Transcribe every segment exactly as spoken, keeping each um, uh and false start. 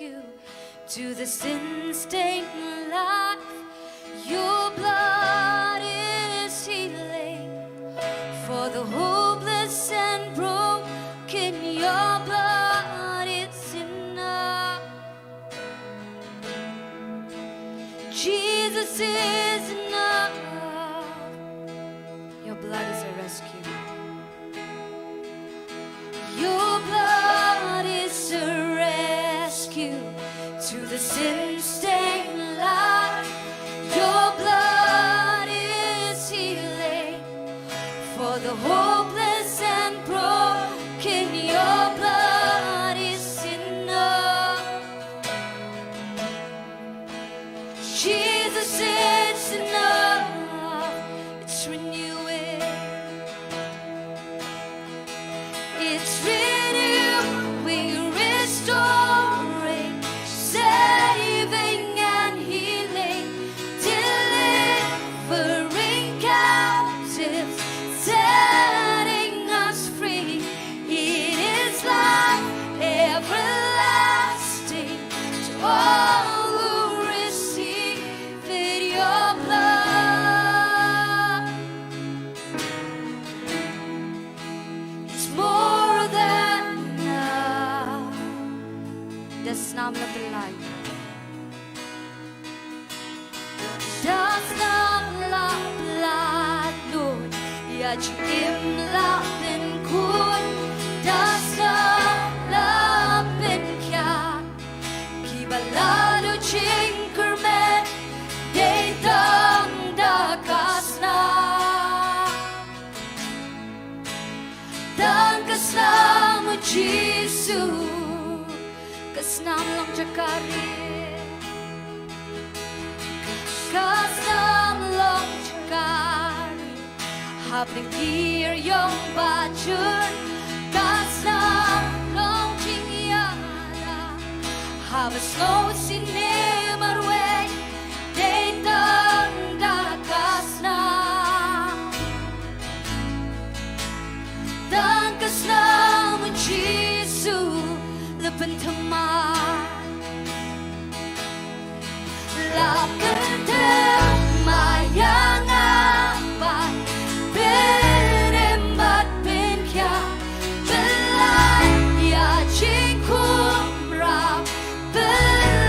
To the sin-stained life, your blood is healing. For the hopeless and broken, your blood is enough. Jesus is enough. Your blood is a rescue. Your blood is a rescue to the sin-stained life. Your blood is healing for the hopeless and broken. Your blood is enough. Jesus, it's enough. It's renewing. It's renewing, restoring, saving and healing, delivering captives, setting us free. It is life everlasting to all who receive it, your blood. It's more than enough. Da snam la pynlait. Da snam la pynlait, Lord, ïa jingim la pynkhun. Da snam la pynkhiah. Kiba la duh jingkyrmen, dei tang da ka snam. Tang ka snam u Jisu, ka snam long jaka ri. Ka snam long jaka ri. Hapdeng ki ïong ba jur, ka snam long jingïada. Haba sngew shisnem marwei, dei tang da ka snam. Tang ka snam u Jisu la pynthymmai. La pynthymmai ïa nga ban pynim bad pynkhiah. Pynlait ïa jingkhumra, pynlait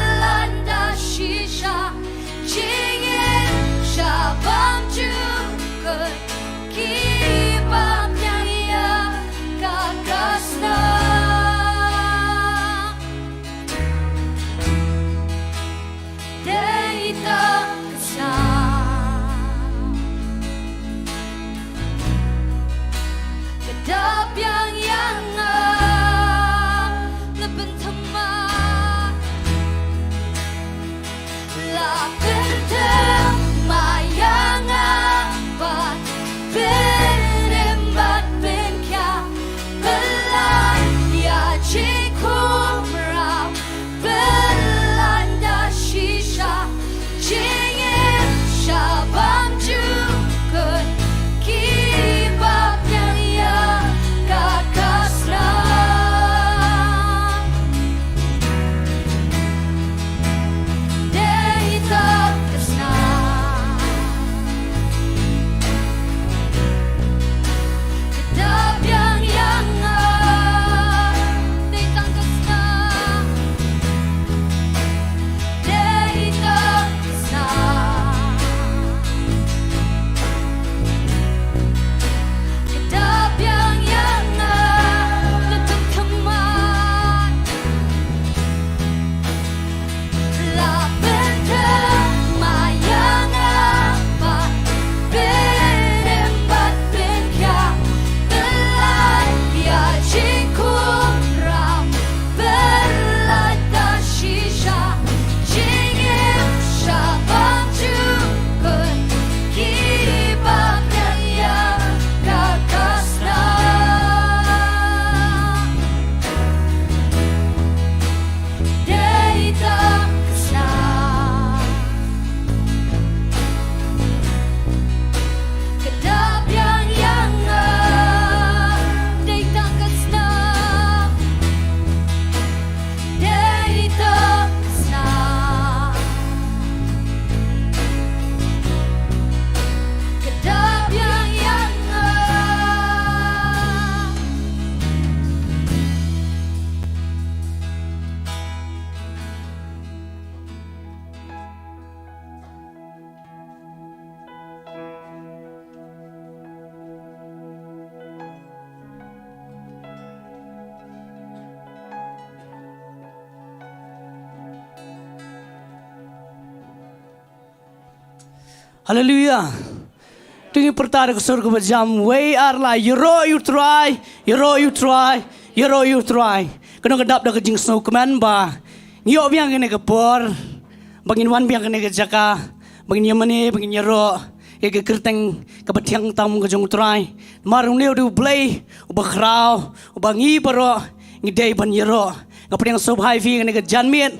Haleluia. To ngin pyrta da ka sur kaba jam, wei ar lai, ïaroh ïa u Trai, ïaroh ïa u Trai, ïaroh ïa u Trai. Kano ka dap da ka jingsngewkmen ba ngi ïoh biang kane ka por ba ngin wan biang kane ka jaka ba ngin ïamane, ba ngin ïaroh ïa ka kyrteng kaba thiang tam ka jong u Trai. Namar une u dei u Blei uba khraw, uba ngi baroh ngi dei ban ïaroh. Nga pdiang sngewbha ïa phi kane ka janmiet.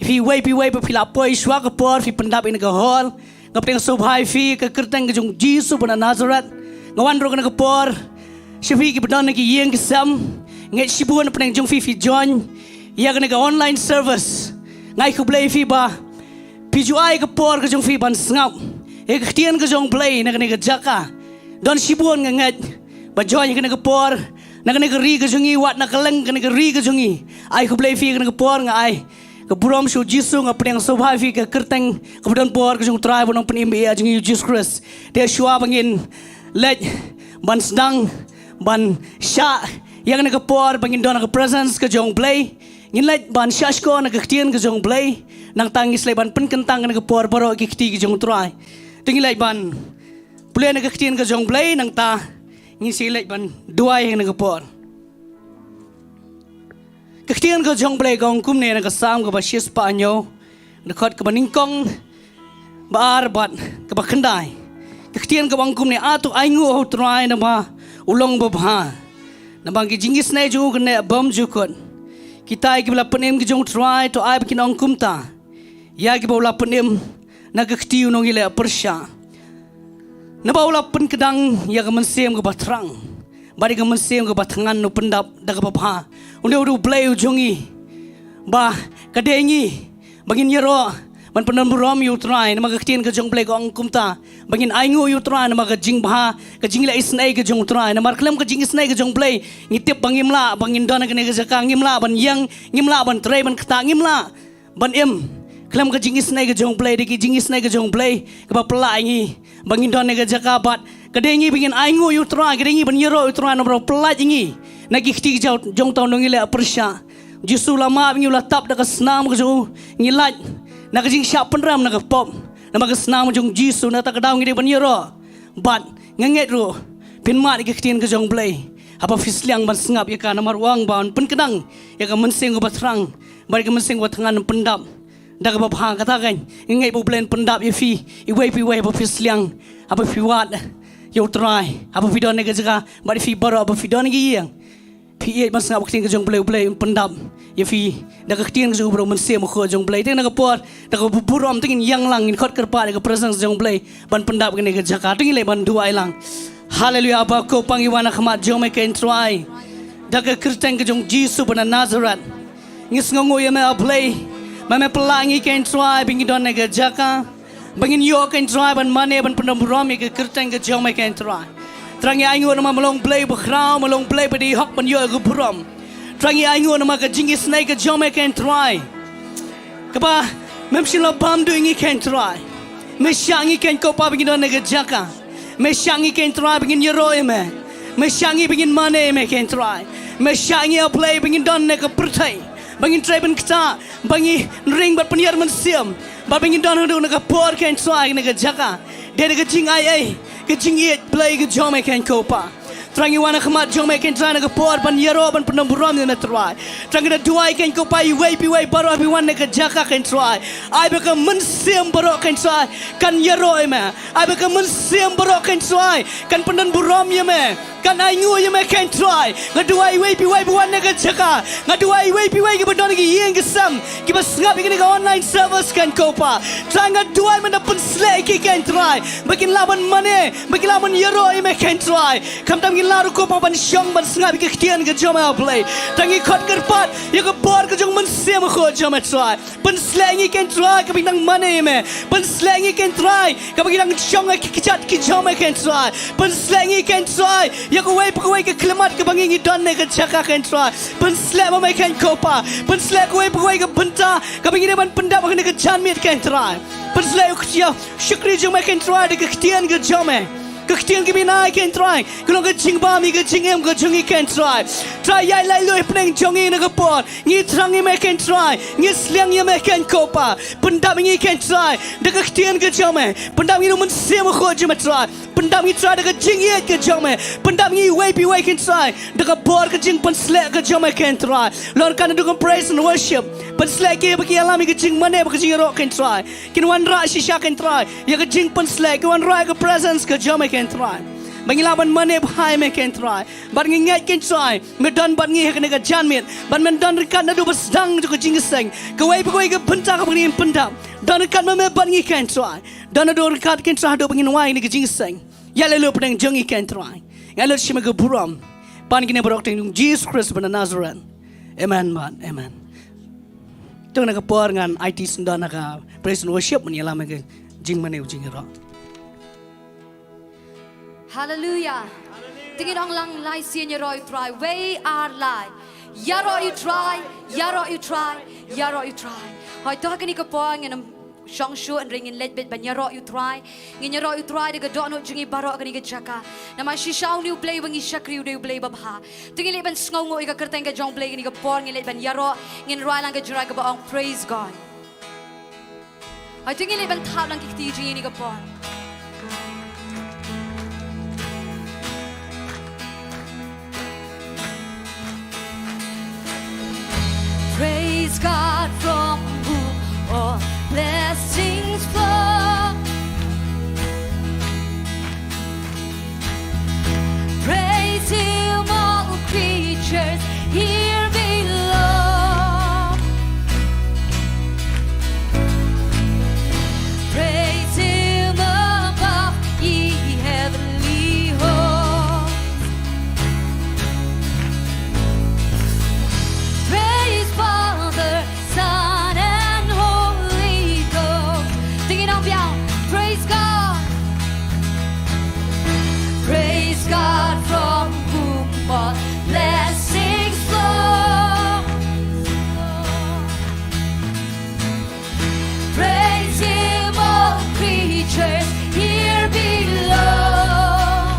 Phi wei phi wei ba phi la poi shuwa ka por phi pyndap ïa kane ka hall. Nga pdiang sngewbha ïa phi ka kyrteng ka jong u Jisu ba na Nazareth. Nga wan ruh kane ka por sha phi kiba don ha ki ïing ki sem. Nga ngeit shibun na pdeng jong phi phi join ïa kane ka online service. Nga ai khublei ïa phi ba phi ju ai ka por ka jong phi ban sngap ïa ka ktien ka jong u Blei na kane ka jaka. Don shibun nga ngeit ba join ïa kane ka por na kane ka ri ka jong ngi, wat na kylleng kane ka ri ka jong ngi. Ai khublei ïa phi kane ka por, nga ai ka burom sha u Jisu, nga pdiang sngewbha ïa phi ka kyrteng kaba don bor ka jong u Trai, ba u Nongpynim ba ïeit jong ngi u Jisu Khrist. Te shuwa ba ngin leit ban sdang ban shah ïa kane ka por ba ngin don ha ka presence ka jong u Blei, ngin leit ban shah shkor na ka ktien ka jong u Blei. Nangta ngin sa leit ban pynkyntang kane ka por baroh ki kti ka jong u Trai. Te ngin leit ban pule na ka ktien ka jong u Blei, nangta ngin sa leit ban duwai ha kane ka por. Ka ktien ka jong u Blei ka ong kumne na ka Salm kaba shispah hynñiew, na ka dkhot kaba nyngkong, ba ar bad kaba khyndai. Ka ktien kaba ong kumne, ah to ainguh ha u Trai namar u long babha. Namar ki jingisynei jong u ki neh bymjukut. Kita kiba la pynim ki jong u Trai to ai ba kin ong kumta ïa kiba u la pynim na ka kti u nongïaleh pyrshah. Naba u la pynkdang ïa ka mynsiem kaba thrang bad ïa ka mynsiem kaba thngan, u pyndap da kaba bha. Une u dei u Blei u jong ngi, ba ka dei ngi ba ngin ïaroh ban pyndonburom ïa u Trai. Namar ka ktien ka jong u Blei ka ong kumta, ba ngin ainguh ïa u Trai namar ka jingbha, ka jingleh isynei ka jong u Trai. Namar khlem ka jingisynei ka jong u Blei ngi tip ba ngim lah ba ngin don ha kane ka jaka, ngim lah ban ïeng, ngim lah ban trei ban ktah, ngim lah ban im. Khlem ka jingisynei ka jong u Blei, dei ka jingisynei ka jong u Blei kaba pynlah ïa ngi ba ngin don ha ka jaka, bad ka dei ngi ba ngin ainguh ïa u Trai, ka dei ngi ban ïaroh ïa u Trai namar u pyllait ïa ngi na ki kti jong uta u nongïaleh pyrshah. U Jisu u la map ïa ngi, u la tap da ka snam ka jong u, ngi lait na ka jingshah pynrem na ka pop namar ka snam ka jong u Jisu. Na kata ka daw ngi dei ban ïaroh. Bad nga ngeit ruh phin mad ïa ka ktien ka jong u Blei haba phi sliang ban sngap ïa ka, namar u ong ba un pynkdang ïa ka mynsiem kaba thrang bad ïa ka mynsiem kaba thngan, un pyndap da kaba bha. Kata ka nga ngeit ba u Blei un pyndap ïa phi iwei pa iwei haba phi sliang, haba phi wad ïa u Trai, haba phi don ha ka jaka, bad ïa phi baroh haba phi don ha ki ïing. Phi ïeit ban sngap ka ktien ka jong u Blei, u Blei un pyndap ïa phi da ka ktien ka jong u, baroh mynsiem bakhuid jong u Blei. Te na ka por da kaba burom te ngin ïeng lang, ngin khot kyrpad ïa ka presence jong u Blei ban pyndap kane ka jaka. Te ngin leit ban duwai lang. Haleluia. Aba ko pa, ngi wan ha khmat jong me keiñ Trai da ka kyrteng ka jong u Jisu ba na Nazareth. Ngi sngewnguh ïa me A Blei, ba me pynlah ïa ngi keiñ Trai ba ngin don ha ka jaka ba ngin ïoh keiñ Trai ban mane ban pyndonburom ïa ka kyrteng ka jong me keiñ Trai. Trai ngi ainguh namar me long Blei uba khraw, me long Blei ba dei hok ban ïoh ïa ka burom. Trai ngi ainguh namar ka jingisynei ka jong me keiñ Trai, kaba mem shym la bam duh ïa ngi keiñ Trai. Me shah ngi keiñ ko pa ba ngin don ha ka jaka. Me shah ngi keiñ Trai ba ngin ïaroh ïa me. Me shah ngi ba ngin mane ïa me keiñ Trai. Me shah ngi A Blei ba ngin don ha ka pyrthei, ba ngin trei ban ktah, ba ngin ring bad pynïar mynsiem, bad ba ngin don haduh na ka por keiñ Trai, na ka jaka. Dei da ka jingai ei, ka jingïeit Blei ka jong me keiñ ko pa. Trai ngi wan ha khmat jong me keiñ Trai na ka por ban ïaroh ban pyndonburom ïa me Trai. Trai ngi da duwai keiñ ko pa, iwei pa iwei baroh ba wan na ka jaka keiñ Trai, ai ba ka mynsiem baroh keiñ Trai kan ïaroh ïa me. Ai ba ka mynsiem baroh keiñ Trai kan pyndonburom ïa me, kan ainguh ïa me keiñ Trai. Nga duwai iwei pa iwei ba wan na ka jaka, nga duwai iwei pa iwei kiba don ha ki ïing ki sem, kiba sngap ïa kane ka online service keiñ ko pa. Trai nga duwai me da pynshlei ïa ki keiñ Trai, ba kin lah ban mane, ba kin lah ban ïaroh ïa me keiñ Trai. Khamtam ngin lah ruh ko pa ban shong ban sngap ïa ka ktien ka jong me A Blei. Trai ngi khot kyrpad ïa ka bor ka jong u Mynsiem Bakhuid jong me Trai. Pynshlei ïa ngi keiñ Trai kaba ngin nang mane ïa me. Pynshlei ïa ngi keiñ Trai kaba ngin nang shong ha ki kjat ki jong me keiñ Trai. Pynshlei ïa ngi keiñ Trai ïa kawei pa kawei ka khyllipmat kaba ngi ngi don ha ka jaka keiñ Trai. Pynshlei ma me keiñ ko pa. Pynshlei kawei pa kawei ka bynta kaba ngi dei ban pyndap ha kane ka janmiet keiñ Trai. Pynshlei ïa u shakri jong me keiñ Trai da ka ktien ka jong me, ka Ktien kiba ngi ai, ko Trai, ka long ka jingbam ïa ka jingim ka jong ngi, ko Trai. Trai, ïaid lait luid hapdeng jong ngi ha kane ka por. Ngi thrang ïa me, ko Trai. Ngi sliang ïa me, ko Kpa. Pyndap ïa ngi, ko Trai, da ka ktien ka jong me. Pyndap ïa ngi da u Mynsiem Bakhuid jong me, Trai. Pyndap ïa ngi, Trai, da ka jingïeit ka jong me. Pyndap ïa ngi iwei pa iwei, ko Trai, da ka bor ka jingpynshlur ka jong me, ko Trai. Lor, ryngkat naduh ka praise and worship, pynshlur ïa ki ba ki ïalam ïa ka jingmane bad ka jingïaroh, ko Trai. Kin wanrah shisha, ko Trai, ïa ka jingpynshlur, kin wanrah ïa ka presence ka jong me, ko Trai. Ba ngin lah ban mane bha ïa me, ko Trai. Bad ngi ngeit, ko Trai, me don bad ngi ha kane ka janmiet. Bad men don ryngkat naduh ba sdang jong ka jingïaseng. Kawei pa kawei ka bynta kaba ngin pyndap, don ryngkat ma me bad ngi, ko Trai. Don naduh ryngkat, ko Trai, haduh ba ngin wai ïa kane ka jingïaseng. Ïaid lait luid hapdeng jong ngi, ko Trai. Ngi ai lut sha me ka burom. Pan kine baroh ha kyrteng jong u Jisu Khrist ba na Nasareth. Amen bad amen. To ha kane ka por ngan aiti sngewdon ha ka praise and worship ban ïalam ïa ka jingmane bad jingïaroh. Haleluya. Te ngin ong lang lai sien: Ïaroh ïa u Trai, wei ar lai. Ïaroh ïa u Trai, ïaroh ïa u Trai, ïaroh ïa u Trai. Hooid, to ha kane ka por ngin ym shong shuh, hynrei ngin leit beit ban ïaroh ïa u Trai. Ngin ïaroh ïa u Trai da ka dohnud jong ngi baroh ha kane ka jaka. Namar shisha une u Blei uba ngi shakri u dei u Blei babha. Te ngin leit ban sngewnguh ïa ka kyrteng ka jong u Blei ha kane ka por, ngin leit ban ïaroh, ngin rwai lang ka jingrwai kaba ong Praise God. Hooid, to ngin leit ban thap lang ki kti jong ngi ha kane ka por. Praise God from whom all blessings flow. Praise him, all creatures here below. Praise him above, ye heavenly hosts. Praise Father, Son, and Holy Ghost. Sing it out, yeah. Praise God. Praise God from whom all blessings flow. Praise him, all creatures here below.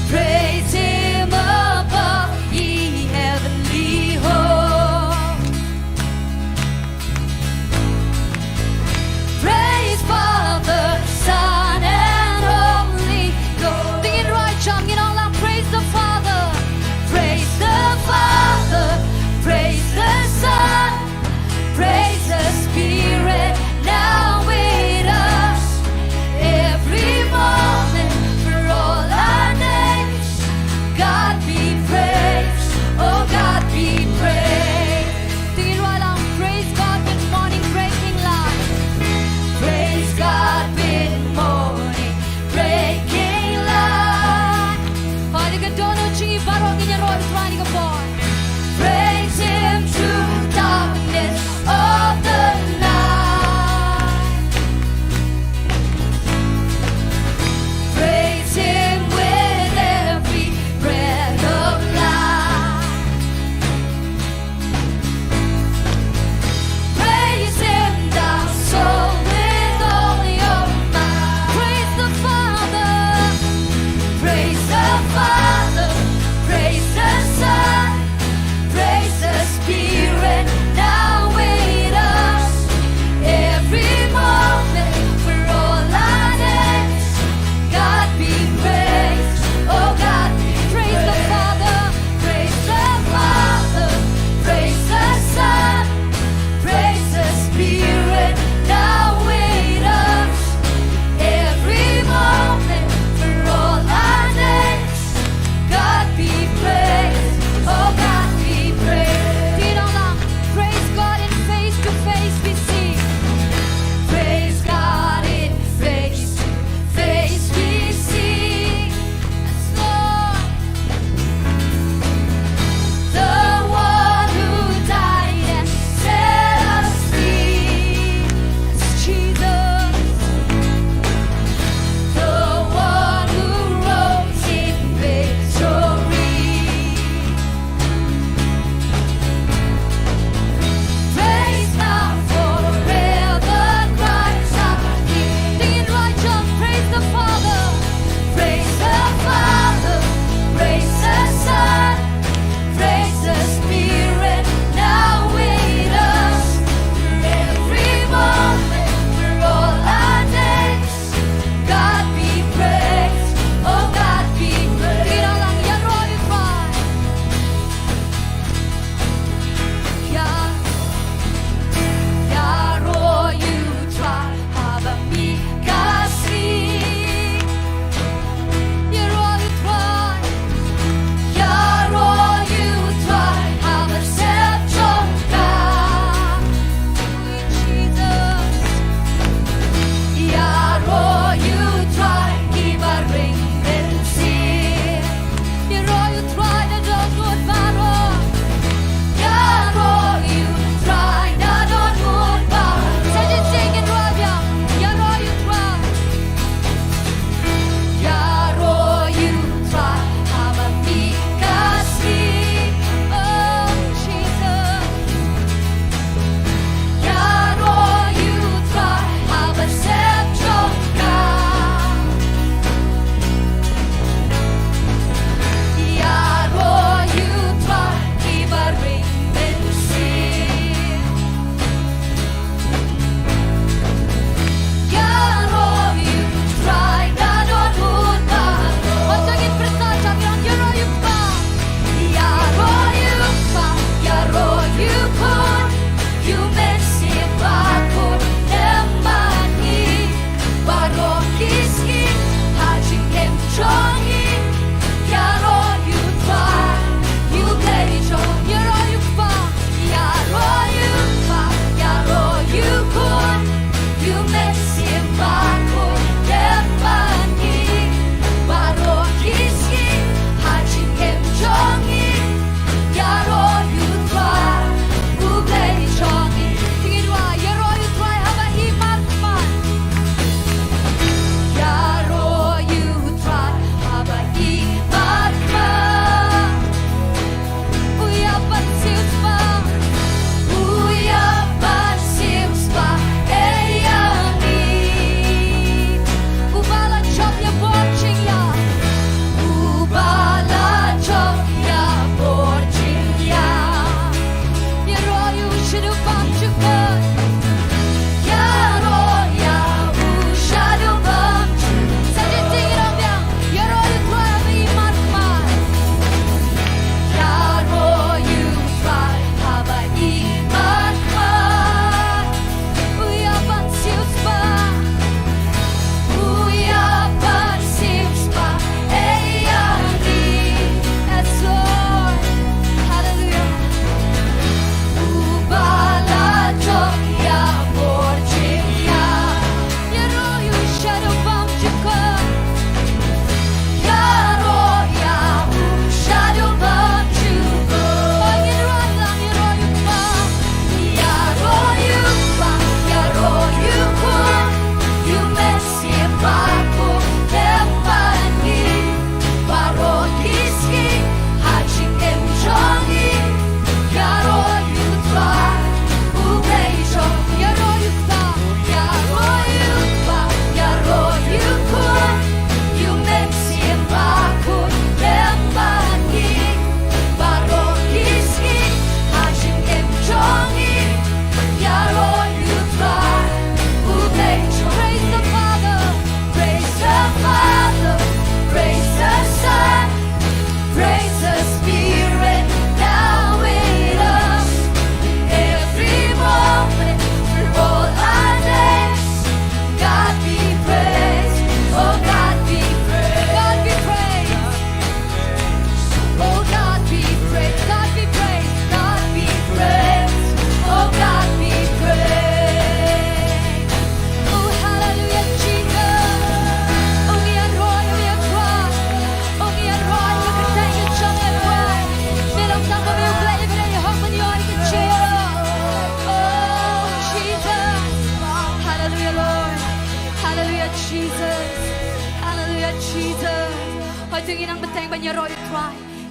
Praise him above, ye heavenly hosts. Praise Father, Son, and Holy Ghost. Te ngin rwai jam, ngin ong lang, praise the Father. Praise the Father, praise the Son, praise the Spirit now with us. Every moment for all our names, God be praised, oh, God be praised. Te ngin rwai lang, praise God with morning breaking light. Praise God with morning breaking light. Hooid, da ka dohnud jong ngi baroh ngin ïaroh ïa u Trai ha kane ka por. Praise him through darkness of the night. Praise him with every breath of life. Praise him, thou soul, with all your might. Praise the Father. Praise the Father. Praise the Son. Praise the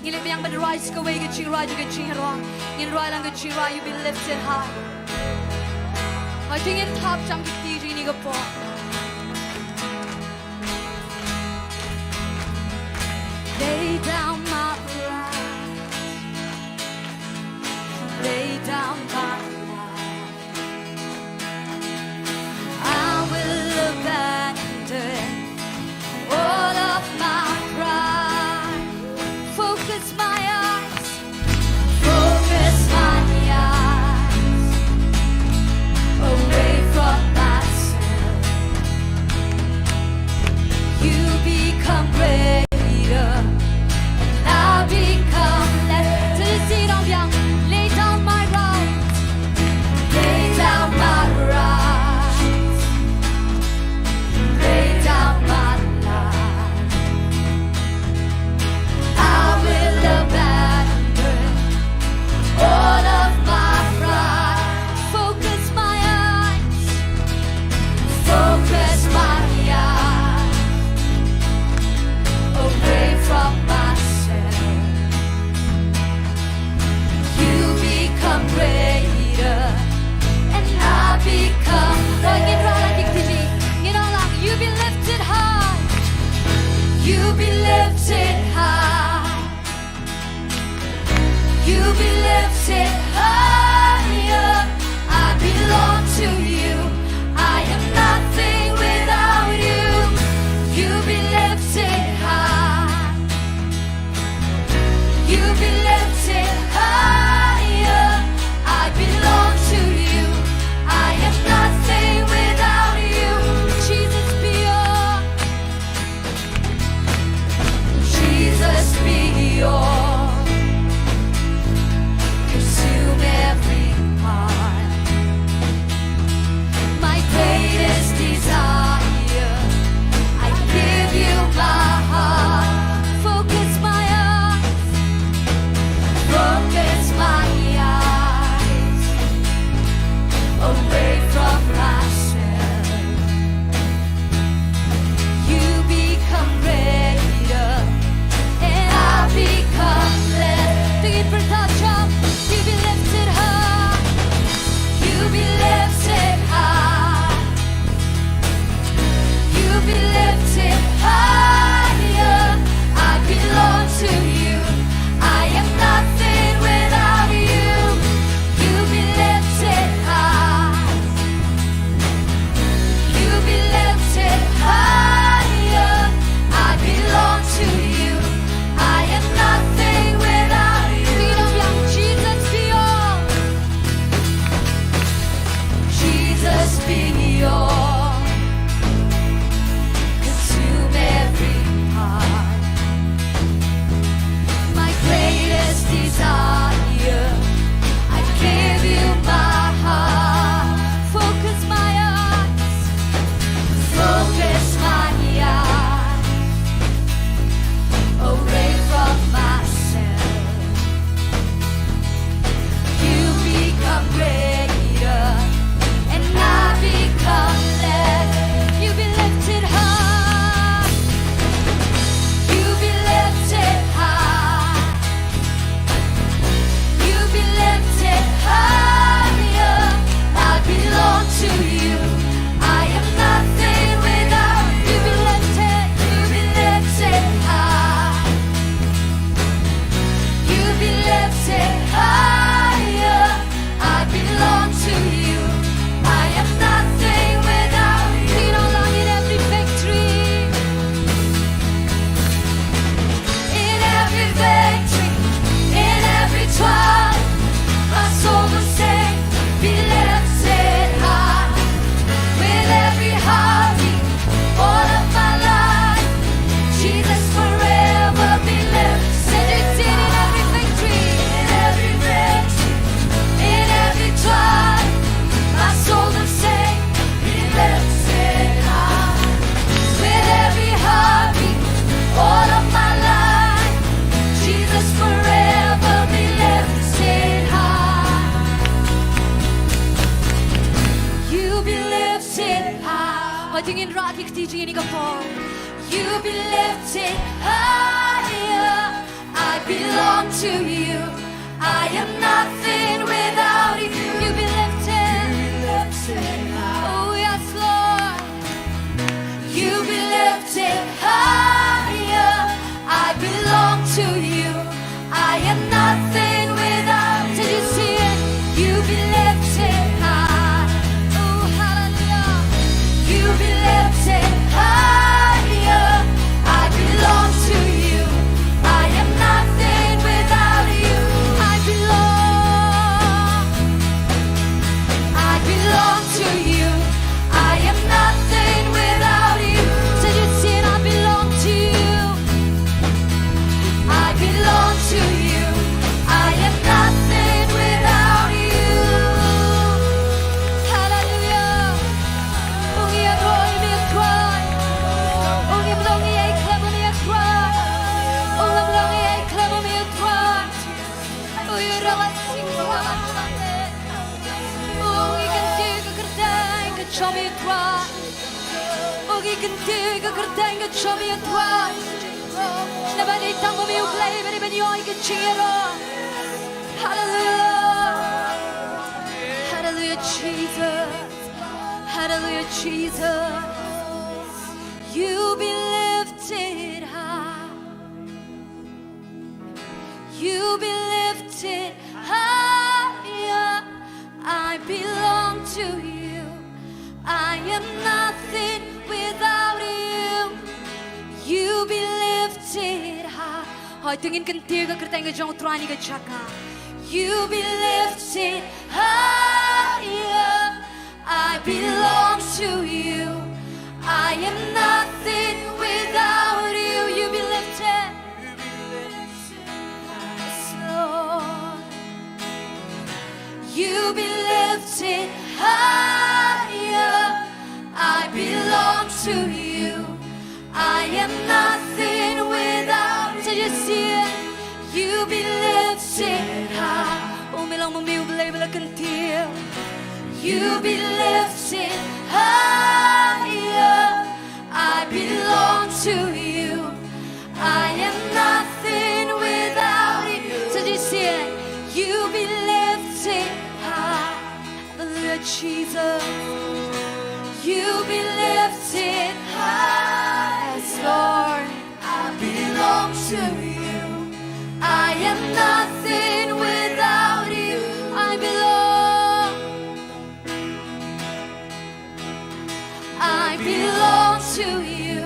Ngi leh biang ban rise kawei ka jingrwai, ka jingrwai. Ngin rwai lang ka jingrwai, you be lifted high. Hooid, to ngin thap shang ki kti jong ngi ka por. Lay down my pride. Lay down my pride. I will abandon all of my pride. Focus my eyes, focus my eyes away from myself. You become greater, and I become less. Lay down my right, lay down my right, lay down my life. I will abandon all of my pride. Focus my eyes, focus my eyes away from myself. You become greater, and I become less. Ngin rwai lang ki kti jong ngi. Ngin ong lang, you be lifted high. You be lifted high. You be lifted higher. I belong to you. I am nothing without you. You be lifted high. You be lifted higher. I belong to you. I am nothing without you. Jesus be all. Jesus be all. Consume every part. My greatest desire, I give you my heart. Focus my eyes, focus my eyes away from myself. You become greater, and I become less. Sing it for touch up. You be lifted high. You be lifted high. You be lifted higher. I belong to you. I am nothing without you. You be lifted high. You be lifted higher. I belong to you. I am nothing without you. Sing it out loud. Jesus be all. Jesus be all. Consume every part. My greatest desire, I give you my heart. Focus my eyes, focus my eyes away from myself. You become greater, and I become less. You be lifted high. You be lifted high. You be lifted higher. I belong to you. I am nothing without you. You be lifted, you be lifted high. You be lifted higher. I belong to you. I am nothing without you. Sing it out loud in every victory. In every victory, in every trial, my soul will sing, be lifted high. With every heartbeat, all of my life, Jesus forever be lifted. Sing it in every victory. In every victory, in every trial, my soul will sing, be lifted high. With every heartbeat, all of my life, Jesus forever be lifted high. You be lifted high. Hooid, to ngin rah ki kti jong ngi kane ka por. You be lifted higher. I belong to you. I am nothing without you. You be lifted. Oh, yes, Lord. You be lifted higher. I belong to you. I am nothing without you. Sing it. You be lifted high. Oh, hallelujah. You be lifted higher. I belong to you. I am nothing without you. I belong. I belong to you. I am nothing without you. Sing it, sing, I belong to you. I belong to you. I am nothing without you. Hallelujah. U ngi ïaroh ïa me, Trai. U ngim long ïa i khlem ïa me, Trai. U ngim long ïa i khlem ïa me, Trai. U ïaroh ïa me, Trai. U ngi kyntiew ka kyrteng ka jong me, Trai. U ngi kyntiew ka kyrteng ka jong me, Trai. Namar dei tang ma me U Blei ba dei ban ïoh ïa ka jingïaroh. Hallelujah. Hallelujah, Jesus. Hallelujah, Jesus. You be lifted high. You be lifted higher. I belong to you. I am nothing without you. You be lifted high. Hooid, to ngin kyntiew ka kyrteng ka jong U Trai ha kane ka jaka. You be lifted higher. I belong to you. I am nothing without you. You be lifted. Yes, Lord. You be lifted higher. I belong to you. I am nothing without you. Just sing it. You be lifted high. U me long ma me U Blei ba la kyntiew. You be lifted higher. I belong to you. I am nothing without you. So just sing it. You be lifted high. Hallelujah, Jesus. You be lifted high. Yes, Lord. I belong to you. I am nothing without you. I belong. I belong to you.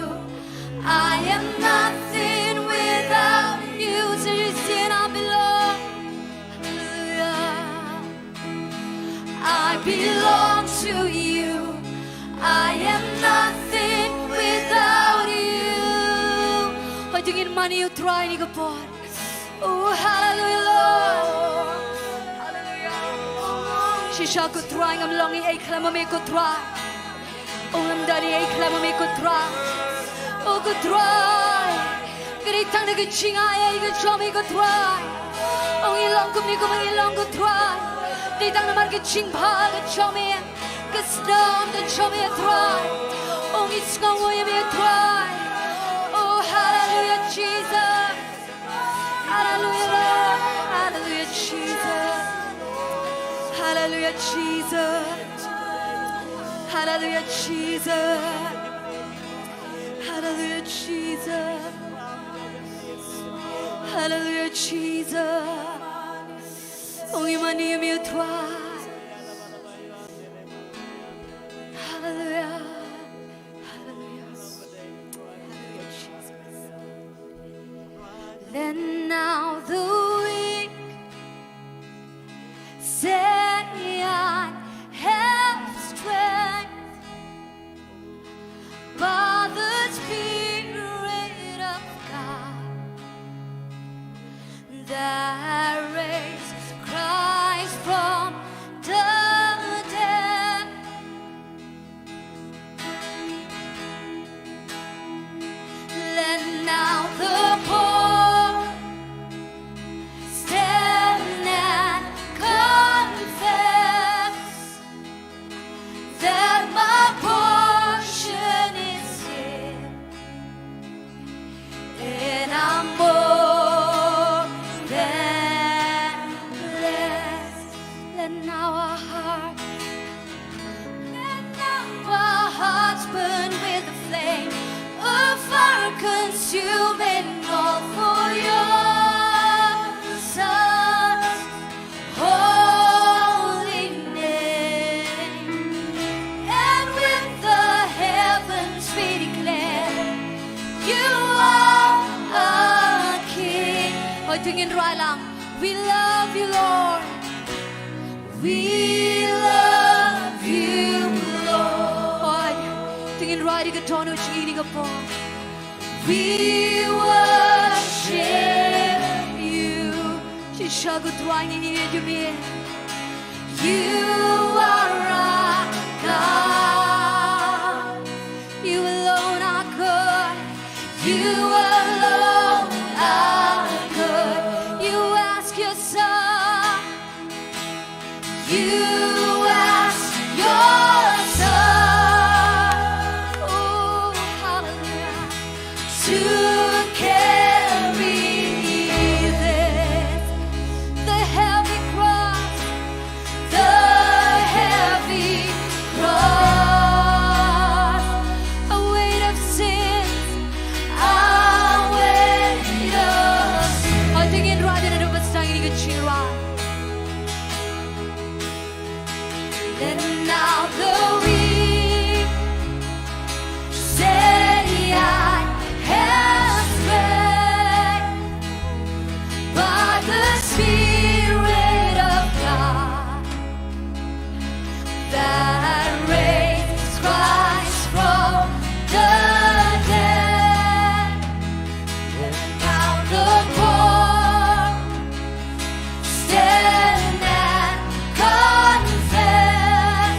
I am nothing without you. So just sing, I belong. Hallelujah. I belong to you. I am nothing without you. Hooid, to ngin mane ïa U Trai ha kane ka por. Oh, hallelujah, Lord. Hallelujah. Shisha ko Trai, ngam long ei ei khlem ma me ko Trai. U ngam don ei ei khlem ma me ko Trai. Oh ko Trai. Ka dei tang da ka jingai ei ka jong me ko Trai. U ngi long kumne kumba ngi long ko Trai. Dei tang namar ka jingbha ka jong me. Ka sdang ka jong me Trai. U ngi sngew ïa me Trai. Oh, hallelujah, Jesus. Hallelujah, Lord. Hallelujah, Jesus. Hallelujah, Jesus. Hallelujah, Jesus. Hallelujah, Jesus. Hallelujah, Jesus. U ngi mane ïa me Trai. Hallelujah. Hallelujah. Hallelujah, Jesus. Then now the weak say, "I have strength by the Spirit of God." That raised Christ from the dead. Let now the poor stand and confess that my portion is here, and I'm more Hoi, to ngin rwai lang. We love you, Lord. We love you, Lord. Hoi, to ngin rwai da ka dohnud jong ngi ha kane ka por. We worship you. Shisha ko Trai, ngi ïeit ïa me. You are our God. You alone are good. You alone are good. You ask your son. You ask your son. Oh, hallelujah. To carry this, the heavy cross, the heavy cross, a weight of sins, a weight of sins. Hoi, to ngin rwai da naduh ba sdang ïa kane ka jingïaroh. Let now the weak say, "I have strength by the Spirit of God that raised Christ from the dead." Let now the poor stand and confess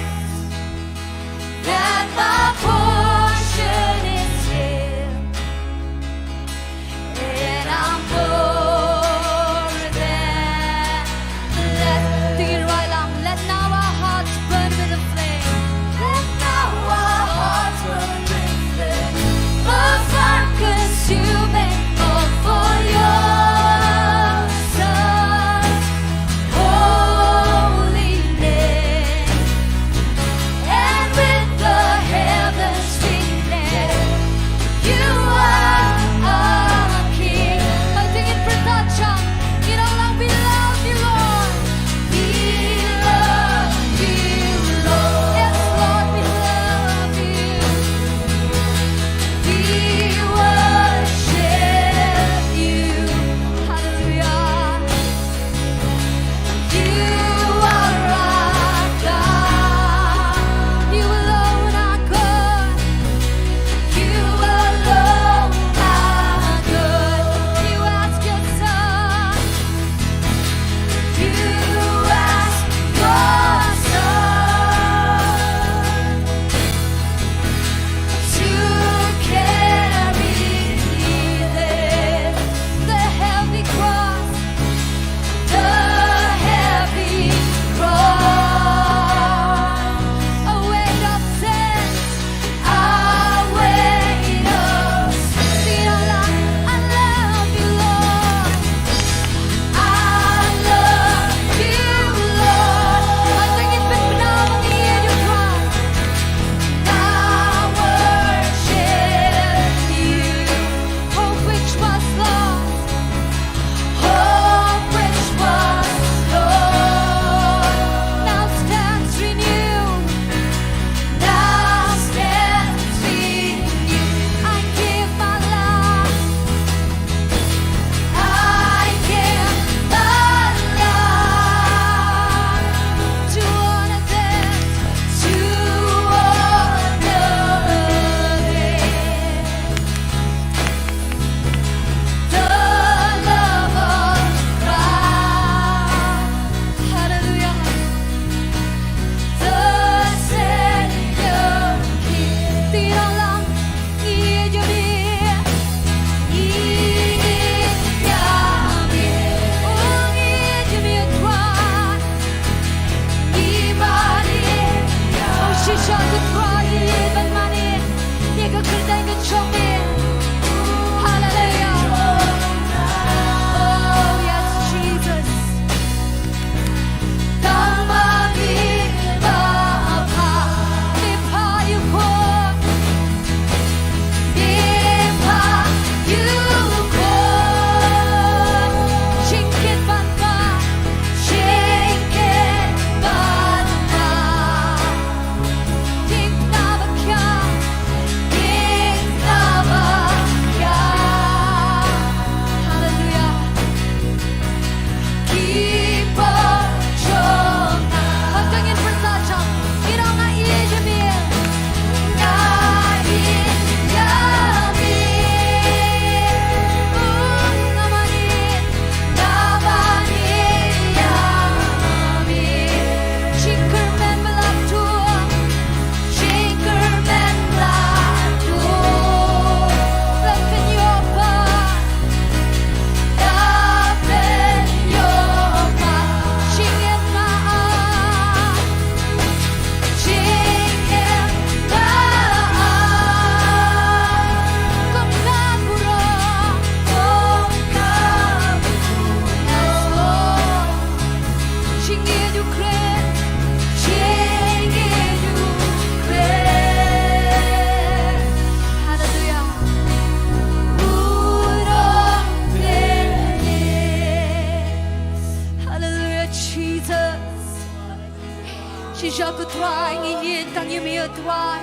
Shisha ko Trai ngi ïeit tang ïa me ko Trai.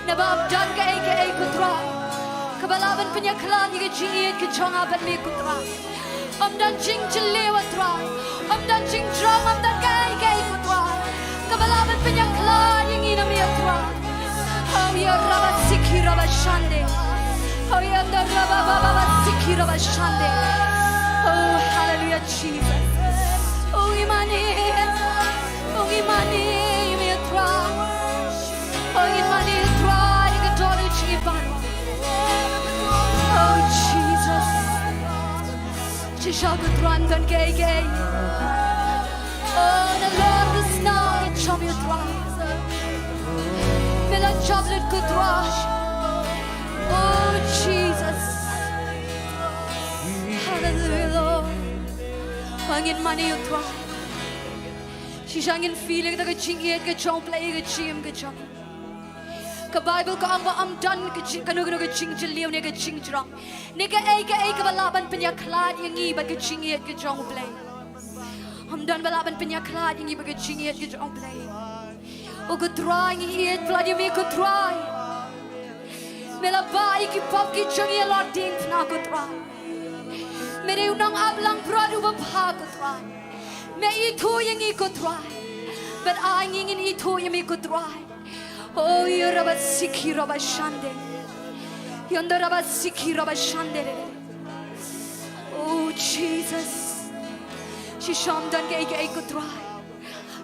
Naba ym don kaei kaei ko Trai kaba lah ban pynïakhlad ïa ka jingïeit ka jong nga bad me ko Trai. Ym don jingjylliew ko Trai. Ym don jingjrong, ym don kaei kaei ko Trai kaba lah ban pynïakhlad ïa ngi na me ko Trai. Oh ya raba siki raba shande. Oh ya da raba baba ba siki raba shande. Oh hallelujah Jesus. Oh ngi mane. Oh ngi mane ïa me ko Trai. Oh ngi mane ko Trai ïa ka dohnud jong ngi baroh. Oh Jesus. Shisha ko Trai ym don kaei kaei. Oh nalor ka snam ka jong me ko Trai. Me la jop lut ko Trai. Oh Jesus. Hallelujah Lord. Oh ngin mane ko Trai. Shisha ngin feel ïa kata ka jingïeit ka jong U Blei ïa ka jingim ka jong ngi. Ka Baibl ka ong ba ym don ka jing, kano kano ka jingjylliew ne ka jingjrong ne kaei kaei kaba lah ban pynïakhlad ïa ngi bad ka jingïeit ka jong U Blei. Ym don ba lah ban pynïakhlad ïa ngi bad ka jingïeit ka jong U Blei. O ko Trai ngi ïeit palat ïa me ko Trai. Me la bah ïa ki pop ki jong ngi halor diengphna ko Trai. Me dei u nongap langbrot uba bha ko Trai. Me ithuh ïa ngi ko Trai. Bad ai ngi ngin ithuh ïa me ko Trai. Oh ya raba siki raba shande. Yonda raba siki raba shande. Oh Jesus. Shisha ym don kaei kaei ko Trai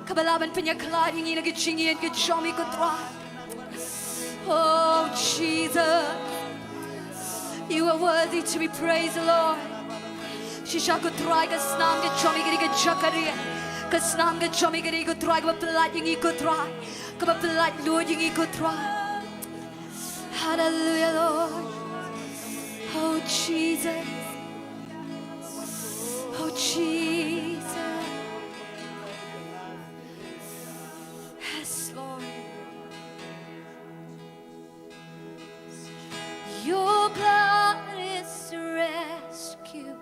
kaba lah ban pynïakhlad ïa ngi na ka jingïeit ka jong me ko Trai. Oh Jesus. You are worthy to be praised, Lord. Shisha ko Trai ka snam ka jong me ka dei ka jaka riat. Ka snam ka jong me ka dei ko Trai kaba pyllait ïa ngi ko Trai. Kaba pyllait lut ïa ngi ko Trai. Hallelujah Lord. Oh Jesus. Oh Jesus. Yes Lord. Your blood is a rescue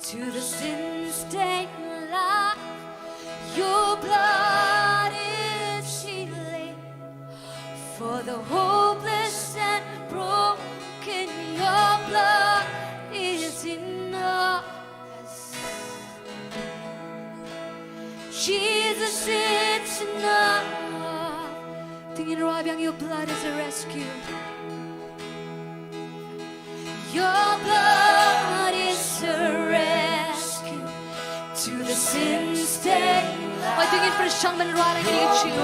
to the sin-stained life. Your blood is healing for the hopeless and broken. Your blood is enough. Jesus, it's enough. Te ngin rwai biang, your blood is a rescue. Your blood is a rescue to the sin-stained life. Te ngin pyrshang ban rwai lem ïa ka jingïeit.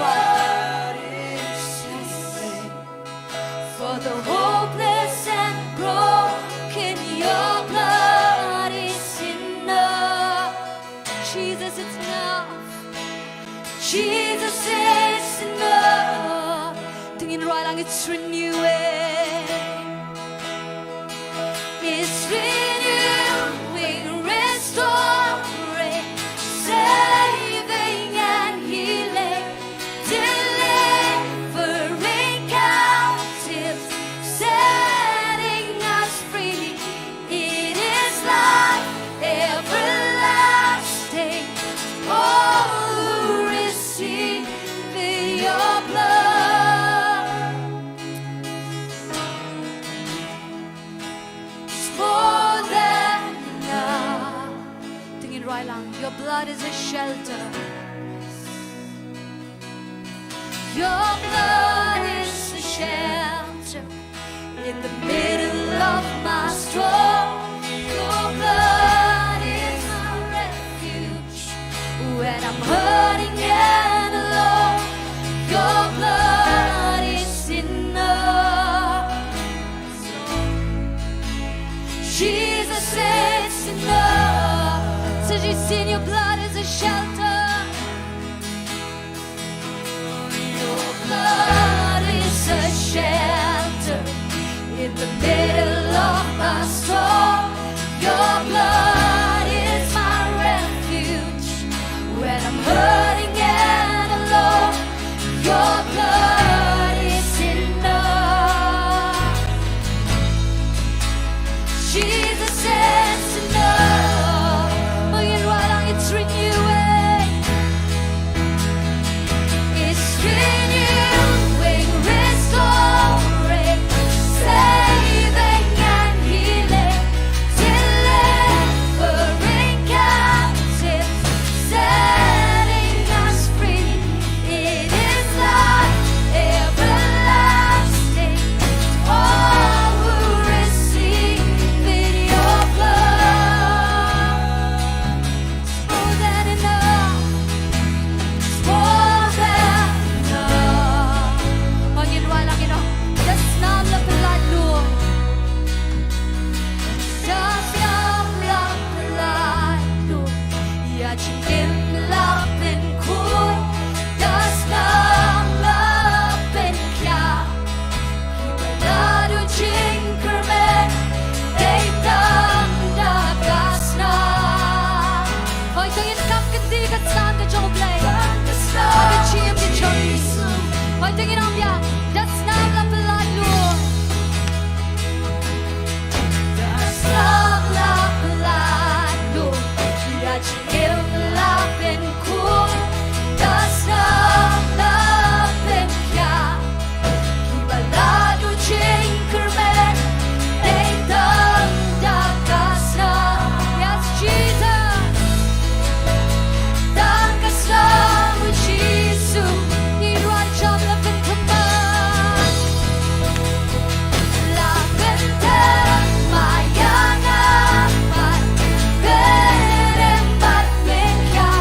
For the hopeless and broken, your blood is enough. Jesus, it's enough. Jesus, it's enough. Te ngin rwai lang, it's renewing. It's renewing, restoring, saving and healing, delivering captives, setting us free. It is life everlasting. All who receive your blood. It's more than enough. Te ngin rwai lang. Your blood is a shelter. Your blood is a shelter in the middle of my storm. Your blood is my refuge. When I'm hurting and alone, your blood is enough. Jesus, it's enough. Says you've seen your blood as a shelter. Your blood is a shelter in the middle of my storm. Your blood is my refuge when I'm hurting and alone. Your blood is enough. Jesus, it's enough. Oh, you are, it's renewing. Jingim la pynkhur, da snam la pynkhiah. Kiba la duh jingkyrmen, dei tang da ka snam. Hooid, to ngin kap kti ka snam ka jong U Blei. Tang ka snam, ha ka jingim ka jong U Jisu. Hooid, to ngin ong ïa, da snam la pyllait lur. Da snam la pyllait lur. Ïa jingim la pynkhur, da snam la pynkhiah. Kiba la duh jingkyrmen, dei tang da ka snam. Yes, Jesus. Tang ka snam U Jisu, ngi rwai jam la pynthame. La pynthame ïa nga, bad pynrem bad pynkhiah.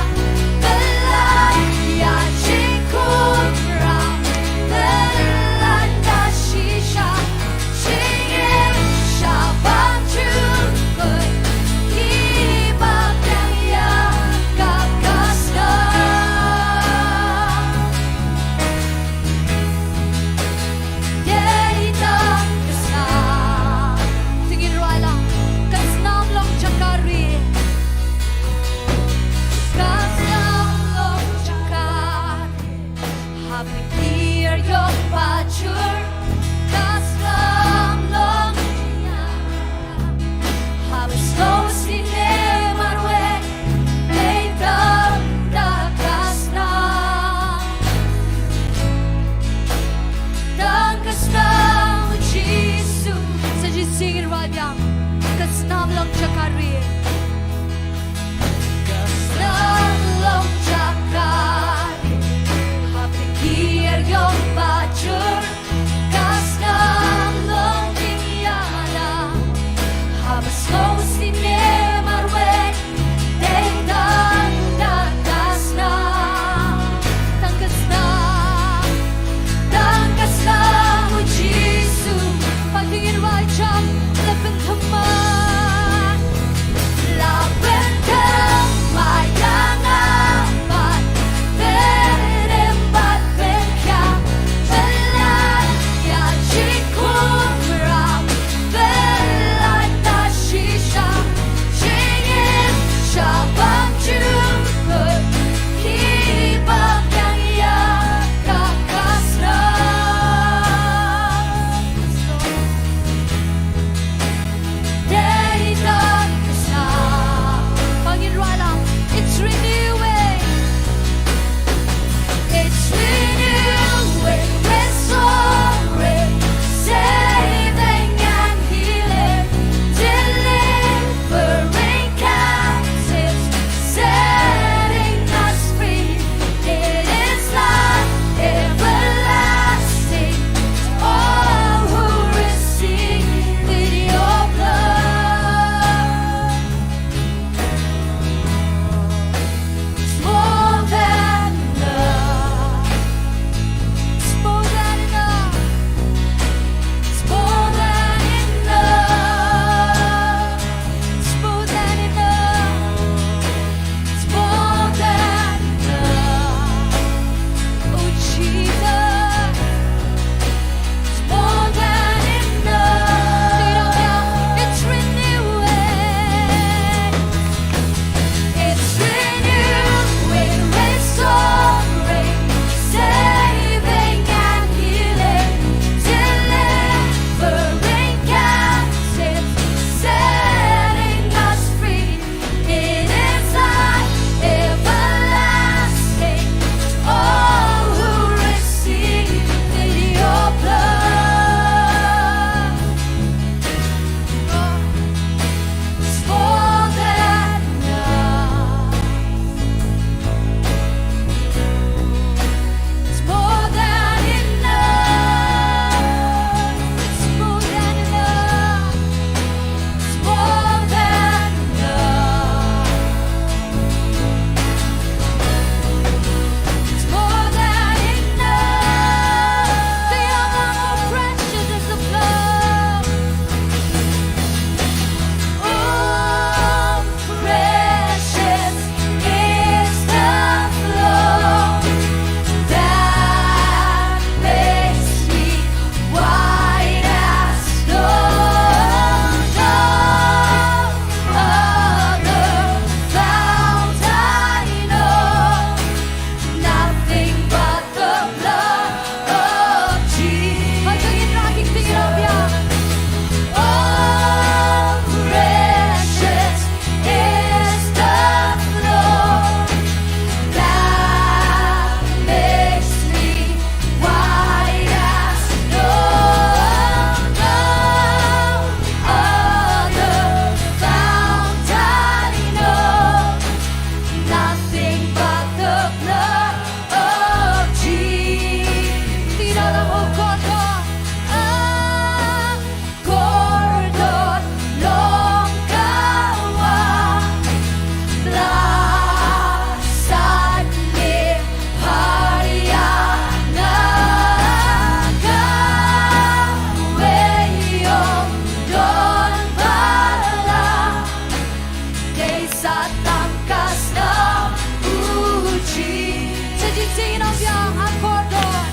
Sing it out, yeah. A kordor,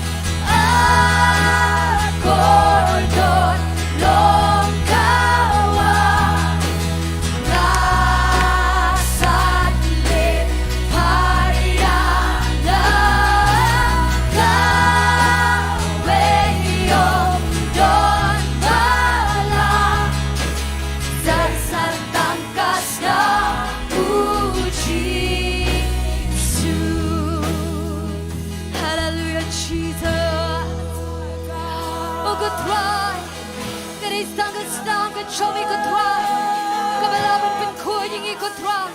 a kordor, long kawa, la sat le paria, la kawe yo don bala. Sa sa tang ka sna u Jisu. Hallelujah, Jesus. O ko Trai, ka dei tang ka snam ka jong me ko Trai, kaba lah ban pynkhuid ïa ngi ko Trai.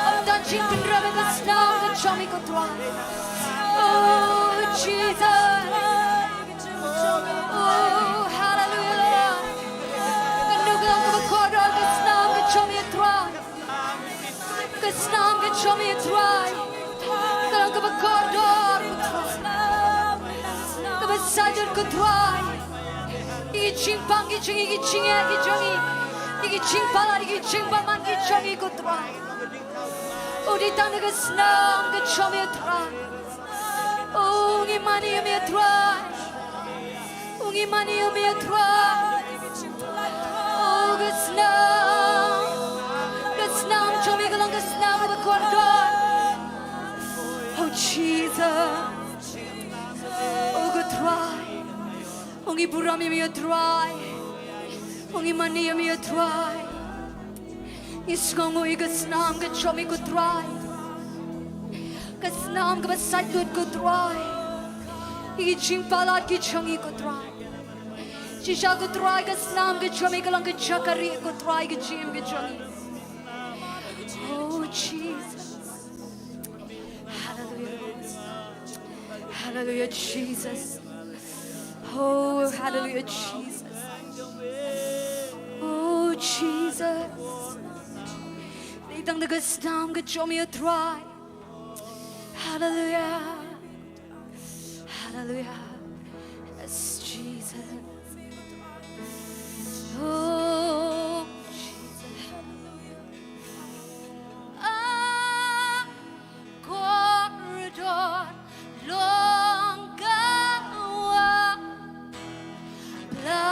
Ym don jingpynrem ïa ka snam ka jong me ko Trai. O Jesus. Oh, hallelujah, Lord. Kano ka long kaba kordor ka snam ka jong me Trai. Ka snam ka jong me Trai. Ka long kaba kordor ko Trai. Kaba saitjot ko Trai. Ïa ki jingpang ki jong ngi, ïa ki jingeh ki jong ngi, ïa ki jingpalat, ïa ki jingbymman ki jong ngi ko Trai. Oh, dei tang da ka snam ka jong me Trai. Oh, ngi mane ïa me Trai. Oh, ngi mane ïa me Trai. Oh, ka snam, ka snam jong me ka long ka snam kaba kordor. Oh, Jesus. Oh, ko Trai. Oh, ngi burom ïa me Trai. Oh, ngi mane ïa me Trai. Ngi sngewnguh ïa ka snam ka jong me ko Trai. Ka snam kaba saitjot ko Trai. Ïa ki jingpalat ki jong ngi ko Trai. Shisha ko Trai ka snam ka jong me ka long ka jaka rieh ko Trai ka jingim ka jong ngi. Oh, Jesus. Hallelujah. Hallelujah, Jesus. Oh, hallelujah, Jesus. Oh, Jesus. Dei tang da ka snam ka jong me Trai. Hallelujah. Hallelujah. Yes, Jesus. Oh, Jesus. A kordor long kawa, la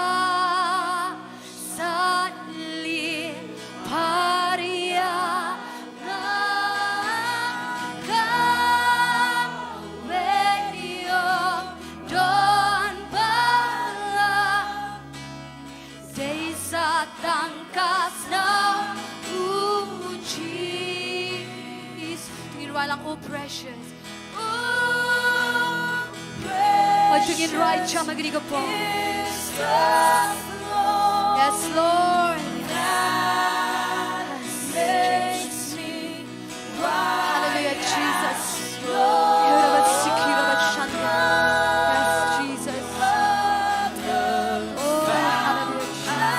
sat lin paria, nga kawe ïong don bala. Dei sa tang ka snam u Jisu. To ngin rwai lang, oh precious. Oh, to ngin rwai jam ha kane ka por. Yes, Lord. Yes. Hallelujah, Jesus. Yes, Jesus. Oh, hallelujah, Jesus.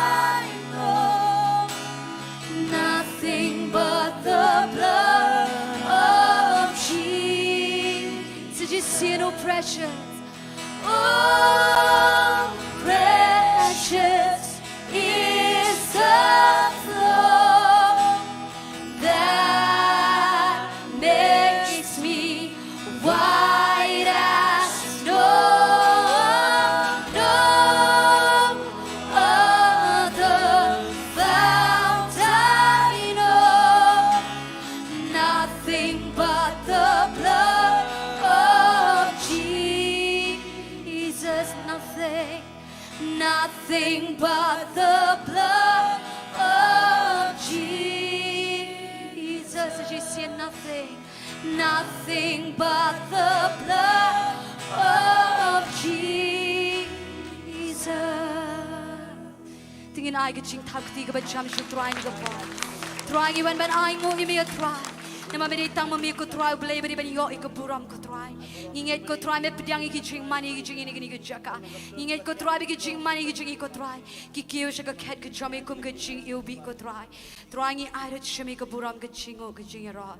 Nothing but the blood of Jesus. Did you see it, oh precious? Oh, precious is the flow that makes me white as snow. No other fount I know. Nothing but the blood of Jesus. Nothing, nothing but the blood of Jesus. Did you say nothing? Nothing but the blood of Jesus. To ngin ai ka jingthap kti kaba jam sha u Trai ha kane ka por. Trai, ngi wan ban ainguh ïa me, Trai. Namar me dei tang ma me ko Trai, U Blei ba dei ban ïoh ïa ka burom ko Trai. Ngi ngeit ko Trai, me pdiang ïa ki jingmane ki jong ngi ha kane ka jaka. Ngi ngeit ko Trai ba ki jingmane ki jong ngi ko Trai, ki kiew sha ka khet ka jong me kum ka jingiwbih ko Trai. Trai, ngi ai ruh sha me ka burom, ka jingnguh, ka jingïaroh.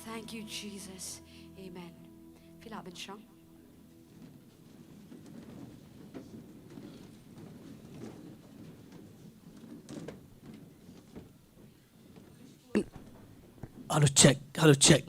Thank you, Jesus. Amen. Phi lah ban shong. Hello, check. Hello, check.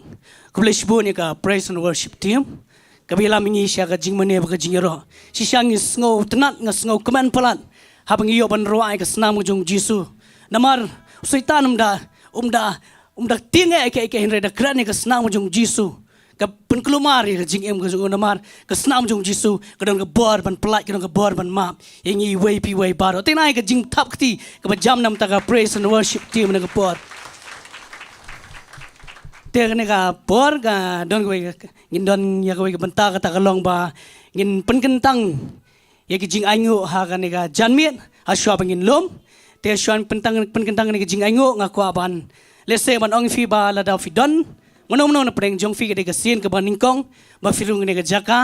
Khublei shibun ïa ka praise and worship team. Kaba ïalam ïa ngi sha ka jingmane bad ka jingïaroh. Shisha ngi sngewtynnat, nga sngewkmen palat haba ngi ïoh ban rwai ïa ka snam ka jong Jisu. Namar u Soitan um da, um da, um da tieng ïa ka, ïa ka, hynrei da kren ïa ka snam ka jong Jisu. Ka pynkulmar ïa ka jingim ka jong u, namar ka snam jong Jisu ka don ka bor ban pyllait, ka don ka bor ban map ïa ngi iwei pa iwei baroh. Te ngi ai ka jingthap kti kaba jam na ka bynta ka praise and worship team ha kane ka por. Te kane ka por ka don kawei ka, ngin don ïa kawei ka bynta, kata ka long ba ngin pynkyntang ïa ki jingainguh ha kane ka janmiet ha shuwa ba ngin lum. Te shuwa pynkyntang, pynkyntang ïa ki jingainguh, nga kwah ban lehse ban ong ïa phi ba lada phi don mano mano na pdeng jong phi ka dei ka sien kaba nyngkong ba phi rung ïa kane ka jaka,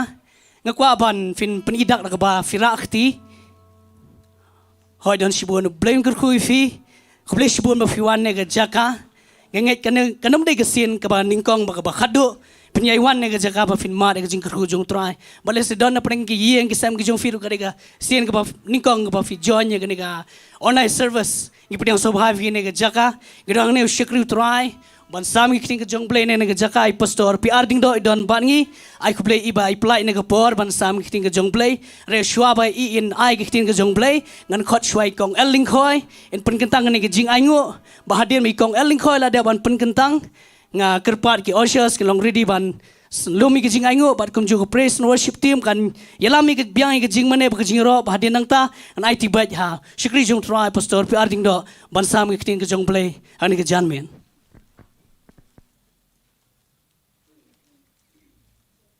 nga kwah ban phin pynïaid da kaba phi rah kti. Hooid, don shibun, U Blei un kyrkhu ïa phi. Khublei shibun ba phi wan ha kane ka jaka. Nga ngeit kane, kane kam dei ka sien kaba nyngkong bad kaba khatduh phin ïai wan ha kane ka jaka ba phin mad ïa ka jingkyrkhu jong U Trai. Bad lehse don na pdeng ki ïing ki sem ki jong phi ruh ka dei ka sien kaba nyngkong kaba phi join ïa kane ka online service. Ngi pdiang sngewbha ïa phi ha kane ka jaka. Ngi don hangne u shakri U Trai ban sam ïa ki ktien ka jong U Blei ha kane ka jaka, i Pastor P R Diengdoh i don bad ngi. Ai khublei ïa i ba i pyllait ha kane ka por ban sam ïa ki ktien ka jong U Blei. Hynrei shuwa ba i in ai ki ktien ka jong U Blei, ngan khot shuwa i Kong L Lyngkhoi in pynkyntang ïa kane ka jingainguh. Bad hadien ba i Kong L Lyngkhoi la dep ban pynkyntang, nga kyrpad ki ushers kin long ready ban s-, lum ïa ka jingainguh, bad kumjuh ka praise and worship team kan ïalam ïa ka, biang ïa ka jingmane bad ka jingïaroh. Bad hadien nangta ngan aiti beit ha u shakri jong U Trai, Pastor P R Diengdoh, ban sam ïa ki ktien ka jong U Blei ha kane ka janmiet.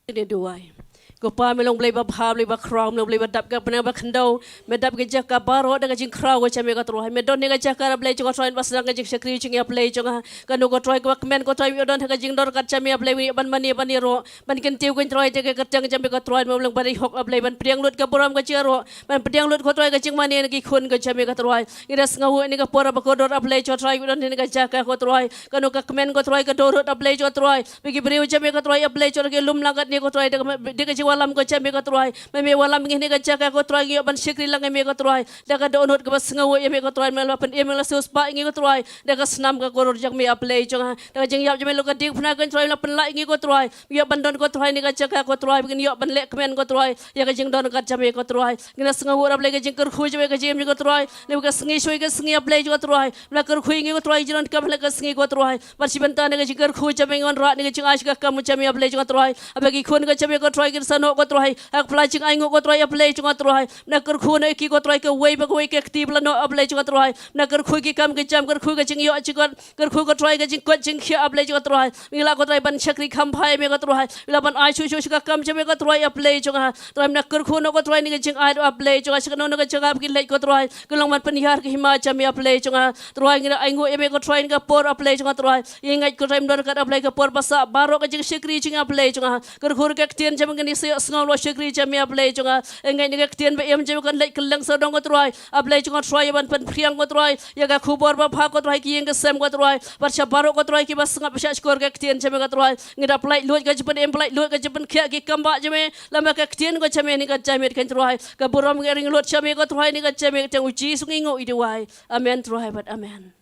Ngin ïa duwai. Ko Pa, me long Blei babha, Blei bakhraw, me long Blei ba dap ka bneng ba khyndew, me dap ka jaka baroh da ka jingkhraw ka jong me ko Trai. Me don ha kane ka jaka, Blei jong nga, Trai, ba sdang ka jingshakri jong ngi, Blei jong nga. Kano ko Trai kaba kmen ko Trai, me don ha ka jingdon ka jong me, Blei, me ban mane ban ïaroh, ban kyntiew ko Trai da ka kyrteng jong me ko Trai, me long ba dei hok, Blei, ban pdiang lut ka burom ka jingïaroh, ban pdiang lut ko Trai ka jingmane na ki khun ka jong me ko Trai. Ngi da sngew ha kane ka por ba kordor, Blei jong nga, Trai, me don ha kane ka jaka ko Trai. Kano ka kmen ko Trai ka dohnud, Blei jong nga, Trai. Ba ki briew jong me ko Trai, Blei jong nga, ki lum lang katne ko Trai, da ka, da ka jingwallam ka jong me ko Trai. Me, me wallam ngi ha kane ka jaka ko Trai, ngi ïoh ban shakri lang ïa me ko Trai. Da ka dohnud kaba sngewbha ïa me ko Trai, me la pyn-, ïa me la siewspah ïa ngi ko Trai. Da ka snam ka kordor jong me, Blei jong nga. Da ka jingïap jong me la ka diengphna ko Trai, me la pynlah ïa ngi ko Trai. Ngi ïoh ban don ko Trai ha kane ka jaka ko Trai, ba ngin ïoh ban leh kmen ko Trai ïa ka jingdon ka jong me ko Trai. Ngi da sngew, Blei, ka jingkyrkhu jong me ka jingim jong me ko Trai. Ngi ka sngi shuwa ka sngi, Blei jong nga, Trai. Me la kyrkhu ïa ngi ko Trai, jingdon ka pla ka sngi ko Trai. Bad shi bynta na ka jingkyrkhu jong me ngi wanrah na ka jingai sha ka kam jong me, Blei jong nga, Trai. Haba ki khun ka jong me ko Trai kin sa noh ko Trai ha ka pla jingainguh ko Trai, Blei jong nga, Trai. Me la kyrkhu na ki ko Trai kawei pa kawei ka kti ba la noh, Blei jong nga, Trai. Me la kyrkhu ki kam ki jam, kyrkhu ka jingïoh jingkot, kyrkhu ko Trai ka jingkoit jingkhiah, Blei jong nga, Trai. Ngi lah ko Trai ban shakri kham bha ïa me ko Trai. Ngi lah ban ai shuh shuh sha ka kam jong me ko Trai, Blei jong nga. Trai, me la kyrkhu noh ko Trai na ka jingai, Blei jong nga, sha kano kano ka jaka ba ki leit ko Trai. Kin long ban pynhiar ka hima jong me, Blei jong nga. Trai, ngi da ainguh ïa me ko Trai ha kane ka por, Blei jong nga, Trai. Ïa ngeit ko Trai, me don ryngkat, Blei, ka por ba sah baroh ka jingshakri jong nga, Blei jong nga. Kyrkhu ka ktien jong me, ngi da sngew lo shakri jong me, Blei jong nga. Ïa ngeit na ka ktien ba im jong me kan leit kylleng sawdong ko Trai. Blei jong nga, Trai, ïa ban pynphriang ko Trai ïa ka khubor babha ko Trai ha ki ïing ki sem ko Trai. Bad sha baroh ko Trai kiba sngap shah shkor ka ktien jong me ko Trai. Ngi da pyllait luid ka jingpynim, pyllait luid ka jingpynkhiah ki kam ba jong me. Lem bad ka ktien ko jong me ha kane ka janmiet ko Trai. Ka burom ka ring lut sha me ko Trai ha kane ka janmiet, ha ka kyrteng U Jisu ngi duwai. Amen, Trai, bad amen.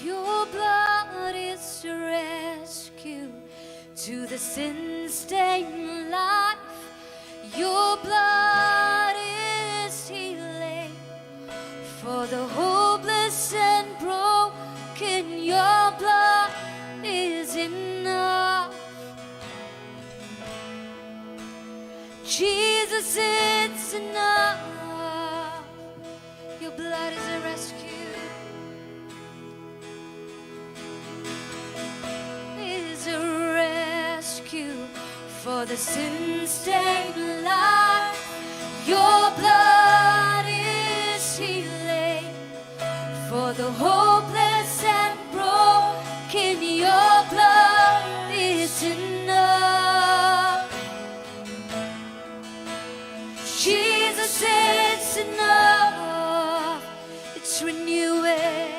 Your blood is a rescue to the sin-stained life. Your blood is healing for the hopeless and broken. Your blood is enough. Jesus, it's enough. Your blood is a rescue. Is a rescue for the sin-stained life. Your blood is healing for the hopeless and broken. Your blood is enough. Jesus, it's enough. It's renewing.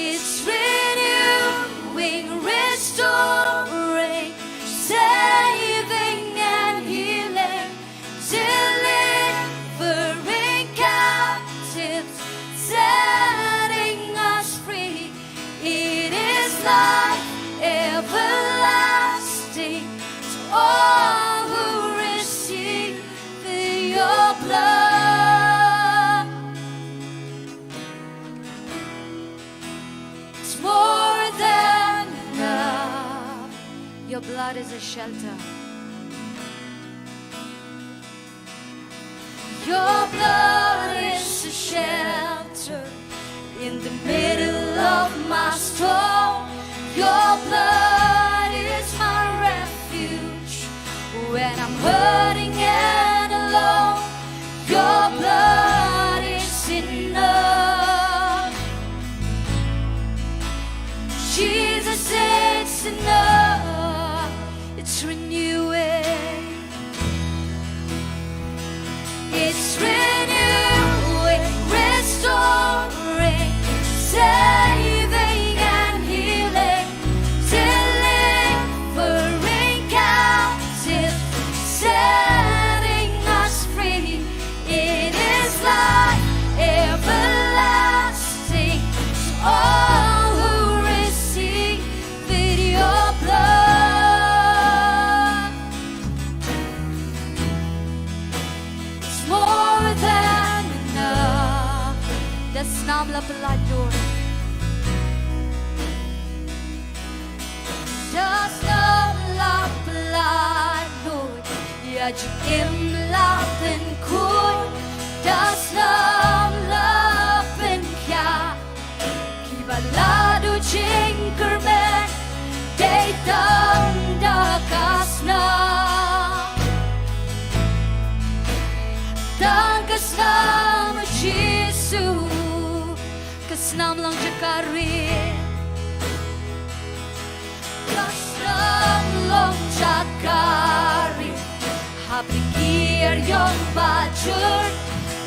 It's renewing. Blood is a shelter. Your blood is a shelter in the middle of my storm. Your blood is my refuge when I'm hurting and alone. Your blood is enough. Jesus, it's enough. It's renewing. It's renewing, restoring, saving and healing, delivering captives, setting us free. It is life everlasting to all who receive with your blood. It's more than enough. Da snam la pyllait Lord. Da snam la pyllait Lord. Ïa jingim la pynkhuid. Da snam la pynkhiah. Kiba la duh jingkyrmen, dei tang da ka snam. Tang ka snam Jisu, ka snam long jaka ri. Ka snam long jaka ri. Hapdeng ki ïong ba jur,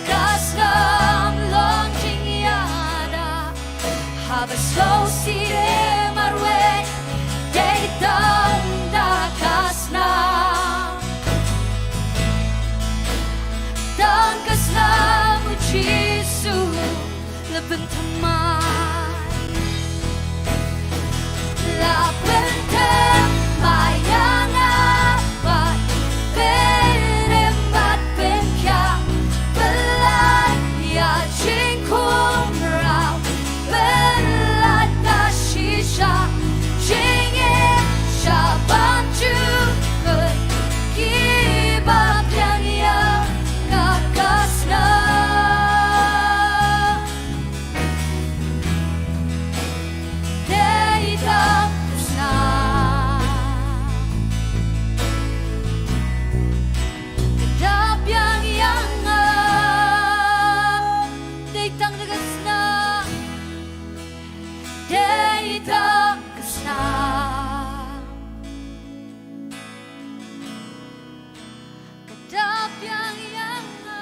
ka snam long jingïada. Haba sngewsih marwei, dei tang da ka snam. Tang ka snam Jisu. La pynthymmai. La pynthymmai ïa nga bad pynrim bad pynkhiah. Pyllait ïa jingkhun raw. Pyllait ka shisha. Jingim shaban jukut. Kiba biang ïa nga ka snam. Dei tang ka snam. Ka da biang ïa nga. Dei tang da ka snam. Dei tang ka snam. Ka da biang ïa nga.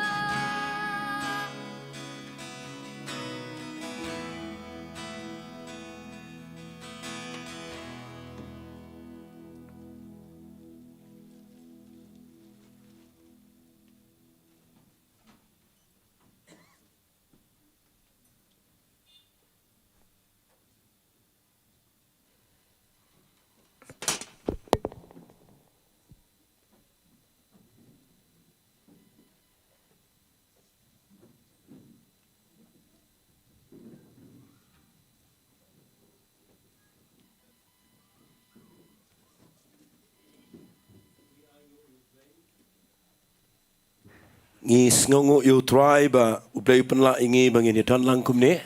Ngi sngewnguh ïa u Trai ba u Blei u pynlah ïa ngi ba ngin ïa don lang kumne.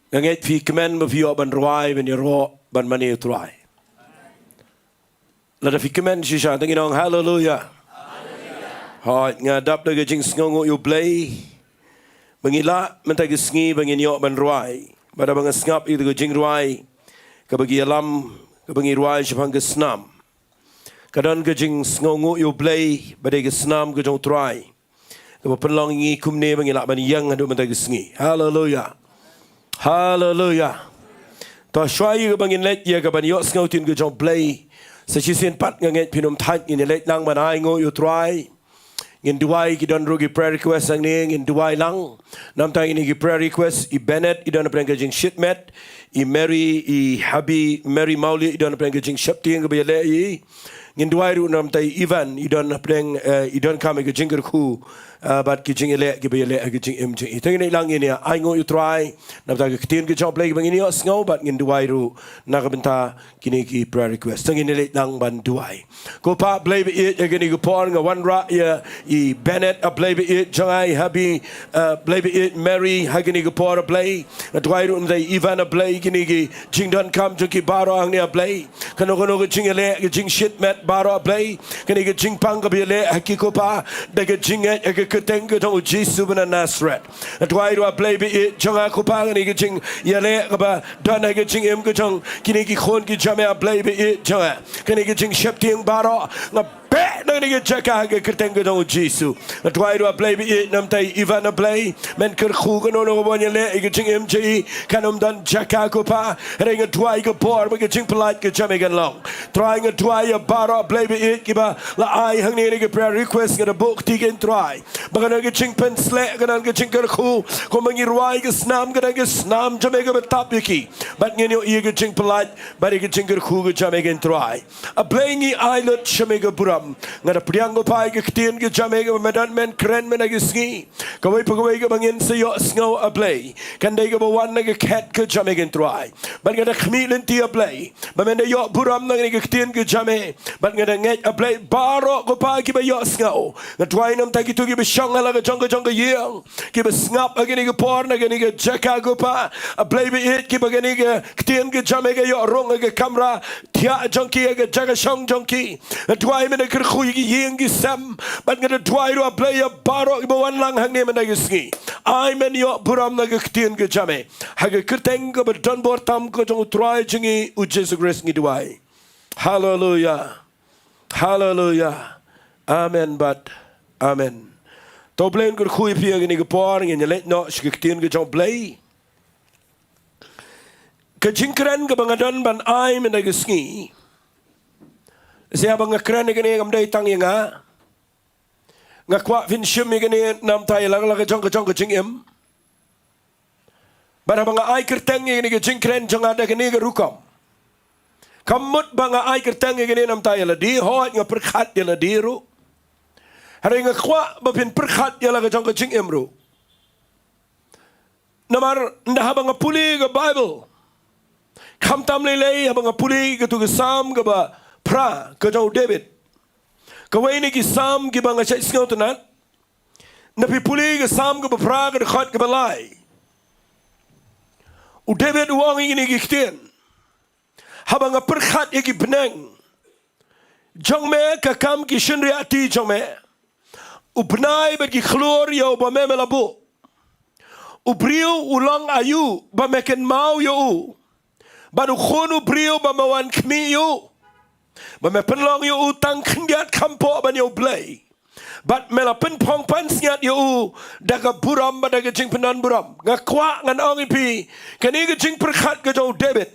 Nga ngeit phi kmen ba phi ïoh ban rwai ban ïaroh ban mane ïa u Trai. Lada phi kmen shisha, tang ngi ong haleluya. Hooid, nga dap da ka jingsngewnguh ïa u Blei ba ngi lah mynta ka sngi ba ngin ïoh ban rwai. Bad haba nga sngap ïa ka jingrwai kaba ki ïalam, kaba ngi rwai shaphang ka snam, ka don ka jingsngewnguh ïa u Blei ba dei ka snam ka jong u Trai kaba pynlong ïa ngi kumne ba ngi lah ban ïeng haduh mynta ka sngi. Haleluya. Haleluya. To shuwa ïa kaba ngin leit ïa kaban ïohsngew ktien ka jong u Blei, sa shisien pat nga ngeit phin ym thait, ngin ïa leit lang ban ainguh ïa u Trai. Ngin duwai, ki don ruh ki prayer request hangne, ngin duwai lang. Namar ngin ïa ki prayer request, i Bennett i don hapdeng ka jingshit met, i Mary, i hubby Mary Mawlieh i don hapdeng ka jingsheptieng kaba ïaleh ïa i. Ngin duwai ruh namar ïa i Evan, i don hapdeng, eh, i donkam ïa ka jingkyrkhu, eh, bad ki jingïaleh kiba ïaleh ha ka jingim jong i. Te ngin ïalang ngin ïa ainguh ïa u Trai namar ka ktien ka jong u Blei kaba ngin ïohsngew, bad ngin duwai ruh na ka bynta kine ki prayer request. Te ngin ïalang ban duwai. Ko Pa Blei ba ïeit, ha kane ka por nga wanrah ïa i Bennett, A Blei ba ïeit, jong nga i hubby, A Blei ba ïeit, Mary, ha kane ka por A Blei. Nga duwai ruh namar i Evan A Blei, kine ki jingdonkam jong ki baroh hangne A Blei. Kano kano ka jingïaleh, ka jingshit met baroh A Blei. Kane ka jingpang kaba ïaleh ha ki ko Pa, da ka jingngeit ha ka kyrteng ka jong u Jisu ba na Nasareth. Nga duwai ruh A Blei ba ïeit jong nga ko Pa, kane ka jingïaleh kaba don ha ka jingim ka jong kine ki khun ki jong me A Blei ba ïeit jong nga. Kane ka jingsheptieng baroh nga beh na kane ka jaka ha ka kyrteng ka jong u Jisu. Nga duwai ruh A Blei ba ïeit namar i Evan A Blei, men kyrkhu kano kano kaba wan ïaleh ha ka jingim jong i, kan ym don jaka ko Pa. Hynrei nga duwai ka bor bad ka jingpyllait ka jong me kan long. Trai nga duwai ïa baroh A Blei ba ïeit kiba la ai hangne ïa ki prayer request, nga da buh kti ïa ki Trai. Ba kan don ka jingpynsleh, kan don ka jingkyrkhu, kumba ngi rwai ka snam, kan don ka snam jong me kaba tap ïa ki. Bad ngin ïohi ïa ka jingpyllait bad ïa ka jingkyrkhu ka jong me Trai. A Blei ngi ai lut sha me ka burom. Nga da pdiang ko Pa ïa ka ktien ka jong me kaba me don men kren mynta ka sngi. Kawei pa kawei kaba ngin sa ïohsngew A Blei, kan dei kaba wan na ka khet ka jong me Trai. Bad nga da khmih lynti A Blei ba men da ïoh burom na kane ka ktien ka jong me. Bad nga da ngeit A Blei baroh ko Pa kiba ïohsngew. Nga duwai namar kito kiba shong ha la ka jong ka jong ka ïing, kiba sngap ha kane ka por na kane ka jaka ko Pa. A Blei ba ïeit, kiba kane ka ktien ka jong me ka ïoh rung ha ka kamra thiah jong ki, ha ka jaka shong jong ki. Nga duwai men da kyrkhu ïa ki ïing ki sem. Bad nga da duwai ruh A Blei ïa baroh kiba wan lang hangne mynta ka sngi. Ai men ïoh burom na ka ktien ka jong me. Ha ka kyrteng kaba don bor tam ka jong u Trai jong ngi u Jisu Khrist ngi duwai. Haleluia. Haleluia. Amen bad amen. To Blei un kyrkhu ïa phi ha kane ka por, ngin ïa leit noh sha ka ktien ka jong U Blei. Ka jingkren kaba nga don ban ai mynta ka sngi, sha ba nga kren ïa kane kam dei tang ïa nga. Nga kwah phin shim ïa kane namar ïa la ka jong ka jong ka jingim. Bad haba nga ai kyrteng ïa kane ka jingkren jong nga da kane ka rukom, kam mut ba nga ai kyrteng ïa kane namar ïa lade, hooid nga pyrkhat ïa lade ruh. Hynrei nga kwah ba phin pyrkhat ïa la ka jong ka jingim ruh. Namar ynda haba nga pule ka Baibl, khamtam lei lei haba nga pule katu ka Salm kaba phra ka jong u David, kawei na ki Salm kiba nga shait sngewtynnat. Ynda phi pule ka Salm kaba phra ka dkhot kaba lai, u David u ong ïa kine ki ktien: Haba nga pyrkhat ïa ki bneng jong me, ka kam ki shynriahti jong me. U bnai bad ki khlur ïa uba me me la buh. U briew u long aïu ba me kynmaw ïa u, bad u khun u briew ba me wan khmih ïa u? Ba me pynlong ïa u tang khyndiat khampoh ban ïa U Blei, bad me la pynphong pansngiat ïa u da ka burom bad da ka jingpyndonburom. Nga kwah ngan ong ïa phi, kane ka jingpyrkhat ka jong u David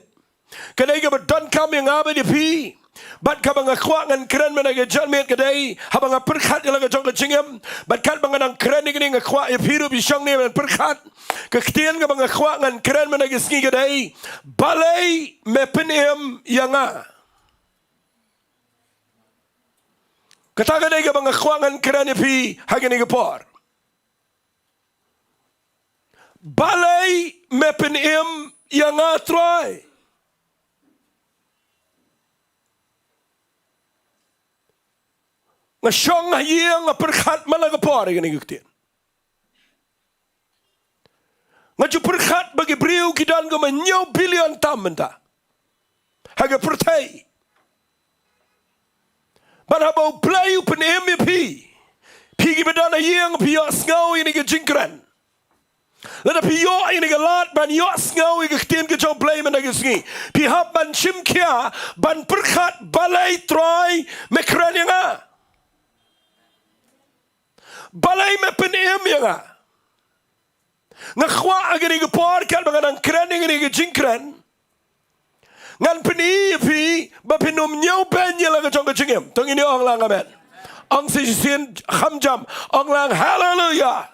ka dei kaba donkam ïa nga bad ïa phi. Bad kaba nga kwah ngan kren mynta ka janmiet ka dei, haba nga pyrkhat ïa la ka jong ka jingim, bad katba nga dang kren ïa kane nga kwah ïa phi ruh phi shong ne ban pyrkhat. Ka ktien kaba nga kwah ngan kren mynta ka sngi ka dei: Balei me pynim ïa nga? Kata ka dei kaba nga kwah ngan kren ïa phi ha kane ka por. Balei me pynim ïa nga Trai? Nga shong ha ïing nga pyrkhat man la ka por ïa kane ka ktien. Nga ju pyrkhat ba ki briew ki don kumba hynñiew billion tam mynta ha ka pyrthei. Bad haba U Blei u pynim ïa phi, phi kiba don ha ïing phi ïohsngew ïa kane ka jingkren. Lada phi ïoh ïa kane ka lad ban ïohsngew ïa ka ktien ka jong U Blei mynta ka sngi, phi hap ban shim khia ban pyrkhat: Balei Trai me kren ïa nga? Balei me pynim ïa nga? Nga kwah ha kane ka por katba nga dang kren ïa kane ka jingkren, ngan pyni ïa phi ba phin ym ñiewbeiñ ïa la ka jong ka jingim. To ngin ïa ong lang amen. Ong sa shisien kham jam, ong lang haleluia.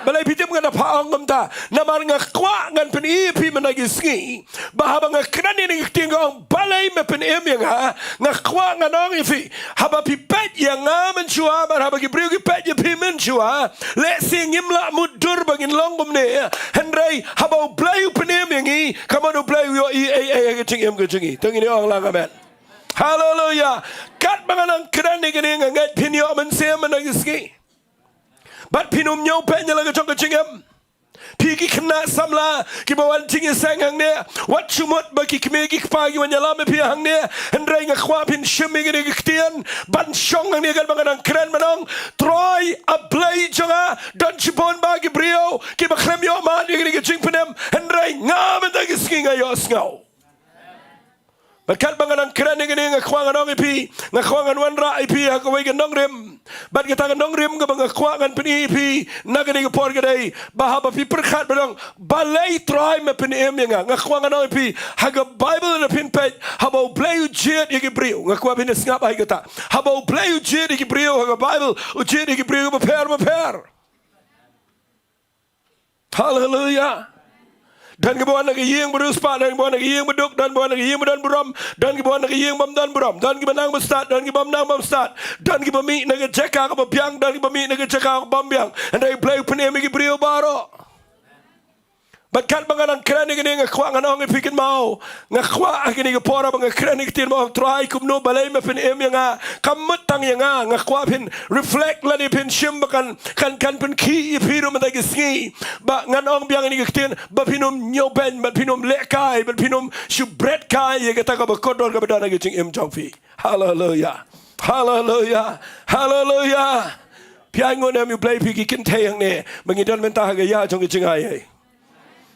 Balei phi tip ngan da phah ong kumta? Namar nga kwah ngan pyni ïa phi mynta ki sngi ba haba nga kren ïa kine ki ktien, nga ong balei me pynim ïa nga. Nga kwah ngan ong ïa phi, haba phi peit ïa nga mynshuwa bad haba ki briew ki peit ïa phi mynshuwa, lehse ngim lah mutdur ba ngin long kumne. Hynrei haba U Blei u pynim ïa ngi, ka mon U Blei u ïohi ei ei ha ka jingim ka jong ngi. To ngin ong lang amen. Haleluya. Katba nga nang kren ïa kine, nga ngeit phin ïoh mynsiem mynta ki sngi. Bad phin ym ñiew beiñ ïa la ka jong ka jingim. Phi ki khynnah samla kiba wan jingïaseng hangne, wat shu mut ba ki kmie ki kpa ki wan ïalam ïa phi hangne. Hynrei nga kwah phin shim ïa kine ki ktien ban shong hangne katba nga nang kren, ban ong, Trai, A Blei jong nga, don shibun bah ki briew kiba khlem ïoh mad ïa kine ki jingpynim, hynrei nga mynta ki sngi nga ïohsngew. Bad katba nga nang kren ïa kine, nga kwah ngan ong ïa phi, nga kwah ngan wanrah ïa phi ha kawei ka nongrim. Bad kata ka nongrim kaba nga kwah ngan pyni ïa phi na kane ka por ka dei ba haba phi pyrkhat ban ong, balei Trai me pynim ïa nga, nga kwah ngan ong ïa phi, ha ka Baibl lada phin peit, haba U Blei u jied ïa ki briew, nga kwah phin sngap ha kata, haba U Blei u jied ïa ki briew ha ka Baibl, u jied ïa ki briew bapher bapher. Haleluya. Don kiba wan na ka ïing ba riewspah, don kiba wan na ka ïing ba duk, don kiba wan na ka ïing ba don burom, don kiba wan na ka ïing bym don burom, don kiba nang ba stad, don kiba ym nang bym stad, don kiba mih na ka jaka kaba biang, don kiba mih na ka jaka kaba ym biang. Hynrei U Blei u pynim ïa ki briew baroh. Bad katba nga nang kren ïa kine, nga kwah ngan ong ïa phi kynmaw, nga kwah ha kine ki por ba nga kren ïa ki ktien ba ong, Trai, kumno, balei me pynim ïa nga, kam mut tang ïa nga. Nga kwah phin reflect lane phin shim ba kan, kan, kan pynkhih ïa phi ruh mynta ki sngi ba ngan ong biang ïa kine ki ktien ba phin ym ñiew beiñ, bad phin ym lehkai, bad phin ym shu bret kai ïa kata kaba kordor kaba don ha ka jingim jong phi. Haleluya. Haleluya. Haleluya. Phi ainguh ne em, U Blei, phi ki kynthei hangne, ba ngi don mynta ha ka ïa jong ka jingai ei.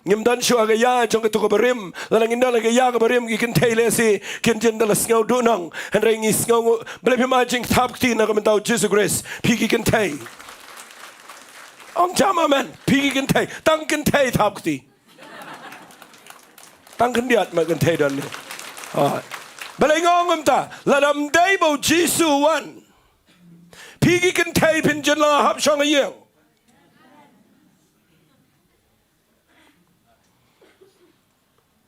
Ngim don shuh ha ka ïa jong kato kaba rim. Lada ngin don ha ka ïa kaba rim, ki kynthei lehse kin jin da la sngew duhnong. Hynrei ngi sngew nguh. Balei phim ai jingthap kti na ka bynta U Jisu Khrist, phi ki kynthei? Ong jam amen. Phi ki kynthei, tang kynthei thap kti. Tang khyndiat ma kynthei don ne. Ah. Balei nga ong kumta? Lada ym dei ba U Jisu u wan, phi ki kynthei phin jin la hap shong ha ïing.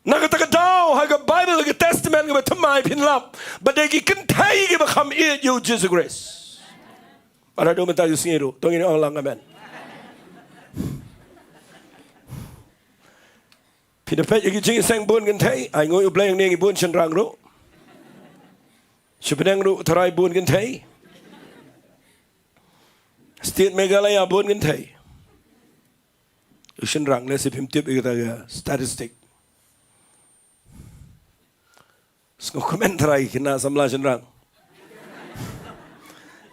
Na kata ka daw, ha ka Baibl, ha ka Testament kaba thymmai, phin lap ba dei ki kynthei kiba kham ïeit ïa U Jisu Khrist. Haduh mynta ka sngi ruh, to ngin ong lang amen. Phi da peit ïa ki jingïaseng bun kynthei, ainguh U Blei, hangne ngi bun shynrang ruh. Sha bneng ruh tharai bun kynthei. State Meghalaya bun kynthei. U shynrang, lehse phim tip ïa kata ka statistic. Sngew kmen tharai ki khynnah samla shynrang.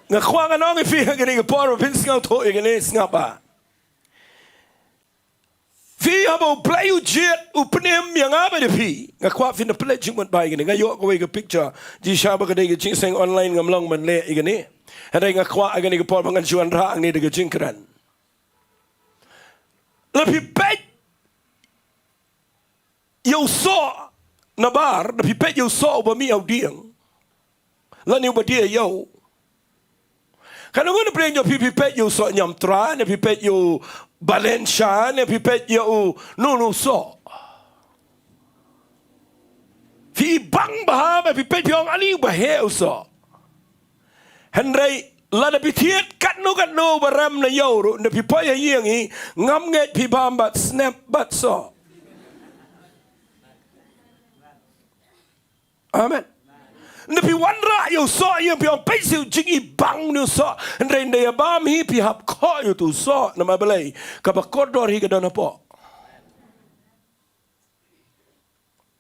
Nga kwah ngan ong ïa phi ha kane ka por ba phin sngewthuh ïa kane, sngap ba phi, haba U Blei u jied, u pynim ïa nga bad ïa phi, nga kwah phin da pynleit jingmut bha ïa kane. Nga ïoh kawei ka picture, jingshisha ba ka dei ka jingïaseng online, ngam long ban leh ïa kane. Hynrei nga kwah ha kane ka por ba ngan shu wanrah hangne da ka jingkren. Lada phi peit ïa u soh nabar, lada phi peit ïa u soh uba mih ha u dieng, lane uba die ïa u, katno ngut na pdeng jong phi phi peit ïa u soh ñiamtra, ne phi peit ïa u balentia, ne phi peit ïa u, no, no, u soh? Phi bang bha ba phi peit phi ong, ani uba heh u soh. Hynrei lada phi thied katno katno ba rem na ïew ruh, lada phi poi ha ïing hi, ngam ngeit phi bam bad snep bad soh. Amen. Lada phi wanrah ïa u soh ïa ïing, phi ong peit shi u jingibang une u soh. Hynrei lada ïa bam hi phi hap khoh ïa utu u soh, namar balei? Kaba kordor hi ka don hapoh.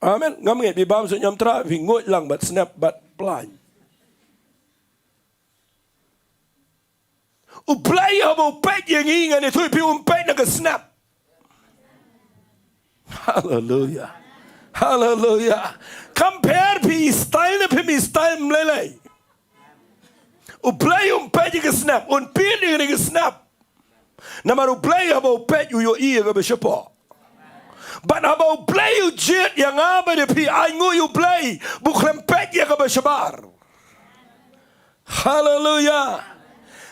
Amen. Ngam ngeit phi bam soh ñiamtra, phi nguid lang bad snep bad plain. U Blei haba u peit ïa ngi, ngan ïathuh ïa phi, um peit na ka snep. Haleluya. Haleluya. Kam pher phi i style ne phim i style, ym lei lei. U Blei um peit ïa ka snep, un peit ïa ka snep. Namar U Blei haba u peit u ïohi ïa kaba shapoh. Bad haba U Blei u jied ïa nga bad ïa phi, ainguh ïa U Blei ba u khlem peit ïa kaba shabar. Haleluya.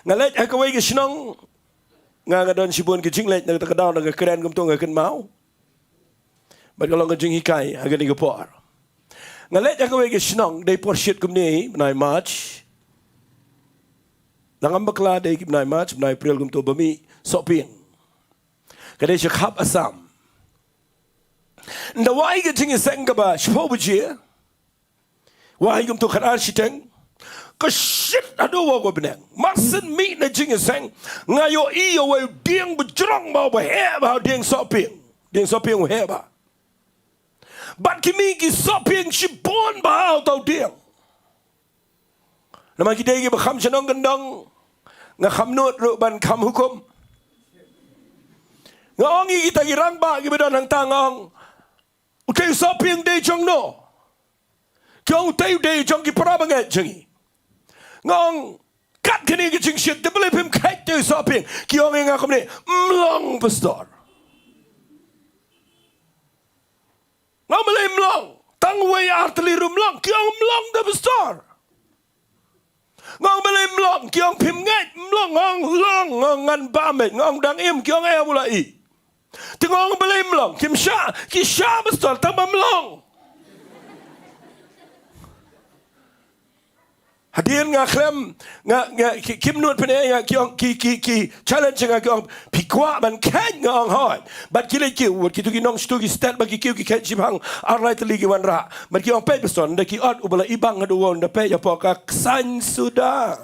Nga leit ha kawei ka shnong. nga nga don shibun ki jingleh, na kata ka daw na ka kren kumto nga kynmaw. Bad ka long ka jinghikai ha kane ka por. Nga leit ha kawei ka shnong, dei por shit kumne, bnai March. Nangam bakla dei ki bnai March, bnai April kumto ba mih Sohpieng. Ka dei sha khap Assam. Nda wai ka jingïaseng kaba shiphew baje. Wai kumto khatar shiteng. Ka shit haduh wa ka bneng. Mar shen mih na jingïaseng. Nga ïohi ïa wei u dieng ba jrong bha, ba heh bha, dieng Sohpieng. Dieng Sohpieng u heh bha. Bad ki mih ki Sohpieng shibun bha ha uta u dieng. Namar ki dei kiba kham shnong kyndong. Nga kham nud ruh ban kham hukum. Nga ong ïa kita ki rangbah kiba don hangta nga ong. Utei u Sohpieng dei jong no. Ki ong utei u dei jong ki para bangeit jong ngi. Nga ong kat kane ka jingshit, te balei phim kheit te u Sohpieng. Ki ong ïa nga kumne, mlong pastor. Nga ong balei mlong. Tang wei ar tylli ruh mlong. Ki ong mlong da pastor. Nga ong balei mlong, ki ong phim ngeit, mlong, nga ong long, nga ong ngan bam beit, nga ong dang im, ki ong eh u la i. Te nga ong balei mlong, kim shah, ki shah pastor, tang ba mlong. Hadien nga khlem, nga, nga, ki, kim nud pyneh, nga, ki ong, ki, ki, ki challenge nga, ki ong, phi kwah ban kheit, nga ong hooid. Bad ki leit kiew, wat kito ki nongshtu ki stet ba ki kiew ki kheit shibang, ar lai tylli ki wanrah. Bad ki ong peit pastor, nda ki ot uba la i bang haduh wow, nda peit hapoh ka ksain suda.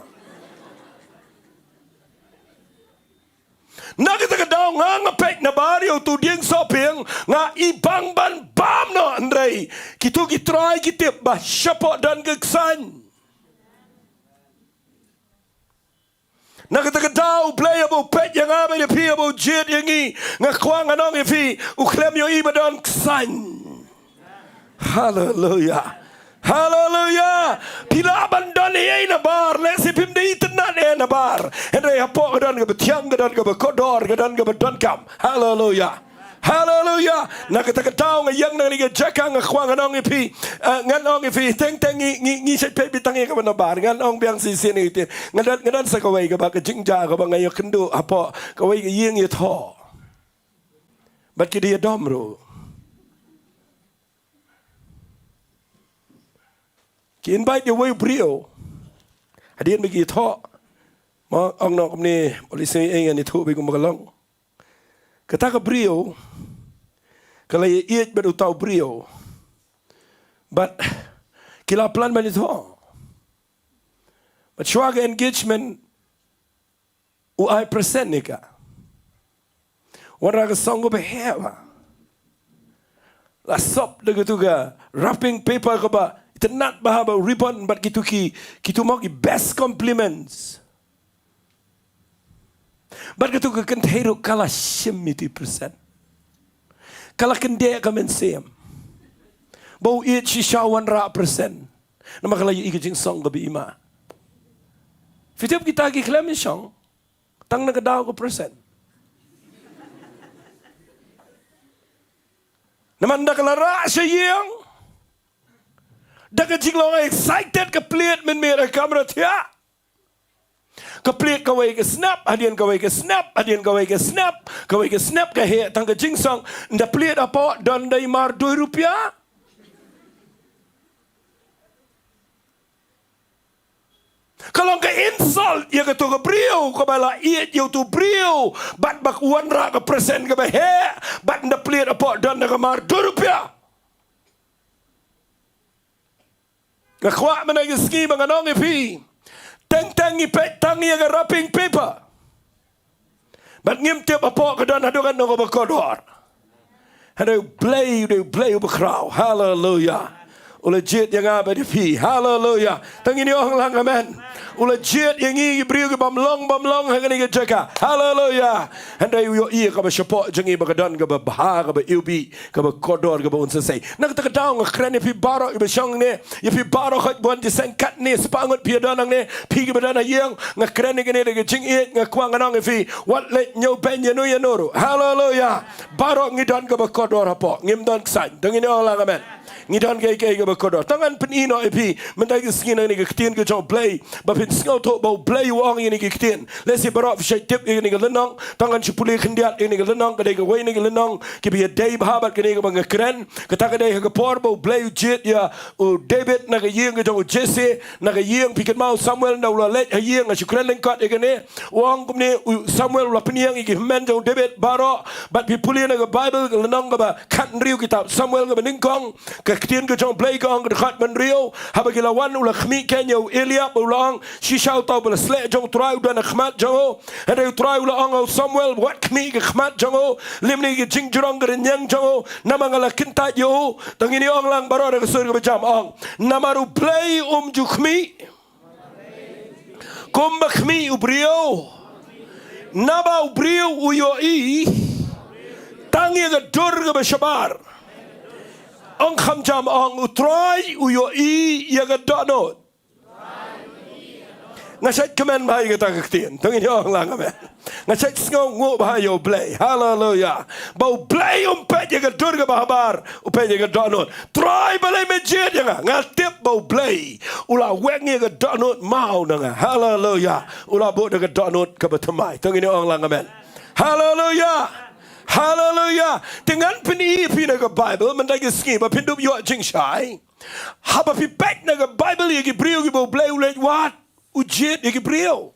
Na kata ka daw nga nga peit na bar ïa utu dieng Sohpieng, nga i bang ban bam noh, hynrei kito ki trai ki tip ba shapoh don ka ksain. Na kata ka daw U Blei haba u peit ïa nga bad ïa phi, haba u jied ïa ngi, nga kwah ngan ong ïa phi, u khlem ïohi ba don ksain. Haleluya. Haleluya. Phi lah ban don ei ei na bar, lehse phim da itynnad ei na bar, hynrei hapoh ka don kaba thiang, ka don kaba kordor, ka don kaba donkam. Haleluya. Haleluya. Na kata ka daw nga ïeng na kane ka jaka, nga kwah ngan ong ïa phi, eh, ngan ong ïa phi, teng teng ngi, ngi, ngi shait peit beit tang ïa kaba na bar, ngan ong biang shisien ïa phi. Nga don, nga don sa kawei kaba ka jingjia kaba nga ïakynduh hapoh kawei ka ïing ïathoh. Bad ki dei ïadom ruh. Ki invite ïa uwei u briew. Hadien ba ki ïathoh. Ma ong noh kumne, u lei sngew ei, ngan ïathuh beit kumba ka long. Kata ka briew ka la ïaieit bad uta u briew. Bad ki la plan ban ïathoh. Bad shuwa ka engagement u ai present ïa ka. Wanrah ka song kaba heh bha. La sop da kito ka wrapping paper kaba itynnad bha, ba ribbon bad kito ki, kito mo ki best compliments. Bad kito ka kynthei ruh ka la shim ïa kito ki present. Ka la kyndit ka mynsiem ba u ïeit shisha wanrah present. Namar ka la ïohi ka jingsong kaba i ma. Phi tip kita ki khlem shong tang na ka daw ka present. Namar da ka la rah sha ïing, da ka jinglong excited, ka plied mynmiet ha ka kamra thiah. Ka plied kawei ka snap, hadien kawei ka snap, hadien kawei ka snap, kawei ka snap ka heh tang ka jingsong. Nda plied hapoh don dei mar dui rupiah. Ka long ka insult ïa kato ka briew kaba la ïeit ïa uto u briew bad ba ka wanrah ka present kaba heh bad nda plied hapoh don da ka mar dui rupiah. Nga kwah mynta ka sngi ba ngan ong ïa phi, teng teng ngi peit tang ïa ka wrapping paper. Bad ngim tip hapoh ka don haduh katno kaba kordor. Hynrei U Blei, U Blei, U Blei uba khraw. Haleluya. U la jied ïa nga bad ïa phi. Haleluya. Tang ngin ong lang amen. U la jied ïa ngi ki briew ki bym long bym long ha kane ka jaka. Haleluya. Hynrei u ïohi ïa kaba shapoh jong ngi ba ka don kaba bha, kaba iwbih, kaba kordor, kaba un sa sei. Na kata ka daw nga kren ïa phi baroh kiba shong ne, ïa phi baroh khoit ba wan jingïaseng katne, spah ngut phi ïa don hangne, phi kiba don ha ïing, nga kren ïa kane da ka jingïeit, nga kwah ngan ong ïa phi, wat leit ñiewbeiñ ïano ïano ruh. Haleluya. Baroh ngi don kaba kordor hapoh, ngim don ksain. Dang ngin ong lang amen. Ngi don kaei kaei kaba kordor. Tang ngan pyni noh ïa phi mynta ka sngi na kane ka ktien ka jong U Blei, ba phin sngewthuh ba U Blei u ong ïa kane ka ktien. Lehse baroh phi shait tip ïa kane ka lynnong. Tang ngan shu pule khyndiat ïa kane ka lynnong, ka dei kawei na ki lynnong kiba ïadei bha bad kane kaba nga kren. Kata ka dei ha ka por ba U Blei u jied ïa u David na ka ïing ka jong u Jesse, na ka ïing, phi kynmaw Samuel ynda u la leit ha ïing, nga shu kren lyngkot ïa kane. U ong kumne, u Samuel u la pynïeng ïa ki hynmen jong u David baroh, bad phi pule na ka Baibl, ka lynnong kaba khathynriew kitab Samuel kaba nyngkong, ka ktien ka jong U Blei ka ong ka dkhot ba hynriew, haba ki la wan u la khmih keiñ ïa u Eliab, u la ong, shisha uta uba la sleh jong U Trai u don ha khmat jong u. Hynrei U Trai u la ong ha u Samuel, wat khmih ka khmat jong u, lymne ka jingjrong ka rynïeng jong u, namar nga la kyntait ïa u. To ngin ïa ong lang baroh da ka sur kaba jam, ong, namar U Blei um ju khmih kumba khmih u briew. Naba u briew u ïohi tang ïa ka dur kaba shabar. Ong kham jam, ong, U Trai u ïohi ïa ka dohnud. Nga shait kmen bha ïa kata ka ktien. To ngin ïa ong lang amen. Nga shait sngewnguh bha ïa U Blei. Haleluya. Ba U Blei um peit ïa ka dur kaba habar, u peit ïa ka dohnud. Trai, balei me jied ïa nga? Nga tip ba U Blei u la weng ïa ka dohnud maw na nga. Haleluya. U la buh da ka dohnud kaba thymmai. To ngin ïa ong lang amen. Haleluya. Haleluya. Te ngan pyni ïa phi na ka Baibl mynta ka sngi ba phin dup ïoh jingshai. Haba phi peit na ka Baibl ïa ki briew kiba U Blei u leit wad, u jied ïa ki briew.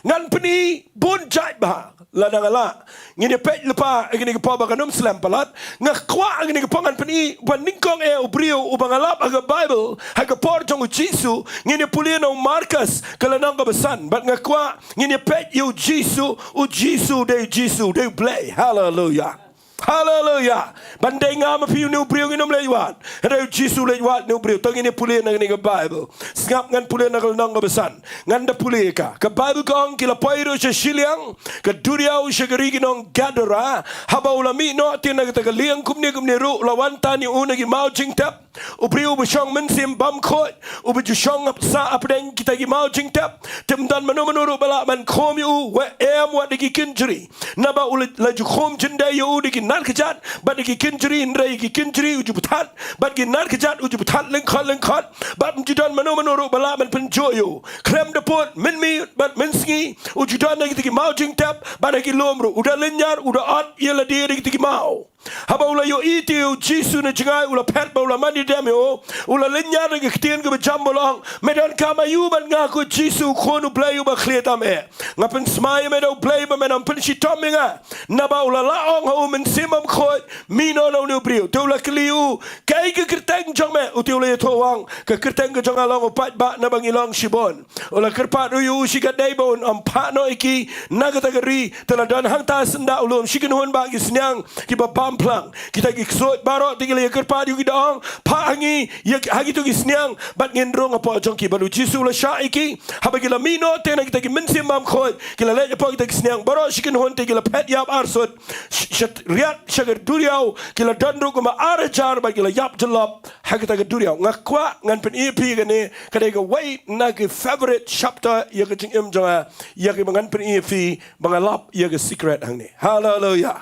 Ngan pyni bun jait bha lada nga lah. Ngin ïa peit lypa ïa kane ka por ba kan ym slem palat. Nga kwah ïa kane ka por ngan pyni ba nyngkong eh u briew uba nga lap ha ka Baibl, ha ka por jong u Jisu, ngin ïa pule na u Markus ka lynnong kaba san. Bad nga kwah ngin ïa peit ïa u Jisu, u Jisu dei u Jisu, dei U Blei. Haleluya. Haleluya. Ban dei nga ma phi une u briew ngin ym leit wad. Hynrei u Jisu u leit wad une u briew. To ngin ïa pule na kane ka Baibl. Sngap, ngan pule na ka lynnong kaba san. Ngan da pule ïa ka. Ka Baibl ka ong, ki la poi ruh sha shiliang ka duriaw sha ka ri ki nong Gadara. Haba u la mih noh te na kata ka lieng, kumne kumne ruh u la wan tan ïa u na ki maw jingtep. U briew uba shong mynsiem bymkhuid, uba ju shong sah hapdeng kita ki maw jingtep. Te ym don mano mano ruh ba lah ban khum ïa u, wat em wat da ki kynjri. Naba u la, la ju khum jyndei ïa u da ki nar kjat bad da ki kynjri, hynrei ïa ki kynjri u ju bthat, bad ki nar kjat u ju bthat lyngkhot lyngkhot. Bad ym ju don mano mano ruh ba lah ban pynjuh ïa u. Khlem da pud, mynmiet bad mynsngi u ju don ha kita ki maw jingtep bad ha ki lum ruh. U da lynñiar, u da ot ïa lade da kita ki maw. Haba u la ïohi te ïa u Jisu na jngai, u la phet bad u la mane dem ïa u. U la lynñiar da ka ktien kaba jam bad u la ong, me don kam aïu bad nga, ko Jisu, Khun u Blei uba khlieh tam eh? Nga pynsmai ïa me da U Blei ba men ym pynshitom ïa nga. Naba u la lah ong ha u mynsiem bymkhuid, mih noh na une u briew. Te u la kylli ïa u, kaei ka kyrteng jong me? U te u la ïathuh, u ong, ka kyrteng ka jong nga long u paidbah, naba ngi long shibun. U la kyrpad ruh ïa u shikatdei ba un ym phah noh ïa ki na kata ka ri. Te la don hangta syndah u lum, shi kynhun bah ki sniang kiba bam phlang. Kita ki ksuid baroh te ki la ïakyrpad ïa u, ki da ong, phah ha ngi ïa ki, ha kito ki sniang bad ngin rung hapoh jong ki. Bad u Jisu u la shah ïa ki. Haba ki la mih noh te na kita ki mynsiem bymkhuid, ki la leit hapoh kita ki sniang baroh shi kynhun, te ki la phet ïap arsut. Sh-, sha riat sha ka duriaw ki la don ruh kumba ar hajar bad ki la ïap jyllop ha kata ka duriaw. Nga kwah ngan pyni ïa phi kane, ka dei kawei na ki favorite chapter ïa ka jingim jong nga, ïa kiba ngan pyni ïa phi ba nga lap ïa ka secret hangne. Haleluya.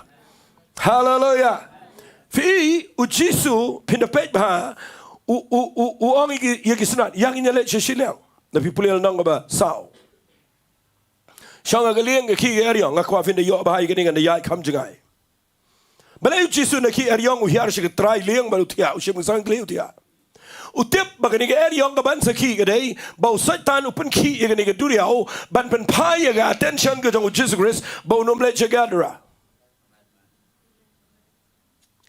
Haleluya. Phi i, u Jisu, phin da peit bha, u, u, u, u ong ïa ki, ïa ki synran, ïa ngin ïa leit sha shiliang. Lada phi pule lynnong kaba saw. Shong ha ka lieng, ka khih ka eriong. Nga kwah phin da ïoh bha ïa kane, ngan da ïaid kham jngai. Balei u Jisu na khih eriong u hiar sha ka trai lieng bad u thiah, u shim ka sangkli u thiah? U tip ba kane ka eriong kaban sa khih ka dei ba u Soitan u pynkhih ïa kane ka duriaw ban pynphai ïa ka attention ka jong u Jisu Khrist ba un ym leit sha Gadara.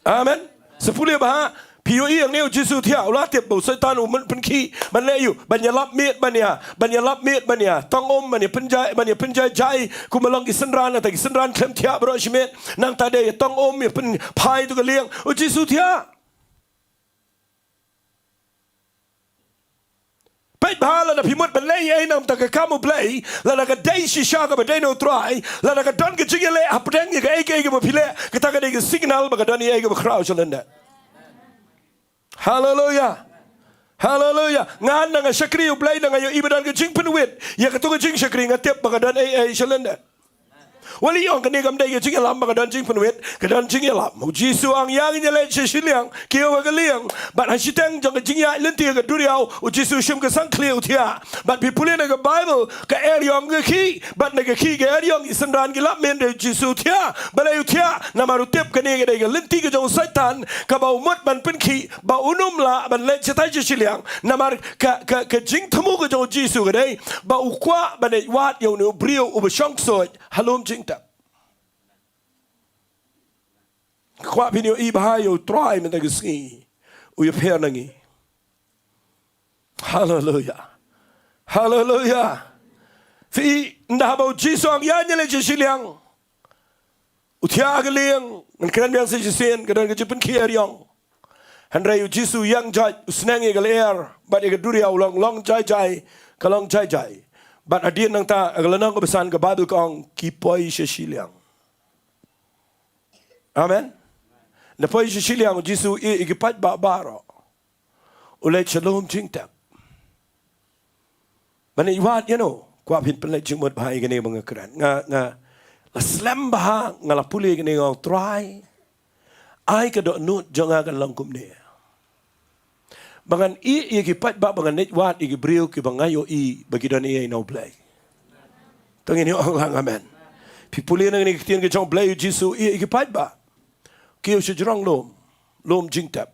Amen. Sa pule bha, phi ïohi hangne u Jisu u thiah, u la tip ba u Soitan u pynkhih ban leh aïu, ban ïalap miet ban ïa, ban ïalap miet ban ïa tong um, ban ïa pynjai, ban ïa pynjai jai, kumba long ki synran, nangta ki synran khlem thiah baroh shimet, nangta dei ïa tong um, ïa pynphai ïa tu ka lieng. U Jisu u thiah. Peit bha, lada phi mut ban leh ei ei na ka bynta ka kam u Blei, lada ka dei shisha kaba dei na u Trai, lada ka don ka jingïaleh hapdeng ïa kaei kaei kaba phi leh, kata ka dei ka signal ba ka don ei ei kaba khraw sha lyndet. Haleluya. Haleluya. Nga, nga shakri u Blei, nga ïohi ba don ka jingpynwit ïa kato ka jingshakri, nga tip ba ka don ei ei sha lyndet. Wat ïa ong kane kam dei ka jingïalam ba ka don jingpynwit, ka don jingïalam. U Jisu ong ïa ngin ïaleit sha shiliang, kiew ha ka lieng. Bad ha shiteng jong ka jingïaid lynti ha ka duriaw, u Jisu shim ka sangkhlieh u thiah. Bad phi pule na ka Baibl, ka eriong ka khih, bad na ka khih ka eriong ki synran ki lap mynta u Jisu u thiah. Balei u thiah? Namar u tip kane ka dei ka lynti ka jong u Soitan, kaba u mut ban pynkhih, ba un ym lah ban leit shatai sha shiliang. Namar ka, ka, ka jingthmu ka jong u Jisu ka dei ba u kwah ban ïaid wad ïa une u briew uba shong ksuid ha lum jingtep. Kwah phin ïohi bha ïa U Trai mynta ka sngi, u ïapher na ngi. Haleluya. Haleluya. Phi, ynda haba u Jisu u ong ïa ngin ïaleit sha shiliang, u thiah ha ka lieng, ngan kren biang sa shisien, ka don ka jingpynkhih eriong. Hynrei u Jisu u ïeng jait, u sneng ïa ka lyer bad ïa ka duriaw, u long, long jai jai, ka long jai jai. Bad hadien nangta, ha ka lynnong kaba san ka Baibl ka ong ki poi sha shiliang. Amen. Ynda poi sha shiliang, u Jisu u ïeh ïa ki paidbah baroh, u leit sha lum jingtep. Ban ïaid wad ïano? Kwah phin pynleit jingmut bha ïa kane ba nga kren. Nga, nga la slem bha, nga la pule ïa kane, nga ong Trai, ai ka dohnud jong nga kan long kumne, ba ngan ïeh ïa ki paidbah, ba ngan ïaid wad ïa ki briew kiba nga ïohi ba ki don ei ei na U Blei. To ngin ïa ong lang amen. Phi pule na kane ka ktien ka jong U Blei, u Jisu u ïeh ïa ki paidbah, kiew sha jrong lum, lum jingtep.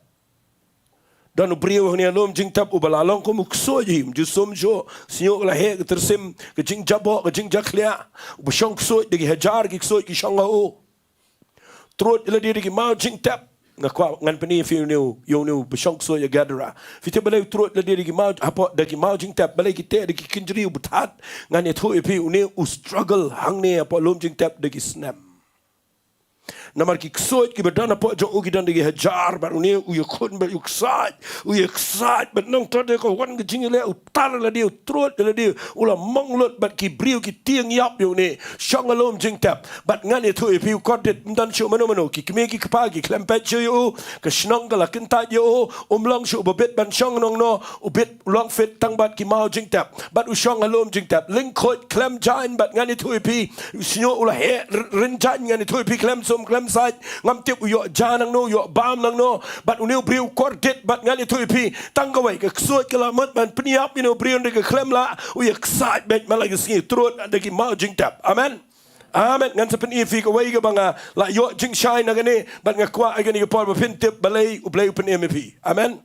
Don u briew hangne ha lum jingtep uba la long kum u ksuid hi, um ju sum shuh, snieh la heh, ka tyrsim, ka jingjaboh, ka jingjakhlia, uba shong ksuid, da ki hajar ki ksuid ki shong ha u. Trud ïa lade da ki maw jingtep. Nga kwah ngan pyni ïa phi une u, ïa une uba shong ksuid ïa Gadara. Phi tip balei u trud ïa lade da ki maw, hapoh da ki maw jingtep, balei ki teh da ki kynjri, u bthad. Ngan ïathuh ïa phi une u struggle hangne hapoh lum jingtep da ki snem. Namar ki ksuid kiba don hapoh jong u ki don da ki hajar, bad une u ïakhun bad u ïaksaid, u ïaksaid, bad nangta te ka wan ka jingïaleh, u tar ïa lade, u trud ïa lade, u la mong lut, bad ki briew ki tieng ïap ïa une, shong ha lum jingtep. Bad ngan ïathuh ïa phi u kordit, ym don shuh mano mano, ki kmie ki kpa ki khlem peit shuh ïa u, ka shnong ka la kyntait ïa u, um long shuh uba bit ban shong nongno, u bit u long fit tang bad ki maw jingtep. Bad u shong ha lum jingtep. Lyngkhuid khlem jaiñ bad ngan ïathuh ïa phi. U snieh u la heh r-, rynjaiñ ngan ïathuh ïa phi khlem sum khlem sait. Ngam tip u ïoh ja nangno, u ïoh bam nangno. Bad une u briew u kordit bad ngan ïathuh ïa phi. Tang kawei ka ksuid ka la mut ban pynïap ïa une u briew hynrei ka khlem lah. U ïaksaid beit man la ka sngi u trud da ki maw jingtep. Amen. Amen. Ngan sa pyni ïa phi kawei kaba nga la ïoh jingshai na kane. Bad nga kwah ha kane ka por ba phin tip balei U Blei u pynim ïa phi. Amen.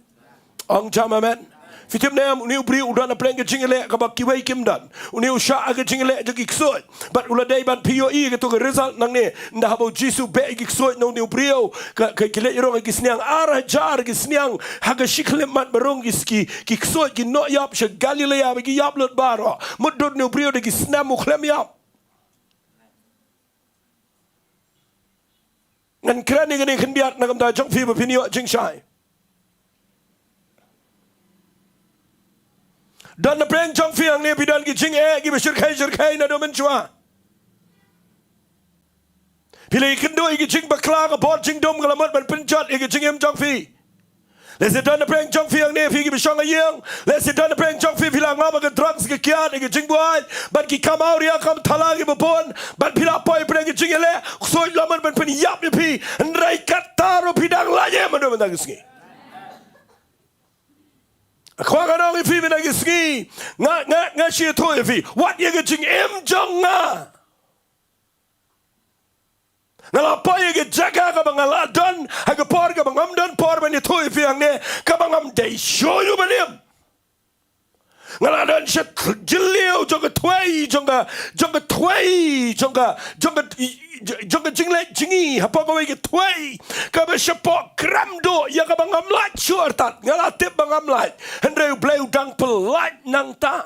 Ong jam amen. Phi tip ne em, une u briew u don hapdeng ka jingïaleh kaba kiwei kim don. Une u shah ha ka jingïaleh jong ki ksuid. Bad u la dei ban phi ïohi kato ka result nangne. Ynda haba u Jisu u beh ïa ki ksuid na une u briew. Ka, ka ki leit rung ha ki sniang ar hajar ki sniang. Ha ka shi khyllipmat ba rung ki, ki, ki ksuid ki noh ïap sha Galilea ba ki ïap lut baroh. Mutdur une u briew da ki snem u khlem ïap. Ngan kren ïa kane khyndiat na ka bynta jong phi ba phin ïoh jingshai. Don napdeng jong phi hangne phi don ki jingeh kiba shyrkhei shyrkhei naduh mynshuwa. Phi la ïakynduh ïa ki jingbakla, ka bor jingdum ka la mut ban pynjot ïa ki jingim jong phi. Lehse don napdeng jong phi hangne phi kiba shong ha ïing. Lehse don napdeng jong phi phi la ngop ha ka drugs, ka kiad, ha ka jingbuaid. Bad ki kam awria kam thala kiba bun. Bad phi la poi hapdeng ka jingïaleh. Ksuid la mut ban pynïap ïa phi. Hynrei katta ruh phi dang lait im haduh mynta ka sngi. Kwah ngan ong ïa phi mynta ka sngi. Nga, nga, nga shu ïathuh ïa phi. Wat ïa ka jingim jong nga. Nga la poi ha ka jaka kaba nga la don, ha ka por kaba ngam don por ban ïathuh ïa phi hangne, kaba ngam dei shuh ïa u ban im. Nga la don sha jylliew jong ka thwei, jong ka, jong ka thwei, jong ka, jong ka, jong ka jingleh jngi, hapoh kawei ka thwei, kaba shapoh kren duh, ïa kaba ngam lait shuh artat, nga la tip ba ngam lait, hynrei U Blei u dang pyllait nangta.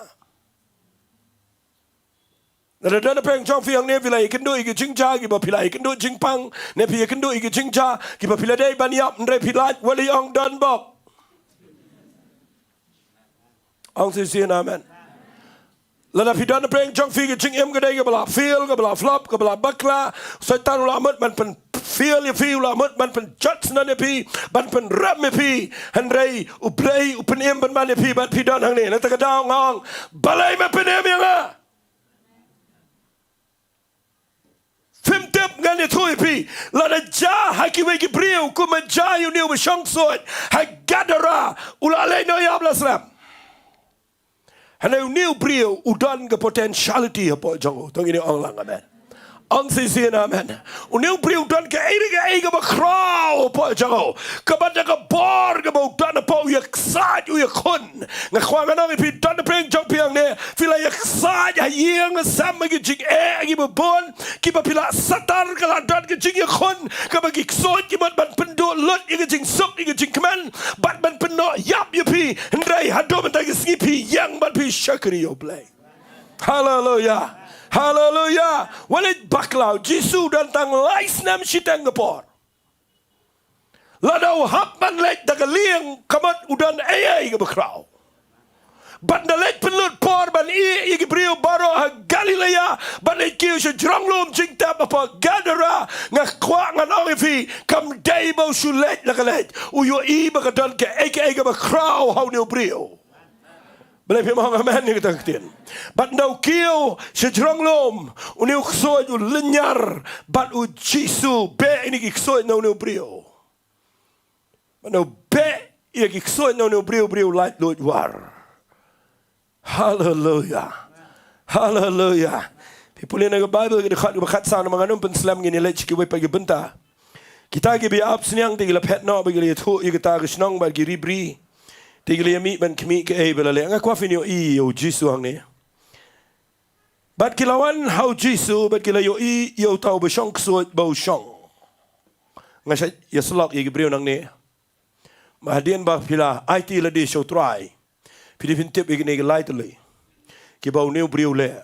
Lada don napdeng jong phi hangne phi la ïakynduh ïa ki jingjia kiba phi la ïakynduh jingpang, ne phi ïakynduh ïa ki jingjia kiba phi la dei ban ïap hynrei phi lait, wat ong don bok. Ong shisien amen. Lada phi don napdeng jong phi ki jingim ka dei kaba la fail, kaba la flop, kaba la bakla, Soitan u la mut ban pyn fail ïa phi, u la mut ban pynjot snem ïa phi, ban pynrem ïa phi, hynrei U Blei u pynim pynban ïa phi, bad phi don hangne, na kata ka daw nga ong, balei me pynim ïa nga? Phim tip, ngan ïathuh ïa phi. Lada jia ha kiwei ki briew kumba jia ïa une uba shong ksuid ha Gadara, u la leit noh ïa u la slem. Hynrei une u briew u don ka potentiality hapoh jong u. To ngin ong lang amen. Ong shisien amen. Une u briew u don kaei re kaei kaba khraw hapoh jong u, kaba da ka bor kaba u don hapoh u ïaksaid u ïakhun. Nga kwah ngan ong ïa phi, don na pdeng jong phi hangne, phi la ïaksaid ha ïing ha sem ha ki jingeh kiba bun, kiba phi la satar, ka la don ka jingïakhun kaba ki ksuid ki mut ban pynduh lut ïa ka jingsuk ïa ka jingkmen bad ban pynnoh ïap ïa phi. Hynrei haduh mynta ka sngi phi ïeng bad phi shakri ïa U Blei. Haleluya. Haleluya. Wat leit bakla, u Jisu u don tang lai snem shiteng ka por. Lada u hap ban leit da ka lieng, ka mut u don ei ei kaba khraw. Bad da leit pynlut por ban ïeh ïa ki briew baroh ha Galilea, bad leit kiew sha jrong lum jingtep hapoh Gadara, nga kwah ngan ong ïa phi, kam dei ba u shu leit la ka leit. U ïohi ba ka don kaei kaei kaba khraw ha une u briew. Balei phim ong amen ïa kata ka ktien? Bad ynda u kiew sha jrong lum, une u ksuid u lynñiar, bad u Jisu u beh ïa kine ki ksuid na une u briew. Bad ynda u beh ïa ki ksuid na une u briew, u briew u laitluid war. Haleluya. Haleluya. Phi pule na ka Baibl, ka dkhot kaba khatsan, namar ngan ym pynslem, ngin ïa leit sha kiwei pat ki bynta. Kita kiba ïa ap sniang te ki la phet noh bad ki la ïathuh ïa kata ka shnong bad ki ri bri. Te ki la ïa mih ban khmih kaei ba la leh. Nga kwah phin ïohi ïa u Jisu hangne. Bad ki la wan ha u Jisu bad ki la ïohi ïa uta uba shong ksuid ba u shong. Nga shait ïasyllok ïa ki briew nangne. Ba hadien ba phi la aiti lade sha U Trai, phi dei phin tip ïa kine ki lai tylli kiba une u briew u leh.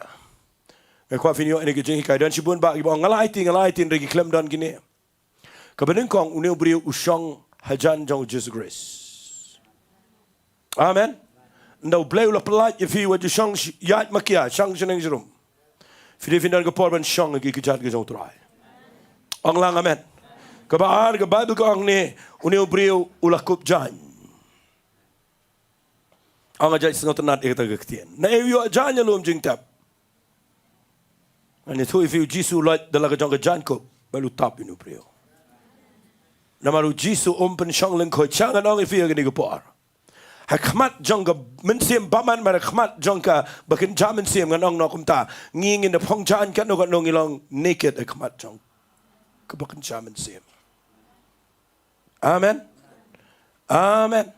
Nga kwah phin ïoh ïa kane ka jinghikai. Don shibun bah kiba ong nga la aiti, nga la aiti, hynrei ki khlem don kine. Kaba nyngkong, une u briew u shong hajan jong u Jisu Khrist. Amen. Ynda U Blei u la pyllait ïa phi wat ju shong sh-, ïaid makia, shong shaneng sharum, phi dei phin don ka por ban shong ha ki kjat ka jong U Trai. Ong lang amen. Kaba ar, ka Baibl ka ong ne, une u briew u la kup jaiñ. Ong, nga jait sngewtynnad ïa kata ka ktien. Naei u ïoh jaiñ ha lum jingtep? Ngan ïathuh ïa phi, u Jisu u lait da la ka jong ka jaiñkup bad u tap ïa une u briew. Namar u Jisu um pynshong lyngkhuid. Sha ngan ong ïa phi ha kane ka por, ha khmat jong ka mynsiem bymman, bad ha khmat jong kaba kynja mynsiem, ngan ong noh kumta, ngi ngin da phong jaiñ katno katno, ngi long naked ha khmat jong kaba kynja mynsiem. Amen. Amen.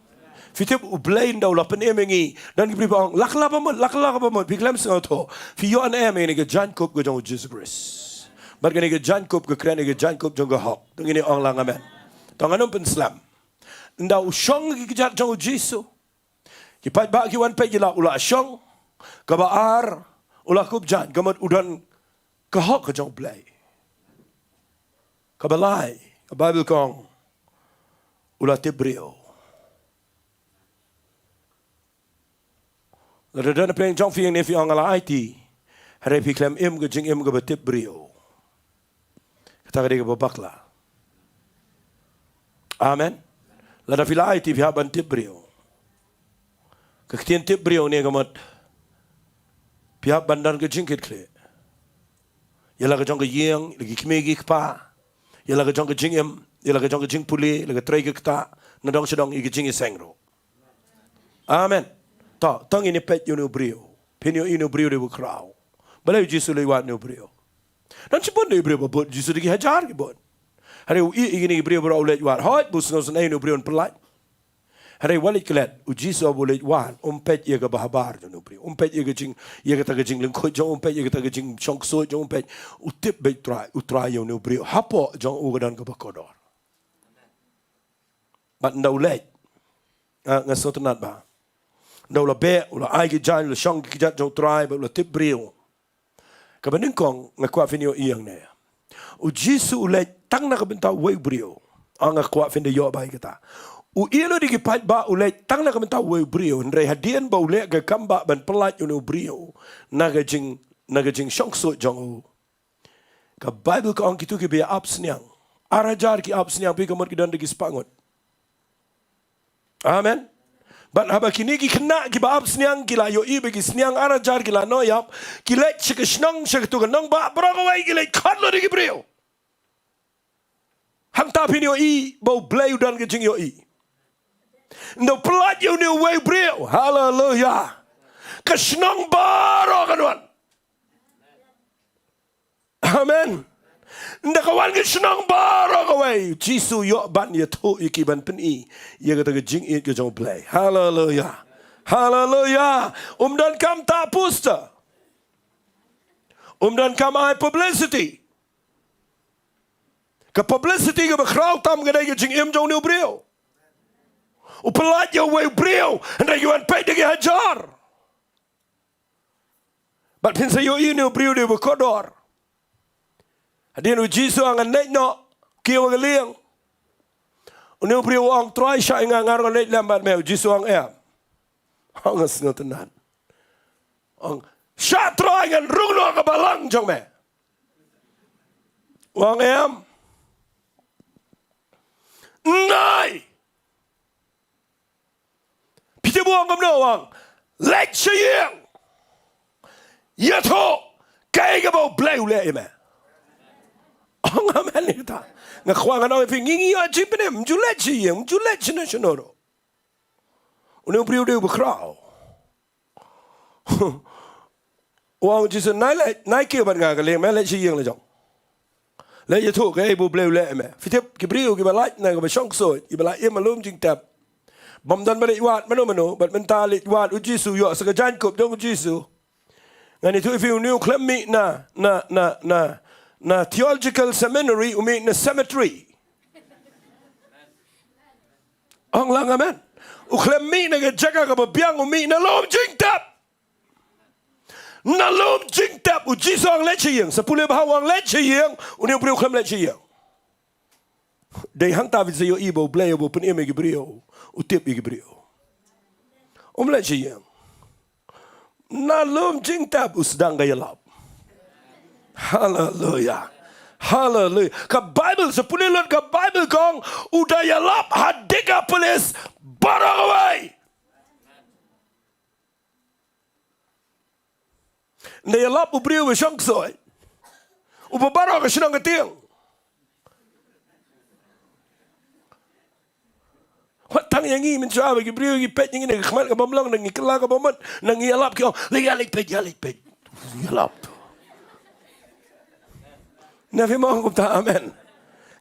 Phi tip, U Blei ynda u la pynim ïa ngi, don ki briew ba ong, la kylla ba mut, la kylla ba mut, phi khlem sngewthuh. Phi ïoh ne em ïa kane ka jaiñkup ka jong u Jisu Khrist? Bad kane ka jaiñkup ka kren ïa ka jaiñkup jong ka hok. To ngin ong lang amen. To ngan ym pynslem. Ynda u shong ha ki kjat jong u Jisu, ki paidbah ki wan peit, ki la, u la shong. Kaba ar, u la kup jaiñ, ka mut u don ka hok ka jong U Blei. Kaba lai, ka Baibl ka ong, u la tip briew. Lada don na pdeng jong phi hangne phi ong nga la aiti, hynrei phi khlem im ka jingim kaba tip briew, kata ka dei kaba bakla. Amen. Lada phi la aiti phi hap ban tip briew. Ka ktien tip briew ne ka mut phi hap ban don ka jingkitkhlieh ïa la ka jong ka ïing, ïa la ki kmie ki kpa, ïa la ka jong ka jingim, ïa la ka jong ka jingpule, ïa la ka trei ka ktah, nadong shadong, ïa ka jingïaseng ruh. Amen. To, to ngin ïa peit ïa une u briew. Phin ïoh ïa une u briew u dei uba khraw. Balei u Jisu u leit wad ïa une u briew? Don shibun de ki briew ba bud Jisu, de ki hajar ki bud. Hynrei u ïeh ïa kine ki briew baroh, u leit wad. Hooid, ba u sngewsynei ïa une u briew un pyllait. Hynrei wat leit klet, u Jisu haba u leit wad, um peit ïa kaba habar jong une u briew. Um peit ïa ka jing, ïa kata ka jinglyngkhuid jong u, um peit ïa kata ka jingshong ksuid jong u, um peit. U tip beit u Trai, u Trai ïa une u briew. Hapoh jong u ka don kaba kordor. Bad ynda u leit, ah, nga sngewtynnad ba ynda u la beh, u la ai ki jaiñ, u la shong ha ki kjat jong u Trai, bad u la tip briew. Kaba nyngkong nga kwah phin ïohi hangne, u Jisu u leit tang na ka bynta uwei u briew. Ah, nga kwah phin da ïoh ba ïa kata. U ïeh lut ïa ki paidbah, u leit tang na ka bynta uwei u briew. Hynrei hadien ba u leh ka kam ba ban pyllait ïa une u briew na ka jing, na ka jingshong ksuid jong u, ka Baibl ka ong kito kiba ïa ap sniang, ar hajar ki ap sniang, phi, ka mut ki don da ki spah ngut. Amen. Bad haba kine ki khynnah kiba ap sniang ki la ïohi ba ki sniang ar hajar ki la noh ïap, ki leit sha ka shnong, sha katu ka nongbah baroh kawei, ki leit khot lut ïa ki briew. Hangta phin ïohi ba U Blei u don ka jingïohi. Ynda u pyllait ïa une uwei u briew. Haleluya. Ka shnong baroh kan wan. Amen. Ynda ka wan ka shnong baroh kawei, Jisu u ïoh ban ïathuh ïa ki, ban pyni ïa kata ka jingïeit ka jong U Blei. Haleluya. Haleluya. Um donkam tah poster. Um donkam ai publicity. Ka publicity kaba khraw tam ka dei ka jingim jong une u briew. U pyllait ïa uwei u briew, hynrei ki wan peit da ki hajar. Bad phin sa ïohi une u briew u dei uba kordor. Hadien U Jisu u ong, ngan leit noh, kiew ha ka lieng. Une u briew u ong, Trai, shah ïa nga, nga ruh ngan leit lem bad me. U Jisu u ong, em. Ong, nga sngewtynnat. Ong, shah Trai, ngan rung noh ha ka balang jong me. U ong, em. Nai. Phi tip u ong kumno? U ong, leit sha ïing, ïathuh kaei kaba U Blei u leh ïa me. Ong amen ïa kata. Nga kwah ngan ong ïa phi, ngi ngi ïoh jingpynim, ym ju leit sha ïing, ym ju leit shano shano ruh. Une u briew u dei uba khraw. U ong Jisu, nai leit, nai kiew bad nga ha ka lieng, me leit sha ïing la jong. Leit ïathuh kaei ba U Blei u leh ïa me. Phi tip, ki briew kiba lait na kaba shong ksuid, kiba la im ha lum jingtep, bym don ba leit wad mano mano, bad mynta leit wad U Jisu, ïoh sa ka jaiñkup jong U Jisu. Ngan ïathuh ïa phi, une u khlem mih na, na, na, na, na theological seminary, u mih na cemetery. Ong lang amen. U khlem mih na ka jaka kaba biang, u mih na lum jingtep. Na lum jingtep. U Jisu u ong leit sha ïing. Sa pule ba haba u ong leit sha ïing, une u briew u khlem leit sha ïing. Dei hangta phin sa ïohi ba U Blei uba u pynim ïa ki briew, u tip ïa ki briew. Um leit sha ïing. Na lum jingtep u sdang ka ïalap. Haleluya. Haleluya. Ka Baibl, sa pule lut ka Baibl ka ong, u da ïalap ha Dekapolis baroh kawei. Ynda ïalap u briew uba shong ksuid, uba baroh ka shnong ka tieng. Wat tang ïa ngi mynshuwa ba ki briew ki peit ïa ngi na ka khmat kaba ym long, na ngi kylla kaba mut, na ngi ïalap ki ong, leit, ïa leit peit, ïa leit peit. Ïalap. Na phi mong kumta, amen.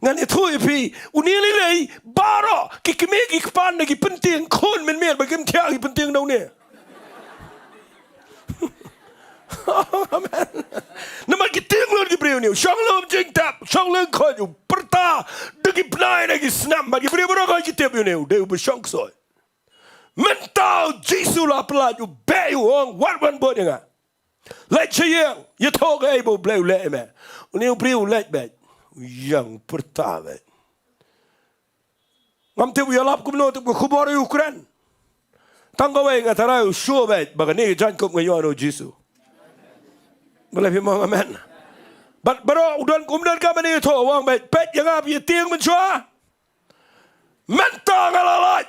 Ngan ïathuh ïa phi, une lei lei, baroh, ki kmie ki kpa na ki pyntieng khun mynmiet ba kim thiah ki pyntieng na une. Amen. Namar ki tieng lut ki briew ne, u shong lum jingtep, u shong lyngkhuid, u pyrta da ki bnai na ki snam, bad ki briew baroh ki tip ïa une, u dei uba shong ksuid. Mynta u Jisu u la pyllait, u beh, u ong, wat wan bud ïa nga. Leit sha ïing, ïathuh kaei ba U Blei u leh ïa me. Une u briew u leit beit, u ïeng, u pyrta beit. Ngam tip u ïalap kumno, tip ka khubor u kren. Tang kawei nga tharai u sure beit ba kane ka jaiñkup nga ïoh na u Jisu. Balei phi mong amen? Bad baroh u don, um donkam ban ïathuh, u ong beit, peit ïa nga phi ïa tieng mynshuwa. Mynta nga la lait.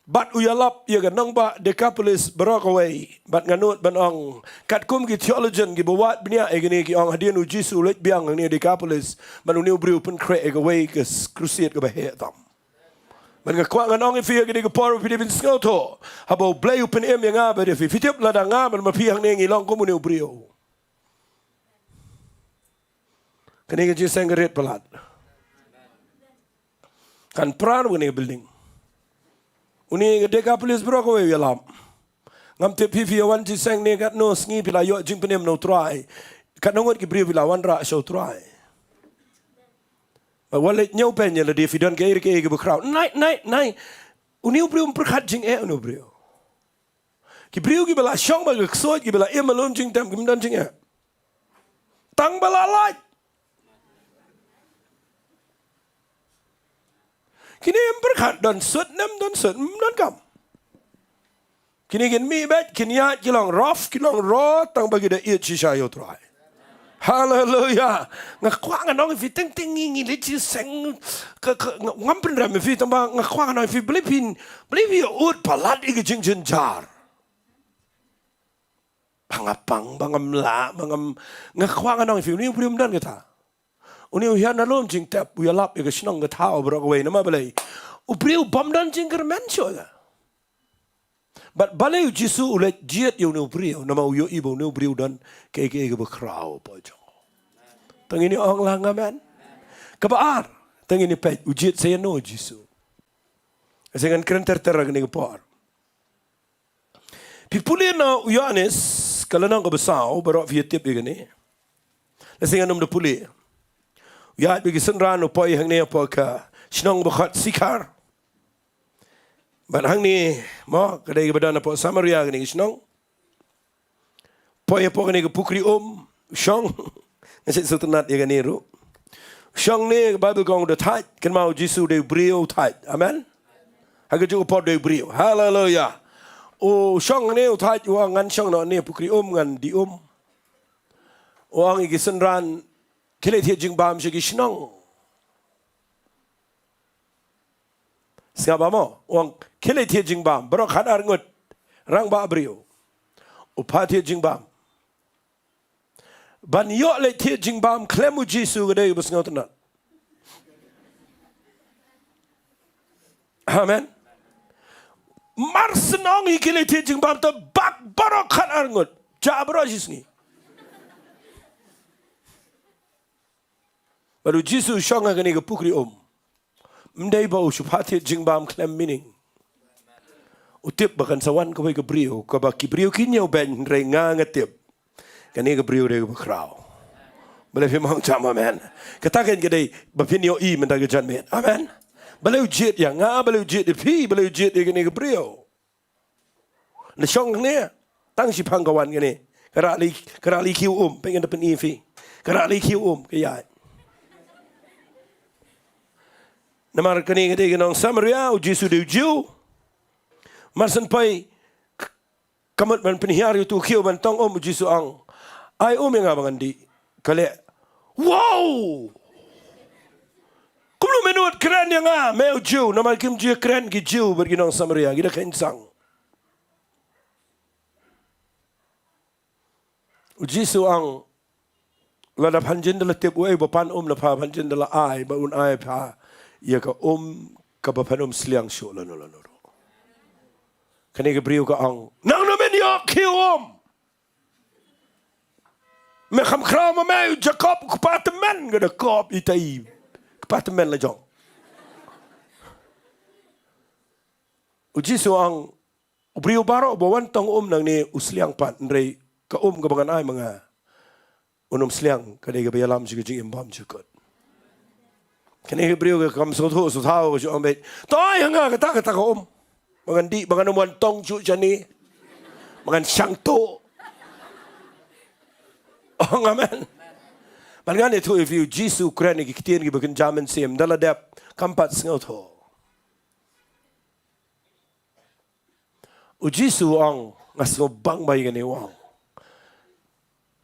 Bad u ïalap ïa ka nongbah Dekapolis baroh kawei. Bad nga nud ban ong, katkum ki theologian kiba wad bniah ïa kine ki ong hadien u Jisu u leit biang hangne Dekapolis, bad une u briew u pynkhreh ïa kawei ka s-, crusade kaba heh tam. Bad nga kwah ngan ong ïa phi ha kane ka por, phi dei ban sngewthuh, haba U Blei u pynim ïa nga bad ïa phi, phi tip lada nga bad ma phi hangne ngi long kum une u briew, kane ka jingïaseng ka rit palat. Kan pra na kane ka building. Une ka Dekapolis baroh kawei u ïalap. Ngam tip phi, phi ïa wan jingïaseng ne katno sngi phi la ïoh jingpynim na u Trai. Katno ngut ki briew phi la wanrah sha u Trai. Ba wat leit ñiew pyn ïa lade, phi don kaei re kaei kaba khraw. Nai, nai, nai. Une u briew um pyrkhat jingeh une u briew. Ki briew kiba la shong bad ka ksuid, kiba la im ha lum jingtep, kim don jingeh. Tang ba la lait. Kine ym pyrkhat don sut ne ym don sut, ym donkam. Kine kin mih beit, kin ïaid, ki long rough, ki long raw, tang ba ki da ïeit shisha ïa u Trai. Haleluya. Nga kwah ngan ong ïa phi teng teng ngi ngi leit shisha ka, ka, nga, ngam pynrem ïa phi tang ba nga kwah ngan ong ïa phi balei phi, balei phi ïa ud palat ïa ka jingjynjar. Ba nga pang, ba ngam lah, ba ngam, nga kwah ngan ong ïa phi, une u briew um don kata. Une u hiar na lum jingtep, u ïalap ïa ka shnong ka thaw baroh kawei, namar balei? U briew bym don jingkyrmen shuh ïa ka. Bad balei u Jisu u leit jied ïa une u briew, namar u ïohi ba une u briew u don kaei kaei kaba khraw hapoh jong u. Te ngin ong lang amen. Kaba ar, te ngin peit u jied sa ïano u Jisu. Sa ngan kren ter ter ha kane ka por. Phi pule na u Ïoannis ka lynnong kaba saw, baroh phi ïa tip ïa kane. Lehse ngan ym da pule. U ïaid bad ki synran u poi hangne hapoh ka shnong ba khot Sikhar. Bad hangne mo ka dei kaba don hapoh Samaria kane ka shnong. Poi hapoh kane ka pukri um, u shong. Nga sngewthuh ïa kane ruh. U shong ne ka Baibl ka ong u da thait, kynmaw u Jisu u dei u briew u thait. Amen. Ha kajuh ka por u dei u briew. Haleluya. U shong ne u thait, u ong ngan shong noh ne pukri um, ngan dih um. U ong ïa ki synran, khie leit thied jingbam sha ki shnong. Sngap ba mo, u ong khie leit thied jingbam, baroh khatar ngut, rangbah briew. U phah thied jingbam. Ban ïoh leit thied jingbam khlem u Jisu ka dei kaba sngewtynnat. Amen. Mar shen ong ïa khie leit thied jingbam te bak baroh khatar ngut. Jah baroh shi sngi. Bad u Jisu u shong ha kane ka pukri um. Ym dei ba u shu phah thied jingbam khlem mining. U tip ba kan sa wan kawei ka briew, kaba ki briew kin ïoh beiñ, hynrei nga nga tip kane ka briew dei kaba khraw. Balei phim ong jam amen? Kata kan ka dei ba phin ïohi mynta ka janmiet. Amen. Balei u jied ïa nga, balei u jied ïa phi, balei u jied ïa kane ka briew? Na shong ne, tang shiphang ka wan kane. Ka rah lei, ka rah lei khiew um, peit ngan da pyni phi. Ka rah lei khiew um, ka ïaid. Namar kane ka dei ka nong Samaria, u Jisu dei u Jiw. Mar shen poi, ka mut ban pynhiar ïa uto u khiew ban tong um, u Jisu ong, ai um ïa nga ba ngan dih. Ka leh, wow! Kumno me nud kren ïa nga, me u Jiw, namar kim ju kren ki Jiw bad ki nong Samaria, ki da kheiñ sang. U Jisu ong, lada phan jin da la tip uei ba pan um na pha, phan jin da la ai, ba un ai pha ïa ka um kaba phan ym sliang shuh lano lano ruh. Kane ka briew ka ong, nangno men ïoh khiew um? Me kham khraw ma me u Jakob u kpa tymmen, ka da kop itai, kpa tymmen la jong. U Jisu ong, u briew baroh ba wan tong um nangne u sliang pat, hynrei ka um kaba ngan ai ma nga un ym sliang, ka dei kaba ïalam sha ka jingim bymjukut. Kane ka briew ka kam sngewthuh sngewthaw, ka shu ong beit, to ai ha nga kata, kata ka um ba ngan dih, ba ngan ym wan tong shuh shane, ba ngan shang tuh. Ong amen. Bad ngan ïathuh ïa phi, u Jisu u kren ïa ki ktien kiba kynja mynsiem, da la dep kam pat sngewthuh. U Jisu u ong, nga sngewbang ba ïa kane u ong,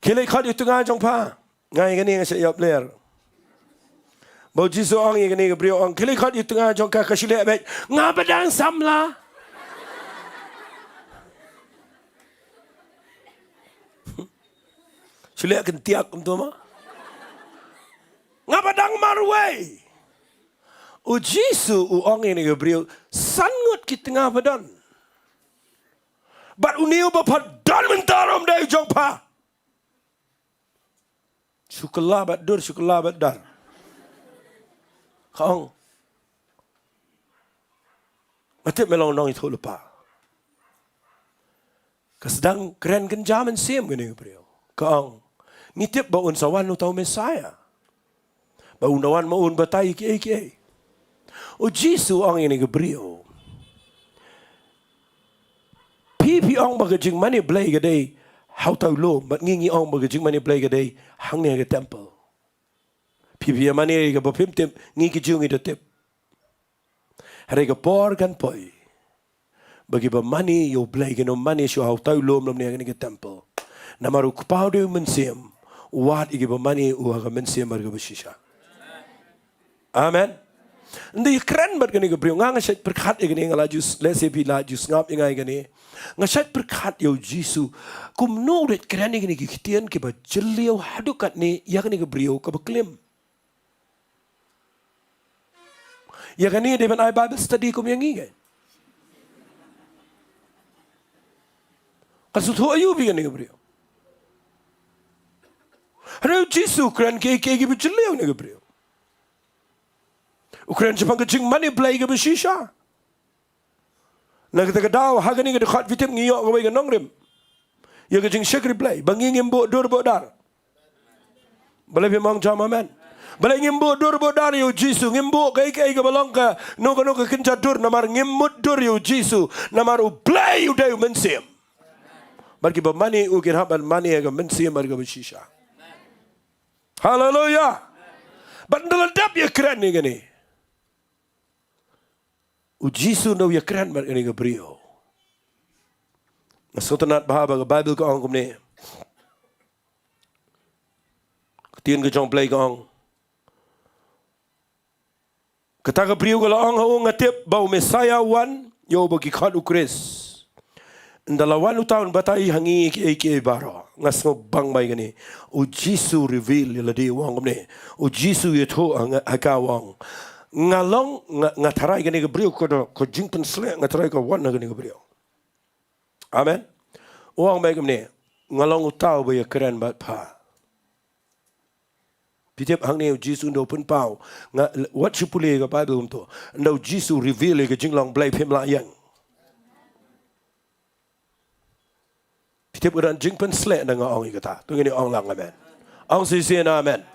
khie leit khot ïa u tnga jong pha. Nga ïa kane nga shah ïap ler. Ba u Jisu u ong ïa kane ka briew, u ong, khie leit khot ïa u tnga jong ka, ka shu leh beit, nga ba dang samla. Shu leh kyntiak kumto ma. Nga ba dang marwei. U Jisu u ong ïa kane ka briew, san ngut ki tnga ba don. Bad une uba pha don mynta ruh ym dei u jong pha. Shu kylla bad dur, shu kylla bad dar. Ka ong, nga tip me long u nongïathuhlypa. Ka sdang kren kynja mynsiem kane ka briew. Ka ong, ngi tip ba un sa wan uta u Messaïah, ba un da wan ma un batai kiei kiei. U Jisu u ong ïa kane ka briew, phi phi ong ba ka jingmane Blei ka dei ha uta u lum, bad ngi ngi ong ba ka jingmane Blei ka dei hangne ha ka temple. Phi phi ïa mane ïa kaba phim tip, ngi ki Jiw ngi da tip. Hynrei ka por kan poi ba kiba mane ïa u Blei kin ym mane shuh ha uta u lum lymne ha kane ka temple. Namar u Kpa u dei u Mynsiem, Wad ïa kiba mane u ha ka mynsiem bad kaba shisha. Amen. Nda ïakren bad kane ka briew, nga nga shait pyrkhat ïa kane, nga la ju s-, lehse phi la ju sngap ïa nga ïa kane. Nga shait pyrkhat ïa u Jisu. Kumno u dei kren ïa kine ki ktien kiba jylliew haduh katne ïa kane ka briew kaba klim. Ïa kane dei ban ai Bible study kum ïa ngi keiñ. Ka sngewthuh aïu phi kane ka briew? Hynrei u Jisu u kren kiei kiei kiba jylliew ïa kane ka briew. U kren shaphang ka jingmane Blei kaba shisha. Na kata ka daw ha kane ka dkhot phi tip ngi ïoh kawei ka nongrim ïa ka jingshakri Blei ba ngi ngim buh dur buh dar. Balei phim ong jam amen? Balei ngim buh dur buh dar ïa u Jisu, ngim buh kaei kaei kaba long kano kano ka kynja dur, namar ngim mutdur ïa u Jisu, namar u Blei u dei u mynsiem. Bad kiba mane u kin hap ban mane ha ka mynsiem bad kaba shisha. Haleluya. Bad ynda la dep ïakren ïa kane, u Jisu ynda u ïakren bad kane ka briew, nga sngewtynnat bha ba ka Baibl ka ong kumne. Ka ktien ka jong U Blei ka ong, kata ka briew ka la ong ha u, nga tip ba u Messaïah u wan, ïa uba ki khot u Khrist. Ynda la wan uta un batai ha ngi kiei kiei baroh. Nga sngewbang ba ïa kane, u Jisu u reveal ïa lade, u ong kumne. U Jisu u ïathuh ha nga, ha ka, u ong, nga long, nga, nga tharai kane ka briew, ka da, ka jingpynsleh nga tharai ka wan na kane ka briew. Amen. U ong ba ïa kumne, nga long uta uba ïakren bad pha. Phi tip hangne u Jisu ynda u pynpaw. Nga, wat shu pule ïa ka Baibl kumto. Ynda u Jisu u reveal ïa ka jinglong Blei phim lah ïeng. Phi tip ka don jingpynsleh ynda nga ong ïa kata. To ngin ong lang amen. Ong shisien amen.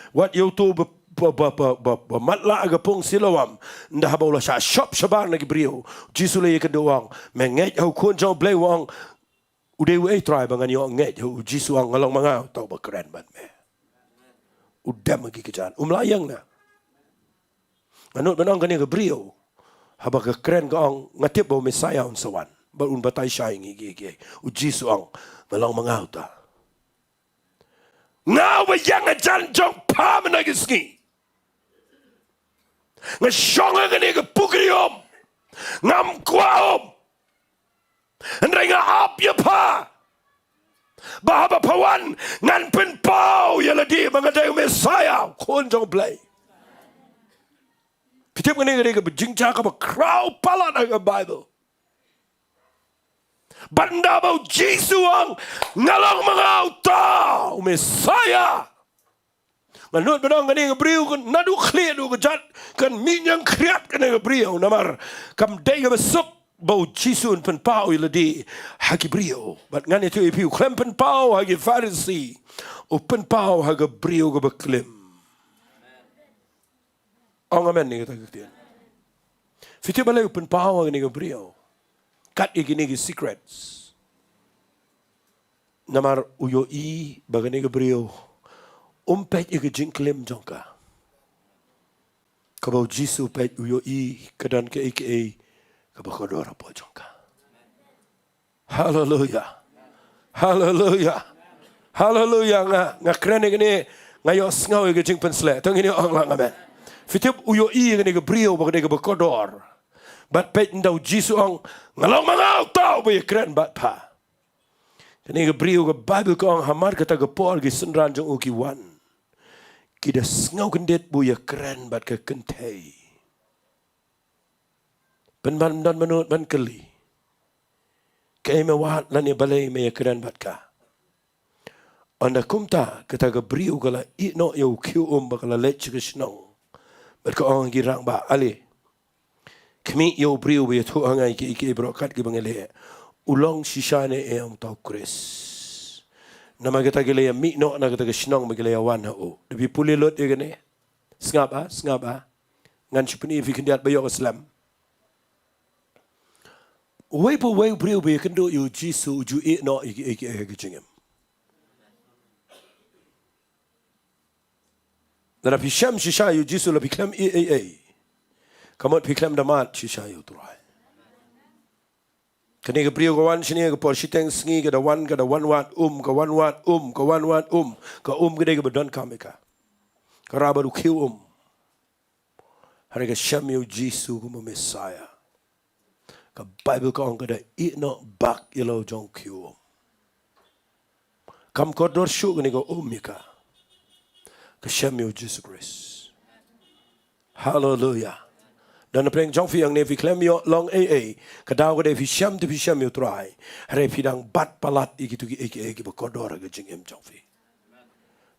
Wat ïa uto ba, ba, ba matlah ha ka pung Siloam. Ynda haba u la shah shop shabar na ki briew, u Jisu u la ïakynduh u ong, me ngeit ha u Khun jong u Blei? U ong, u dei uei Trai ba ngan ïoh ngeit ha u? U Jisu u ong, nga long ma nga uta uba kren bad me. U dem ha ki kjat. Um lah ïeng na. Nga nud ban ong kane ka briew, haba ka kren ka ong, nga tip ba u Messaïah un sa wan bad un batai shai ïa ngi kiei kiei. U Jisu u ong, nga long ma nga uta. Nga uba ïeng hajan jong pha mynta ki sngi. Nga shong ha kane ka pukri um. Ngam kwah um. Hynrei nga ap ïa pha ba haba pha wan ngan pynpaw ïa lade ba nga dei u Messaïah, u Khun jong u Blei. Phi tip kane ka dei kaba jingjia kaba khraw palat ha ka Baibl. Bad ynda ba u Jisu u ong, nga long ma nga uta, u Messaïah. Nga nud ban ong kane ka briew kan, naduh khlieh haduh kjat, kan mih ñiangkhriat kane ka briew namar kam dei kaba suk ba u Jisu un pynpaw ïa lade ha ki briew. Bad ngan ïathuh ïa phi, u khlem pynpaw ha ki Pharisi, u pynpaw ha ka briew kaba klim. Ong amen ïa kata ka ktien. Phi tip balei u pynpaw ha kane ka briew kat ïa kine ki secrets? Namar u ïohi ba kane ka briew um peit ïa ka jingklim jong ka. Kaba u Jisu u peit, u ïohi ka don kaei kaei kaba kordor hapoh jong ka. Haleluya. Haleluya. Haleluya. Nga, nga kren ïa kane, nga ïohsngew ïa ka jingpynsleh. To ngin ong lang amen. Phi tip u ïohi ïa kane ka briew ba ka dei kaba kordor. Bad peit ynda u Jisu u ong, nga long ma nga uta uba ïakren bad pha. Kane ka briew, ka Baibl ka ong, hamar kata ka por ki synran jong u ki wan, ki da sngew kyndit ba u ïakren bad ka kynthei. Pynban ym don mano ban kylli, kaei me wad lane balei me ïakren bad ka? Ynda kumta kata ka briew ka la ïeh noh ïa u khiew um bad ka la leit sha ka shnong. Bad ka ong ha ki rangbah, ale, khmih ïa u briew ba ïathuh ha nga ïa kiei kiei baroh kat kiba nga leh. U long shisha ne em uta u Khrist? Namar kita ki la ïa mih noh na kata ka shnong ba ki la ïa wan ha u. Da phi pule lut ïa kane. Sngap a, sngap a. Ngan shu pyni ïa phi khyndiat ba ïoh ka slem. Uwei pa uwei u briew ba ïakynduh ïa u Jisu u ju ïeh noh ïa kiei kiei ha ka jingim. Lada phi shem shisha ïa u Jisu, lada phi khlem ïeh ei ei, ka mut phi khlem da mad shisha ïa u Trai. Kane ka briew ka wan shane ka por shiteng sngi, ka da wan, ka da wan wad um, ka wan wad um, ka wan wad um, ka um ka dei kaba donkam ïa ka. Ka rah bad u khiew um. Hynrei ka shem ïa u Jisu kum u Messiah. Ka Baibl ka ong ka da ïeh noh bak ïa la u jong u khiew um. Kam kordor shuh kane ka um ïa ka. Ka shem ïa u Jisu Khrist. Haleluya. Don na pdeng jong phi hangne phi khlem ïoh long ei ei. Ka daw ka dei phi shem te phi shem ïa u Trai. Hynrei phi dang bat palat ïa kito kiei kiei kiba kordor ha ka jingim jong phi.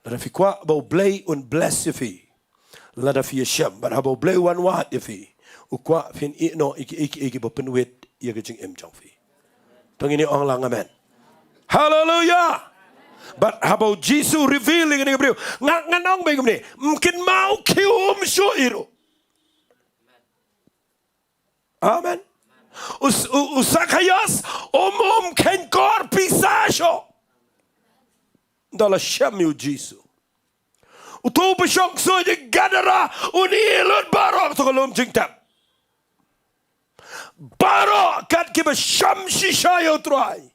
Lada phi kwah ba u Blei un bless ïa phi. Lada phi ïashem, bad haba u Blei u wan wad ïa phi, u kwah phin ïeh noh ïa kiei kiei kiba pynwit ïa ka jingim jong phi. To ngin ong lang amen. Haleluya. Bad haba u Jisu u reveal ïa kane ka briew, nga, ngan ong beit kumne, ym kynmaw khiew um shuh ïa u. Amen. U, u, u Sakhaios um, um kheiñ kor pisa shuh. Ynda la shem ïa u Jisu. Uto u ba shong ksuid Gadara un ïeh lut baroh, to ka lum jingtep. Baroh kat kiba sham shisha ïa u Trai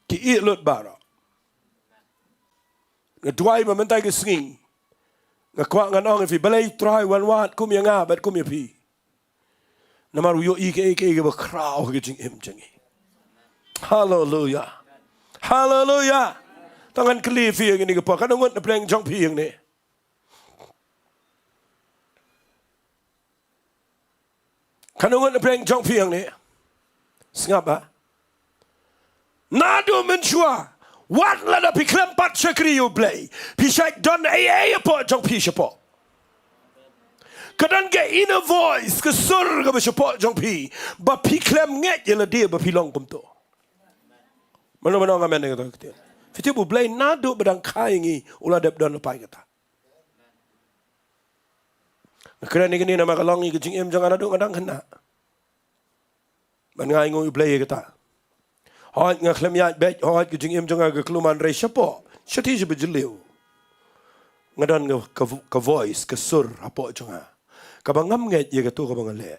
ki ïeh lut baroh. Nga duwai ba mynta ka sngi nga kwah ngan ong ïa phi, balei u Trai u wan wad kum ïa nga bad kum ïa phi. Namar u ïohi kaei kaei kaba khraw ha ka jingim jong ngi. Haleluya. Haleluya. To ngan kylli phi ïa kane ka por, katno ngut na pdeng jong phi hangne? Katno ngut na pdeng jong phi hangne? Sngap ba. Naduh mynshuwa, wat lada phi khlem pat shakri ïa u Blei, phi shait don ei ei hapoh jong phi shapoh. Ka don ka inner voice, ka sur kaba shapoh jong phi, ba phi khlem ngeit ïa lade ba phi long kumto. Mano mano ong amen ïa kata ka ktien. Phi tip u Blei naduh ba dang kha ïa ngi u la dep don lypa ïa kata. Nga kren ïa kane namar ka long ïa ka jingim jong nga naduh nga dang khynnah. Ban nga ainguh ïa u Blei ïa kata. Hooid nga khlem ïaid beit, hooid ka jingim jong nga ka kulmar, hynrei shapoh, shathie shaba jylliew, nga don ka, ka, ka voice, ka sur hapoh jong nga, kaba ngam ngeit ïa kato kaba nga leh.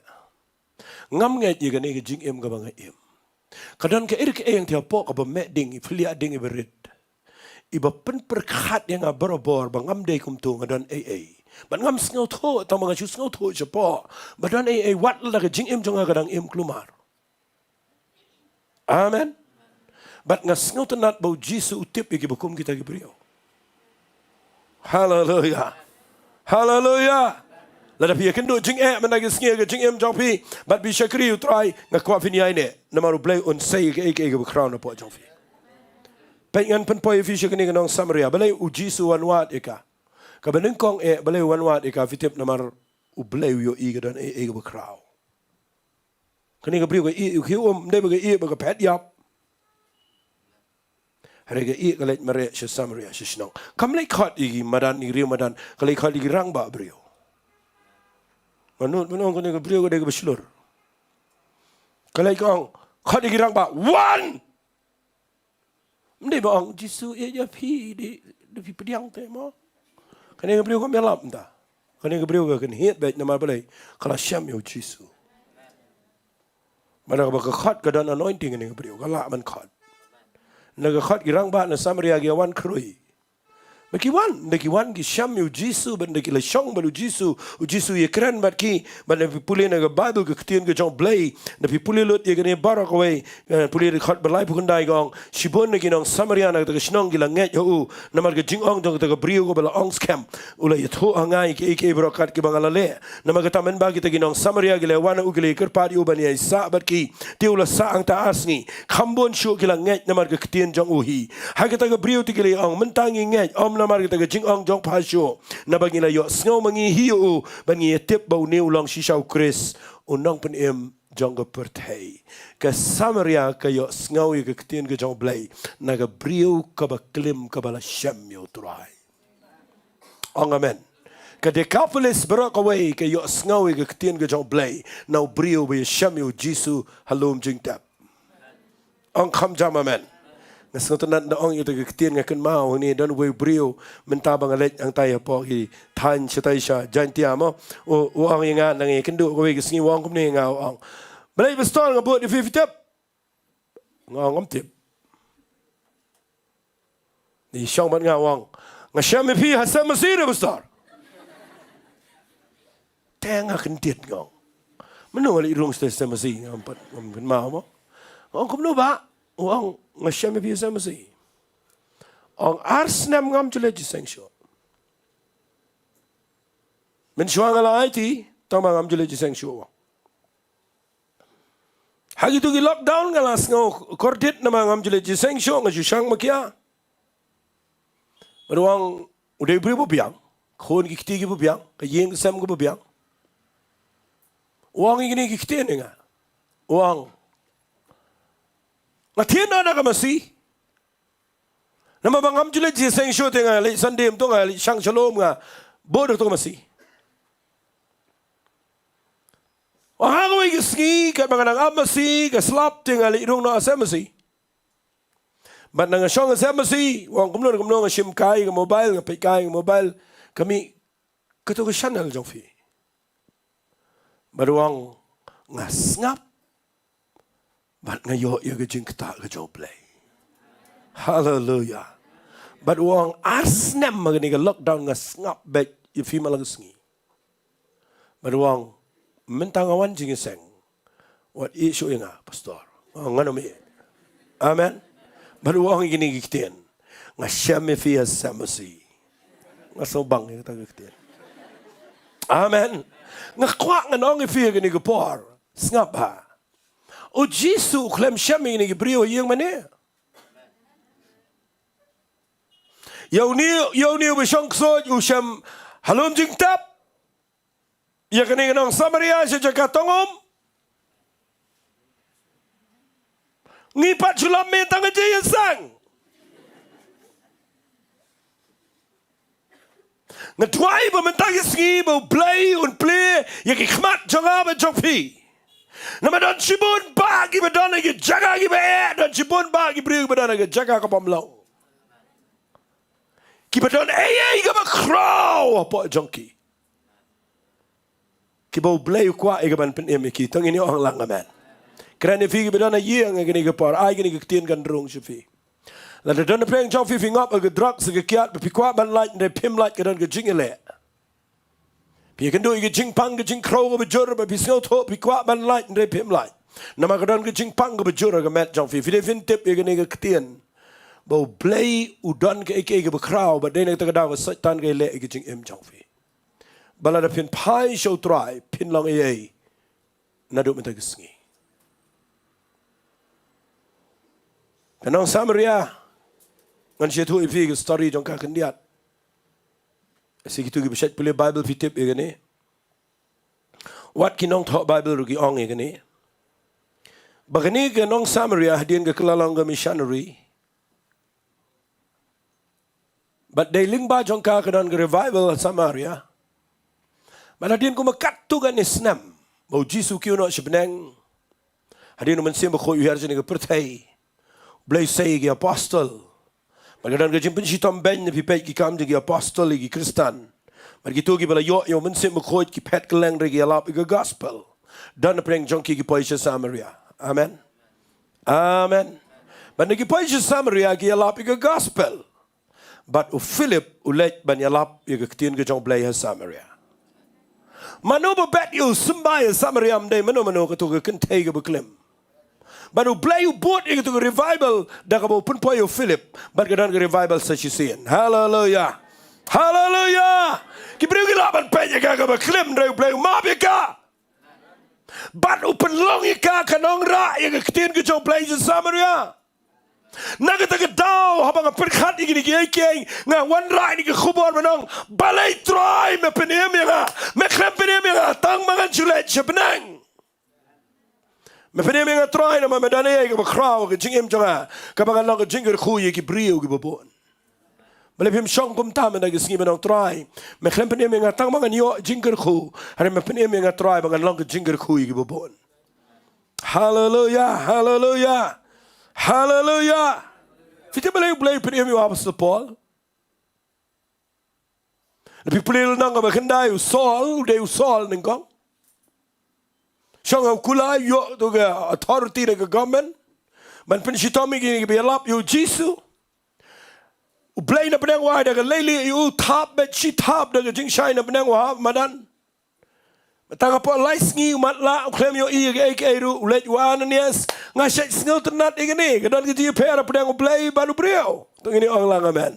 Ngam ngeit ïa kane ka jingim kaba nga im. Ka don kaei kaei hangtei hapoh kaba meh ding, i phylla ding, iba rit, iba pynpyrkhat ïa nga barabor ba ngam dei kumto, nga don ei ei. Bad ngam sngewthuh, tang ba nga shu sngewthuh shapoh ba don ei ei, wat lada ka jingim jong nga ka dang im kulmar. Amen. Bad nga sngewtynnat ba u Jisu u tip ïa kiba kum kita ki briew. Haleluya. Haleluya. Lada phi ïakynduh jingeh mynta ka sngi ha ka jingim jong phi bad phi shakri ïa u Trai, nga kwah phin ïaineh, namar u Blei un sei ïa kaei kaei kaba khraw napoh jong phi. Peit ngan pynpoi ïa phi sha kane ka nong Samaria, balei u Jisu u wan wad ïa ka. Kaba nyngkong eh, balei u wan wad ïa ka, phi tip, namar u Blei u ïohi ka don ei ei kaba khraw. Kane ka briew ka ïeh ïa u khiew um, ym dei ba ka ïeh ba ka phet ïap. Hynrei ka ïeh ka leit mareh sha Samaria, sha shnong. Kam leit khot ïa ki madan, ïa ki riew madan, ka leit khot ïa ki rangbah briew. Nga nud ban ong kane ka briew ka dei kaba shlur. Ka leit ka ong, khot ïa ki rangbah, wan! Ym dei ba ong, Jisu ïeit ïa phi, dei, dei phi pdiang te mo. Kane ka briew kam ïalap mynta. Kane ka briew ka kynhied beit namar balei, ka la shem ïa u Jisu. Bad haba ka khot ka don anointing kane ka briew, ka lah ban khot. Ynda ka khot ki rangbah na Samaria ki wan khrui. Bad ki wan, ynda ki wan ki shem ïa u Jisu, bad ynda ki la shong bad u Jisu, u Jisu u ïakren bad ki, bad ynda phi pule na ka Baibl ka ktien ka jong u Blei, ynda phi pule lut ïa kane baroh kawei, eh, pule da ka khot ba laiphew khyndai ka ong, shibun na ki nong Samaria na kata ka shnong ki la ngeit ha u, namar ka jingong jong kata ka briew kaba la ong skhem, u la ïathuh ha nga ïa kiei kiei baroh kat kiba nga la leh. Namar kata mynba kita ki nong Samaria ki la wan ha u, ki la kyrpad ïa u ban ïasah bad ki, te u la sah hangta ar sngi. Kham bun shuh ki la ngeit namar ka ktien jong u hi. Ha kata ka briew te ki la ong, mynta ngi ngeit, ym namar kata ka jingong jong pha shuh, naba ngi la ïohsngew ma ngi hi ïa u, bad ngi ïatip ba une u long shisha u Khrist, u nongpynim jong ka pyrthei. Ka Samaria ka ïohsngew ïa ka ktien ka jong u Blei na ka briew kaba klim kaba la shem ïa u Trai. Ong amen. Ka Decapolis baroh kawei ka ïohsngew ïa ka ktien ka jong u Blei na u briew ba ïashem ïa u Jisu ha lum jingtep. Ong kham jam amen. Nga sngewtynnat ynda ong ïa kata ka ktien nga kynmaw hangne don uwei u briew mynta ba nga leit hangtai hapoh ki thaiñ shatai sha Jaintia mo. U, u ong ïa nga, nang ïakynduh kawei ka sngi u ong kumne ïa nga, u ong, Balei pastor nga bud ïa phi, phi tip? Nga ong ngam tip. Ngi shong bad nga, u ong, nga shem ïa phi ha sem masi re pastor. Te nga kyndit, nga ong, mano nga leit rung sha sem masi, ngam pat, ngam kynmaw mo. Nga ong kumno bah? U ong nga shem ïa phi ha sem masi. U ong ar snem ngam ju leit jingïaseng shuh. Mynshuwa nga la aiti, tang ba ngam ju leit jingïaseng shuh. Ha kito ki lockdown nga la sngew kordit namar ngam ju leit jingïaseng shuh, nga ju shang makia. Bad u ong u dei u briew ba biang, khun ki kti kiba biang, ka ïing ka sem kaba biang. U ong ïa kine ki ktien ïa nga. U ong nga thied noh da ka masi. Namar ba ngam ju leit jingïaseng shuh te nga leit Sunday, mynta nga leit shang shalom, nga bud da kato ka masi. U ong ha kawei ka sngi katba nga dang ap masi ka slap te nga leit rung noh ha sem masi. Bad nga shong ha sem masi, u ong kumno kumno, nga shim kai ka mobile, nga peit kai ka mobile, ka mih kato ka channel jong phi. Bad u ong nga sngap bad nga ïoh ïa ka jingktah ka jong U Blei. Haleluya. Bad u ong ar snem ha kane ka lockdown nga sngap beit ïa phi man la ka sngi. Bad u ong mynta nga wan jingïaseng, wat ïeh shuh ïa nga pastor. Nga ong ngan ym ïeh. Amen. Bad u ong ïa kine ki ktien, nga shem ïa phi ha sem masi. Nga sngewbang ïa kata ka ktien. Amen. Nga kwah ngan ong ïa phi ha kane ka por, sngap bha. U Jisu u khlem shem ïa kine ki briew ha ïing mane. Ïa une, ïa une uba shong ksuid u shem ha lum jingtep. Ïa kane ka nong Samaria sha jaka tong um. Ngi pat shu lap me tang ka jingïaseng. Nga duwai ba mynta ka sngi ba U Blei un plie ïa ki khmat jong nga bad jong phi. Namar don shibun bah kiba don ha ki jaka kiba eh, don shibun bah ki briew kiba don ha ki jaka kaba ym long, kiba don ei ei kaba khraw hapoh jong ki, kiba U Blei u kwah ïa ka ban pynim ïa ki. To ngin ong lang amen. Kren ïa phi kiba don ha ïing ha kane ka por, ai kane ka ktien kan rung sha phi. Lada don napdeng jong phi phi ngop ha ka drugs ha ka kiad, ba phi kwah ban lait hynrei phim lait, ka don ka jingeh leh. Phi ïakynduh ïa ka jingpang ka jingkhraw kaba jur, ba phi sngewthuh phi kwah ban lait hynrei phim lait. Namar ka don ka jingpang kaba jur ha ka met jong phi. Phi dei phin tip ïa kane ka ktien ba U Blei u don kaei kaei kaba khraw, ba dei na kata ka daw ba Soitan ka ïaleh ïa ka jingim jong phi. Ba lada phin phai sha U Trai phin long ei ei naduh mynta ka sngi. Ka nong Samaria, ngan sa ïathuh ïa phi ka story jong ka khyndiat. Sa kito kiba shait pule Bible phi tip ïa kane. Wat ki nongthoh Bible ruh ki ong ïa kane. Ba kane ka nong Samaria hadien ka kylla long ka missionary, bad dei lyngba jong ka ka don ka revival ha Samaria. Bad hadien kumba katto katne snem ba U Jisu u kiew noh sha bneng, hadien U Mynsiem Bakhuid u hiar sha kane ka pyrthei, U Blei u sei ïa ki apostol. Bad ka don ka jingpynshitom beiñ, lada phi peit ki Kam jong ki Apostol, ïa ki Khristan. Bad kito kiba la ïoh ïa U Mynsiem Bakhuid ki phet kylleng hynrei ki ïalap ïa ka gospel. Don napdeng jong ki ki poi sha Samaria. Amen. Amen. Bad hynda ki poi sha Samaria ki ïalap ïa ka gospel. Bad u Philip u leit ban ïalap ïa ka ktien ka jong U Blei ha Samaria. Mano ba bet ïa u symbai ha Samaria? Ym dei mano mano, kato ka kynthei kaba klim. Bad U Blei u bud ïa kato ka revival da kaba u pynpoi ïa u Philip, bad ka don ka revival sa shisien. Haleluya. Haleluya. Ki briew ki lah ban peit ïa ka kaba klim hynrei U Blei u map ïa ka. Bad u pynlong ïa ka ka nongrah ïa ka ktien ka jong U Blei sha Samaria. Na kata ka daw haba nga pyrkhat ïa kine kiei kiei, nga wanrah ïa kane ka khubor ban ong, balei Trai me pynim ïa nga? Me khlem pynim ïa nga tang ba ngan shu leit sha bneng. Me pynim ïa nga Trai namar me don ei ei kaba khraw ha ka jingim jong nga, kaba ngan long ka jingkyrkhu ïa ki briew kiba bun. Balei phim shong kumta mynta ka sngi ban ong, Trai me khlem pynim ïa nga tang ba ngan ïoh jingkyrkhu, hynrei me pynim ïa nga Trai ba ngan long ka jingkyrkhu ïa kiba bun. Haleluya, haleluya, haleluya. Phi tip balei U Blei u pynim ïa u Apostol Paul? Lada phi pule lynnong kaba khyndai, u Saul, u dei u Saul nyngkong. Jong u Kublai ïoh tu ka authority na ka government ban pynshitom ïa kine kiba ïalap ïa u Jisu. U Blei na pdeng wahai da ka leilieh ïa u, thap beit shi thap da ka jingshai na pdeng wahap madan. Tang hapoh lai sngi u matlah, u khlem ïohi ïa kaei kaei ruh, u leit, u Ananias, nga shait sngewtynnat ïa kane, ka don ka jingïapher hapdeng U Blei bad u briew. To ngin ong lang amen.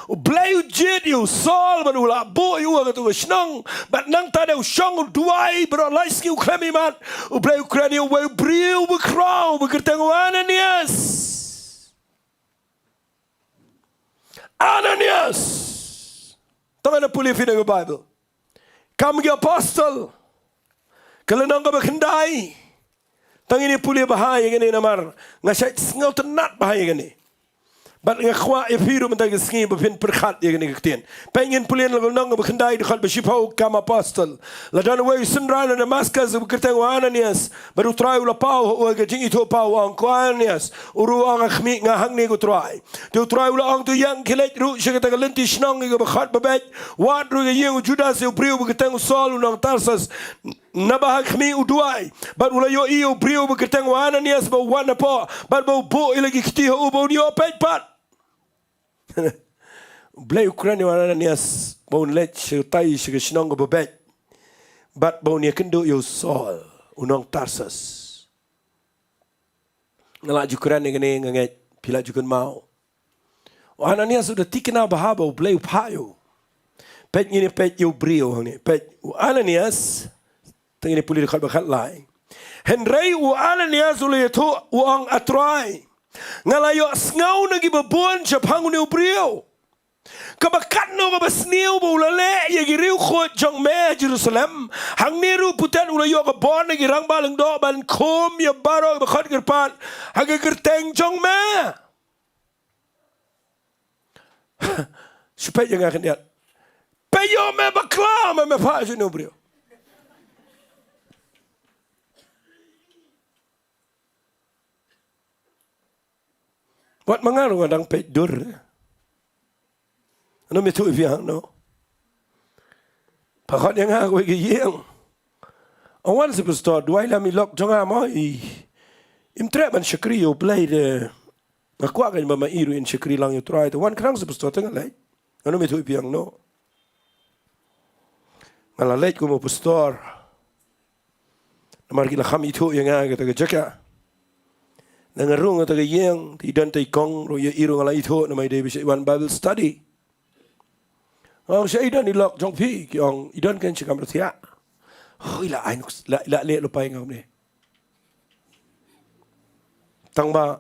U Blei u jied ïa u Saul bad u la buh ïa u ha kato ka shnong, bad nangta dei u shong u duwai baroh lai sngi, u khlem ïa mat. U Blei u kren ïa uwei u briew bakhraw ba kyrteng u Ananias. Ananias. Tang ïa pule phi na ka Bible. Kam ki Apostol, ka lynnong kaba khyndai. Tang ïa pule bha ïa kane namar nga shait sngewtynnat bha ïa kane. Bad nga kwah ïa phi ruh mynta ka sngi ba phin pyrkhat ïa kane ka ktien. Peit ngin pule na ka lynnong kaba khyndai, dkhot ba shiphew, Kam Apostol. La don uwei u synran na Damaskus uba kyrteng u Ananias. Bad u Trai u la paw ha u ha ka jingithuhpaw, u ong, "Ko Ananias." U ruh u ong, "Ha khmih, nga hangne ko Trai." Te u Trai u la ong, "To ïeng, khie leit ruh sha kata ka lynti shnong ïa kaba khot babeit. Wad ruh ïa ka ïing u Judas, ïa u briew ba kyrteng u Saul u nong Tarsus. Naba ha khmih u duwai, bad u la ïohi ïa u briew ba kyrteng u Ananias ba u wan hapoh, bad ba u buh ïa la ki kti ha u ba un ïoh peit pat." U Blei u kren ïa u Ananias ba un leit shatai sha ka shnong kaba beit, bad ba un ïakynduh ïa u Saul u nong Tarsus. Nga la ju kren ïa kane, nga ngeit phi la ju kynmaw. U Ananias u da thikna bha ba U Blei u phah ïa u. Peit ngin ïa peit ïa u briew hangne. Peit u Ananias, tang ngin ïa pule dkhot ba khatlai. Hynrei u Ananias u la ïathuh, u ong, "A Trai, nga la ïohsngew na kiba bun shaphang une u briew, kaba katno kaba sniew ba u la leh ïa ki riewkhuid jong me ha Jerusalem. Hangne ruh pyrthei u la ïoh ka bor na ki rangbah lyngdoh ban khum ïa baroh kiba khot kyrpad ha ka kyrteng jong me." Shu peit ïa nga khyndiat. Peit ïa me bakla, me, me phah sha une u briew. Wat ma nga ruh nga dang peit dur. Ano me tu ïa phi hangno? Pha khot ïa nga kawei ka ïing. Ong, "Wan sha pastor, duwai lem ïa i lok jong nga mo, i, im treh ban shakri ïa U Blei de. Nga kwah kan ba ma i ruh in shakri lang ïa U Trai." Te wan khnang sha pastor te nga leit. Ano me tu ïa phi hangno? Nga la leit kum u pastor. Namar ki la kham ithuh ïa nga ha kata ka jaka. Nga rung ha kata ka ïing, te i don te i kong ruh ïa i ruh nga la ithuh namar i dei ba shait wan Bible study. Nga ong, "Shaei don i lok jong phi?" Ki ong, "I don keiñ sha kamra thiah." Oh, i la ai nuk, la, la leh lypa ïa nga kumne. Tang ba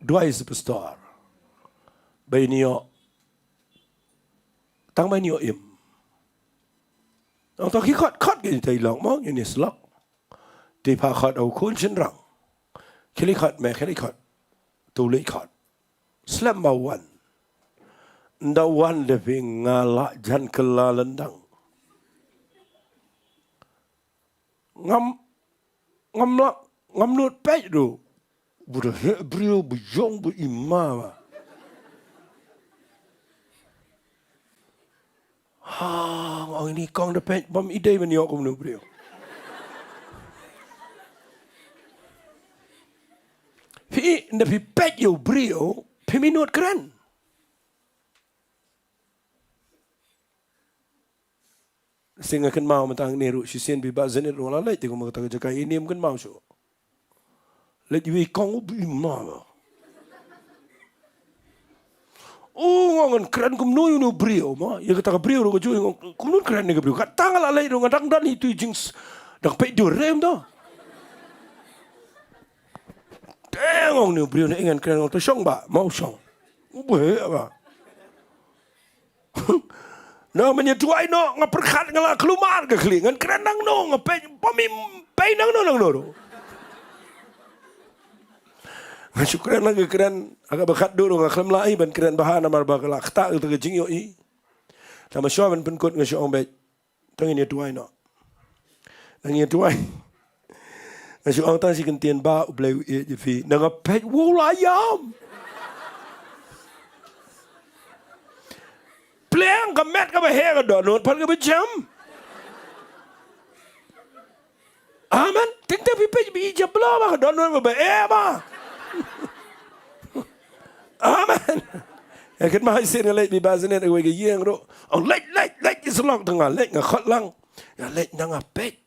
duwai sha pastor ba in ïoh. Tang ba in ïoh im. Ong, to khie khot, khot keiñ te i lok mo, ngin ïa slok. Te pha khot, "O khun shynrang, khie leit khot me, khie leit khot." Te u leit khot. Slem ba wan. Ynda wan de phi nga la jan kylla lyndang. Ngam, ngam lah, ngam nud peit ruh. Ba da heh briew ba ïong ba i ma ba. Ha, nga ong, "Ini kong da peit bym i dei ban ïoh kumno briew." Phi, ynda phi peit ïa u briew, phim nud kren. Shisien nga kynmaw mynta hangne ruh, shisien phi ba zenit ruh la leit te kum kata ka jaka, ini ym kynmaw shuh. Leit iwei i kong u ba i ma ba. U ong, "Ngan kren kumno ïa une u briew mo? Ïa kata ka briew ruh ka ju ong kumno kren ïa ka briew." Kata nga la leit ruh nga dang don itu i jings, dang peit dur rem to. Te ong une u briew, "Na ngan kren?" Ong, "To shong ba, mo shong." U ba heh ba. Na, men ïa duwai noh, nga pyrkhat nga la khlumar ka khlieh, ngan kren nangno, nga peit, bym i peit nangno nangno ruh. Nga shu kren, nga kren, ha kaba khatduh ruh nga khlem lah ei ban kren bha namar ba ka la ktah kata ka jingïohi. Te ma shuwa ban pynkut nga shu ong beit, to ngin ïa duwai noh. Nang ïa duwai. Nga shu ong tang shi kyntien ba U Blei u ïeit ïa phi. Nang nga peit, wow, la ïam. Pliang ka met kaba heh ka dohnud pat kaba jem. Amen. Teng teng phi peit ba i jabla ba ka don wan ba eh ba. Amen. Ïa kynmaw shisien nga leit bad i Basanet ha kawei ka ïing ruh. Ong leit leit leit i syllok, te nga leit nga khot lang. Nga leit na nga peit.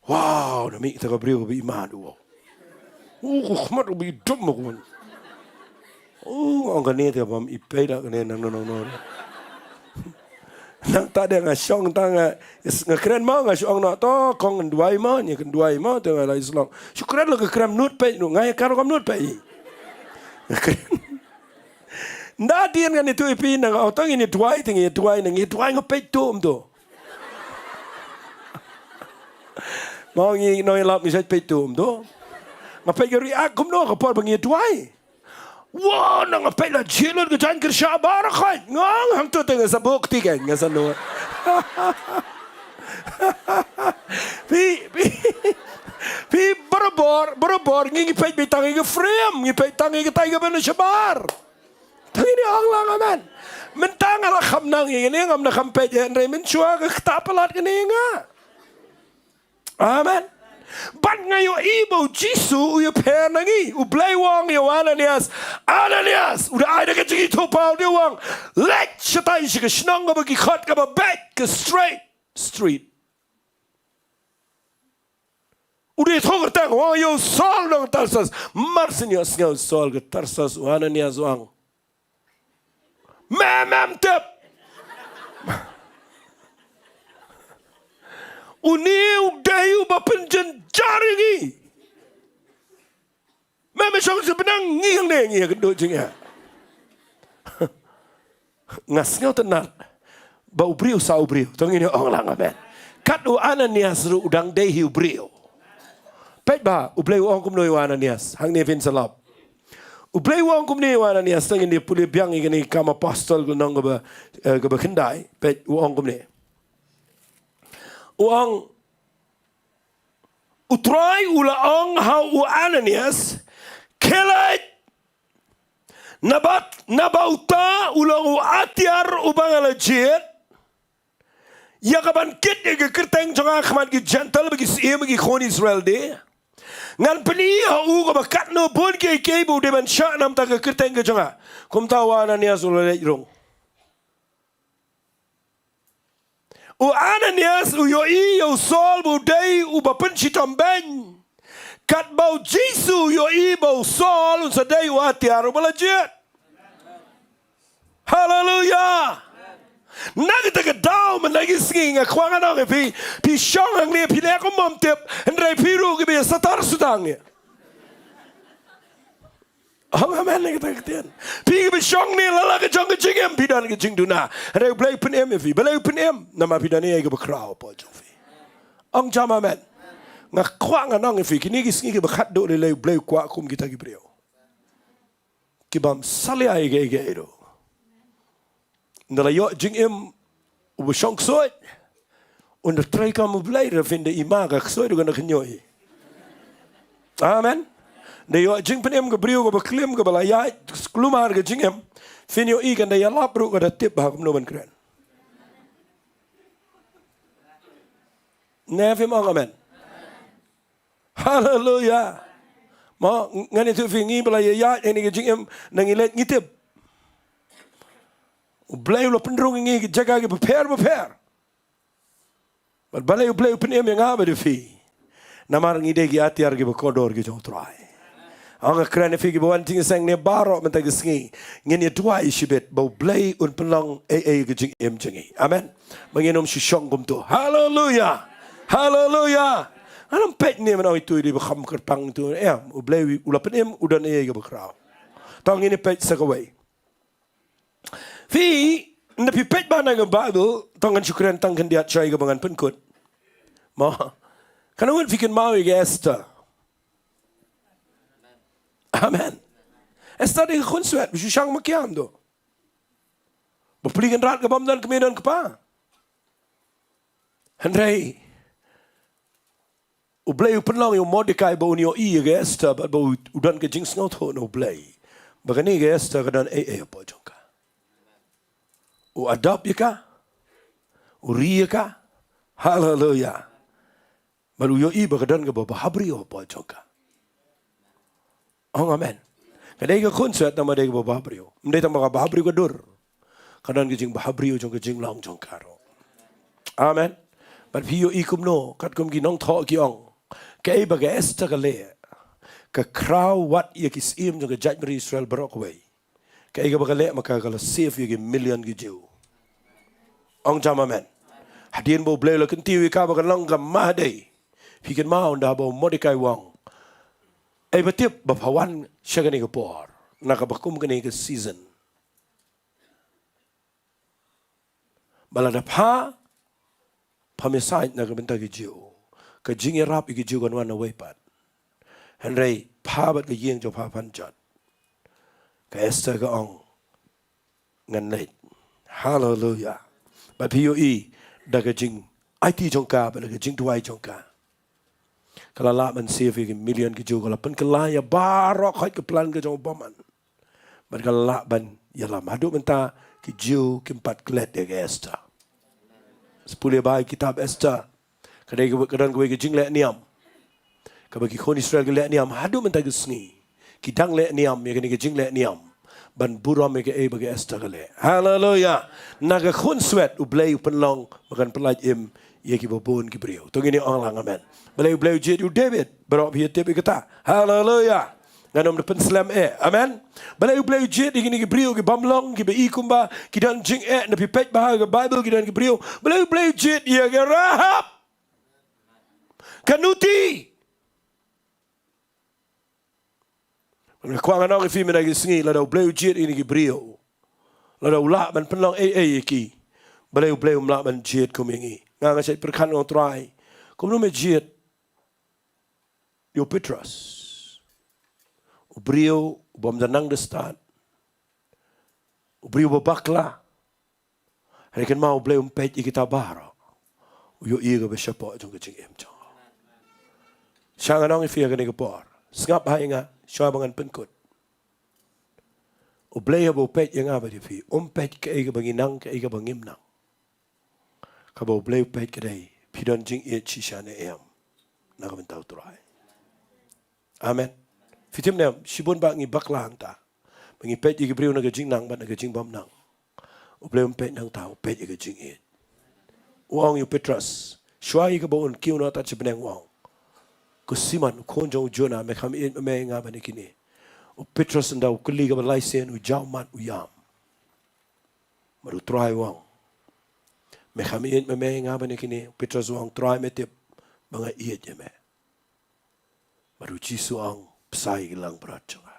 Wow, na mih kata ka briew kaba i mad, wow. Uh, ka khmat kaba i dum ma ka wan. Uh, ong kane te bym i peit da kane nang nang nang. Nangta de nga shong tang nga, nga kren mo nga shu ong noh to, kong ngan duwai mo, ngi kynduwai mo, te nga la i syllok. Shu kren la ka kren nud peit ruh, nga ïa ka ruh kam nud peit. Nga kren. Nda dien ngan ïathuh ïa phi, nang ong to ngin ïa duwai, te ngi ïa duwai, nang ïa duwai nga peit to um to. Nga ong ngi nongïalap ngi shait peit to um to. Nga peit ka react kumno ka por ba ngi ïa duwai. Wow, nang nga peit la jied lut ka jaiñ kyrshah baroh khoit. Nga ong hangto te nga sa buh kti kein, nga sa nud. Phi, phi, phi barabor, barabor ngi, ngi peit beit tang ïa ka frame, ngi peit tang ïa katai kaba na shabar. Tang ïa kane ong lang amen. Mynta nga la kham nang ïa kane, ngam da kham peit ïa, hynrei mynshuwa ka ktah palat kane ïa nga. Amen. Bad nga ïohi ba u Jisu u ïapher na ngi. U Blei u ong ïa u Ananias, Ananias, u da ai da ka jingithuhpaw, u da ong, leit shatai sha ka shnong kaba ki khot kaba beit, ka Straight Street. U dei thoh kyrteng, u ong ïa u Saul nong Tarsus. Mar shen ïohsngew u Saul ka Tarsus, u Ananias u ong, me mem tip. Une u dei uba pynjynjar ïa ngi. Me me shong sha bneng, ngi hangne ngi ïakynduh jingeh. Nga sngewtynnat ba u briew sa u briew. To ngin ong lang amen. Kat u Ananias ruh u dang dei hi u briew. Peit ba u Blei u ong kumno ïa u Ananias, hangne phin sa lap. U Blei u ong kumno ïa u Ananias, to ngin ïa pule biang ïa kane ka Kam Apostol ka lynnong kaba, eh, kaba khyndai. Peit u ong kumne. U ong, U Trai u la ong ha u Ananias, khie leit, naba, naba uta u long u atiar uba nga la jied ïa ka ban kit ïa ka kyrteng jong nga ha khmat ki Jentil, ba ki syiem, ba ki khun Israel de. Ngan pyni ha u kaba katno bun kiei kiei ba u dei ban shah namar ka kyrteng ka jong nga. Kumta u Ananias u la leit rung. U Ananias u ïohi ïa u Saul ba u dei uba pynshitom beiñ. Katba u Jisu u ïohi ba u Saul un sa dei u atiar uba la jied. Haleluya. Na kata ka daw mynta ka sngi nga kwah ngan ong ïa phi, phi shong hangne phi leh kum bym tip, hynrei phi ruh kiba ïa satar sutang ïa. Ong amen ïa kata ka ktien. Phi kiba shong ne la la ka jong ka jingim phi don ka jingduna. Hynrei u Blei u pynim ïa phi. Balei u pynim? Namar phi don ïa kaba khraw hapoh jong phi. Ong jam amen. Nga kwah ngan ong ïa phi, kine ki sngi kiba khatduh lei lei u Blei u kwah kum kita ki briew ki bym salia ïa kiei kiei ruh. Ynda la ïoh jingim uba shong ksuid, un da trei kam u Blei, da phin da i ma ka ksuid u kan da khynñiuh i. Amen. Da ïoh jingpynim ka briew kaba klim kaba la ïaid kulmar ka jingim, phin ïohi kan da ïalap ruh ka da tip ba kumno ban kren. Ne phim ong amen. Haleluya. Mo, ngan ïathuh phi ngi ba la ïaid ïa kane ka jingim na ngi leit ngi tip. U Blei u la pynrung ïa ngi ki jaka ki bapher bapher. Bad balei u Blei u pynim ïa nga bad ïa phi? Namar ngi dei ki atiar kiba kordor ki jong u Trai. Nga kren ïa phi kiba wan jingïaseng ne baroh mynta ka sngi, ngin ïa duwai shibit ba u Blei un pynlong ei ei ka jingim jong ngi. Amen. Ba ngin ym shu shong kumto. Haleluya. Haleluya. Ngan ym peit ne mynta ïa itu i dei ba kham kyrpang itu. Em, u Blei u la pynim, u don ei ei kaba khraw. To ngin ïa peit sa kawei. Phi, ynda phi peit ba na ka Baibl, to ngan shu kren tang khyndiat shai kaba ngan pynkut. Mo. Kane wan phi kynmaw ïa ka Esther. Amen. Esther dei ka khunswet, ba shu shang makiam to. Bapli kynrad ka bym don kmie don kpa. Hynrei u Blei u pynlong ïa u Mordekai ba un ïohi ïa ka Esther bad ba u, u don ka jingsngewthuh na u Blei. Ba kane ka Esther ka don ei ei hapoh jong ka. U adopt ïa ka. U ri ïa ka. Haleluya. Bad u ïohi ba ka don kaba bhabriew hapoh jong ka. Ong amen. Ka dei ka khunswet namar dei kaba bhabriew. Ym dei tang ba ka bhabriew ka dur. Ka don ka jingbhabriew jong ka jinglong jong ka ruh. Amen. Bad phi ïohi kumno, katkum ki nongthoh ki ong, kaei ba ka Esther ka leh, ka khraw wat ïa ki syiem jong ka jaitbynriew Israel baroh kawei. Kaei kaba ka leh ma ka, ka la save ïa ki million ki Jiw. Ong jam amen. Hadien ba U Blei u la kyntiew ïa ka ba kan long ka mahdei, phi kynmaw ynda ba u Mordekai u ong, ei ba tip ba pha wan sha kane ka por, na kaba kum kane ka season, ba lada pha, pham ïasaid na ka bynta ki Jiw, ka jingïarap ïa ki Jiw kan wan nawei pat. Hynrei pha bad ka ïing jong pha phan jot. Ka Esther ka ong, ngan leit. Haleluia. Bad phi ïohi, da ka jingaiti jong ka bad da ka jingduwai jong ka, ka la lah ban save ïa ki million ki Jiw, ka la pynkylla ïa baroh khoit ka plan ka jong u bymman. Bad ka la lah ban ïalam. Haduh mynta ki Jiw kim pat klet ïa ka Esther. Sa pule bha ïa kitab Esther. Ka dei ka, ka don kawei ka jingleh niam kaba ki khun Israel ki leh niam haduh mynta ka sngi. Ki dang leh niam ïa kane ka jingleh niam ban burom ïa kaei ba ka Esther ka leh. Haleluia. Na ka khunswet U Blei u pynlong ba kan pyllait im ïa kiba bun ki briew. To ngin ong lang amen. Balei U Blei u jied ïa u David? Baroh phi ïa tip ïa kata. Haleluia. Ngan ym da pynslem eh. Amen. Balei U Blei u jied ïa kine ki briew ki bym long, kiba i kumba ki don jingeh, na phi peit bha ka Baibl ki don ki briew. Balei U Blei u jied ïa ka Rahab, ka nuti? Nga kwah ngan ong ïa phi mynta ka sngi, lada U Blei u jied ïa kine ki briew, lada u lah ban pynlong ei ei ïa ki, balei U Blei um lah ban jied kum ïa ngi? Nga nga shait pyrkhat, nga ong Trai, kumno me jied ïa u Petros, u briew u bym da nang da stad, u briew ba bakla. Hynrei kynmaw U Blei um peit ïa kita baroh. U ïohi ïa kaba shapoh jong ka jingim jong u. Sha ngan ong ïa phi ha kane ka por, sngap ha ïa nga, shuwa ba ngan pynkut. U Blei haba u peit ïa nga bad ïa phi, um peit kaei kaba ngi nang, kaei kaba ngim nang. Kaba U Blei u peit ka dei, phi don jingïeit shisha ne em na ka bynta U Trai. Amen. Phi tip ne em, shibun ba ngi bakla hangta, ba ngi peit ïa ki briew na ka jingnang bad na ka jingbymnang. U Blei um peit nangta, u peit ïa ka jingïeit. U ong ïa u Petros, shuwa ïa kaba un kiew noh tad sha bneng, u ong, ko Simon, u khun jong u Jona, me kham ïeit ma me ïa nga ban ïa kine? U Petros ynda u kylli kaba lai sien, u jaw mat, u ïam. Bad U Trai u ong, me kham ïeit ma me ïa nga ban ïa kine? U Petros u ong, Trai, me tip ba nga ïeit ïa me. Bad U Jisu u ong, bsa ïa ki langbrot jong nga.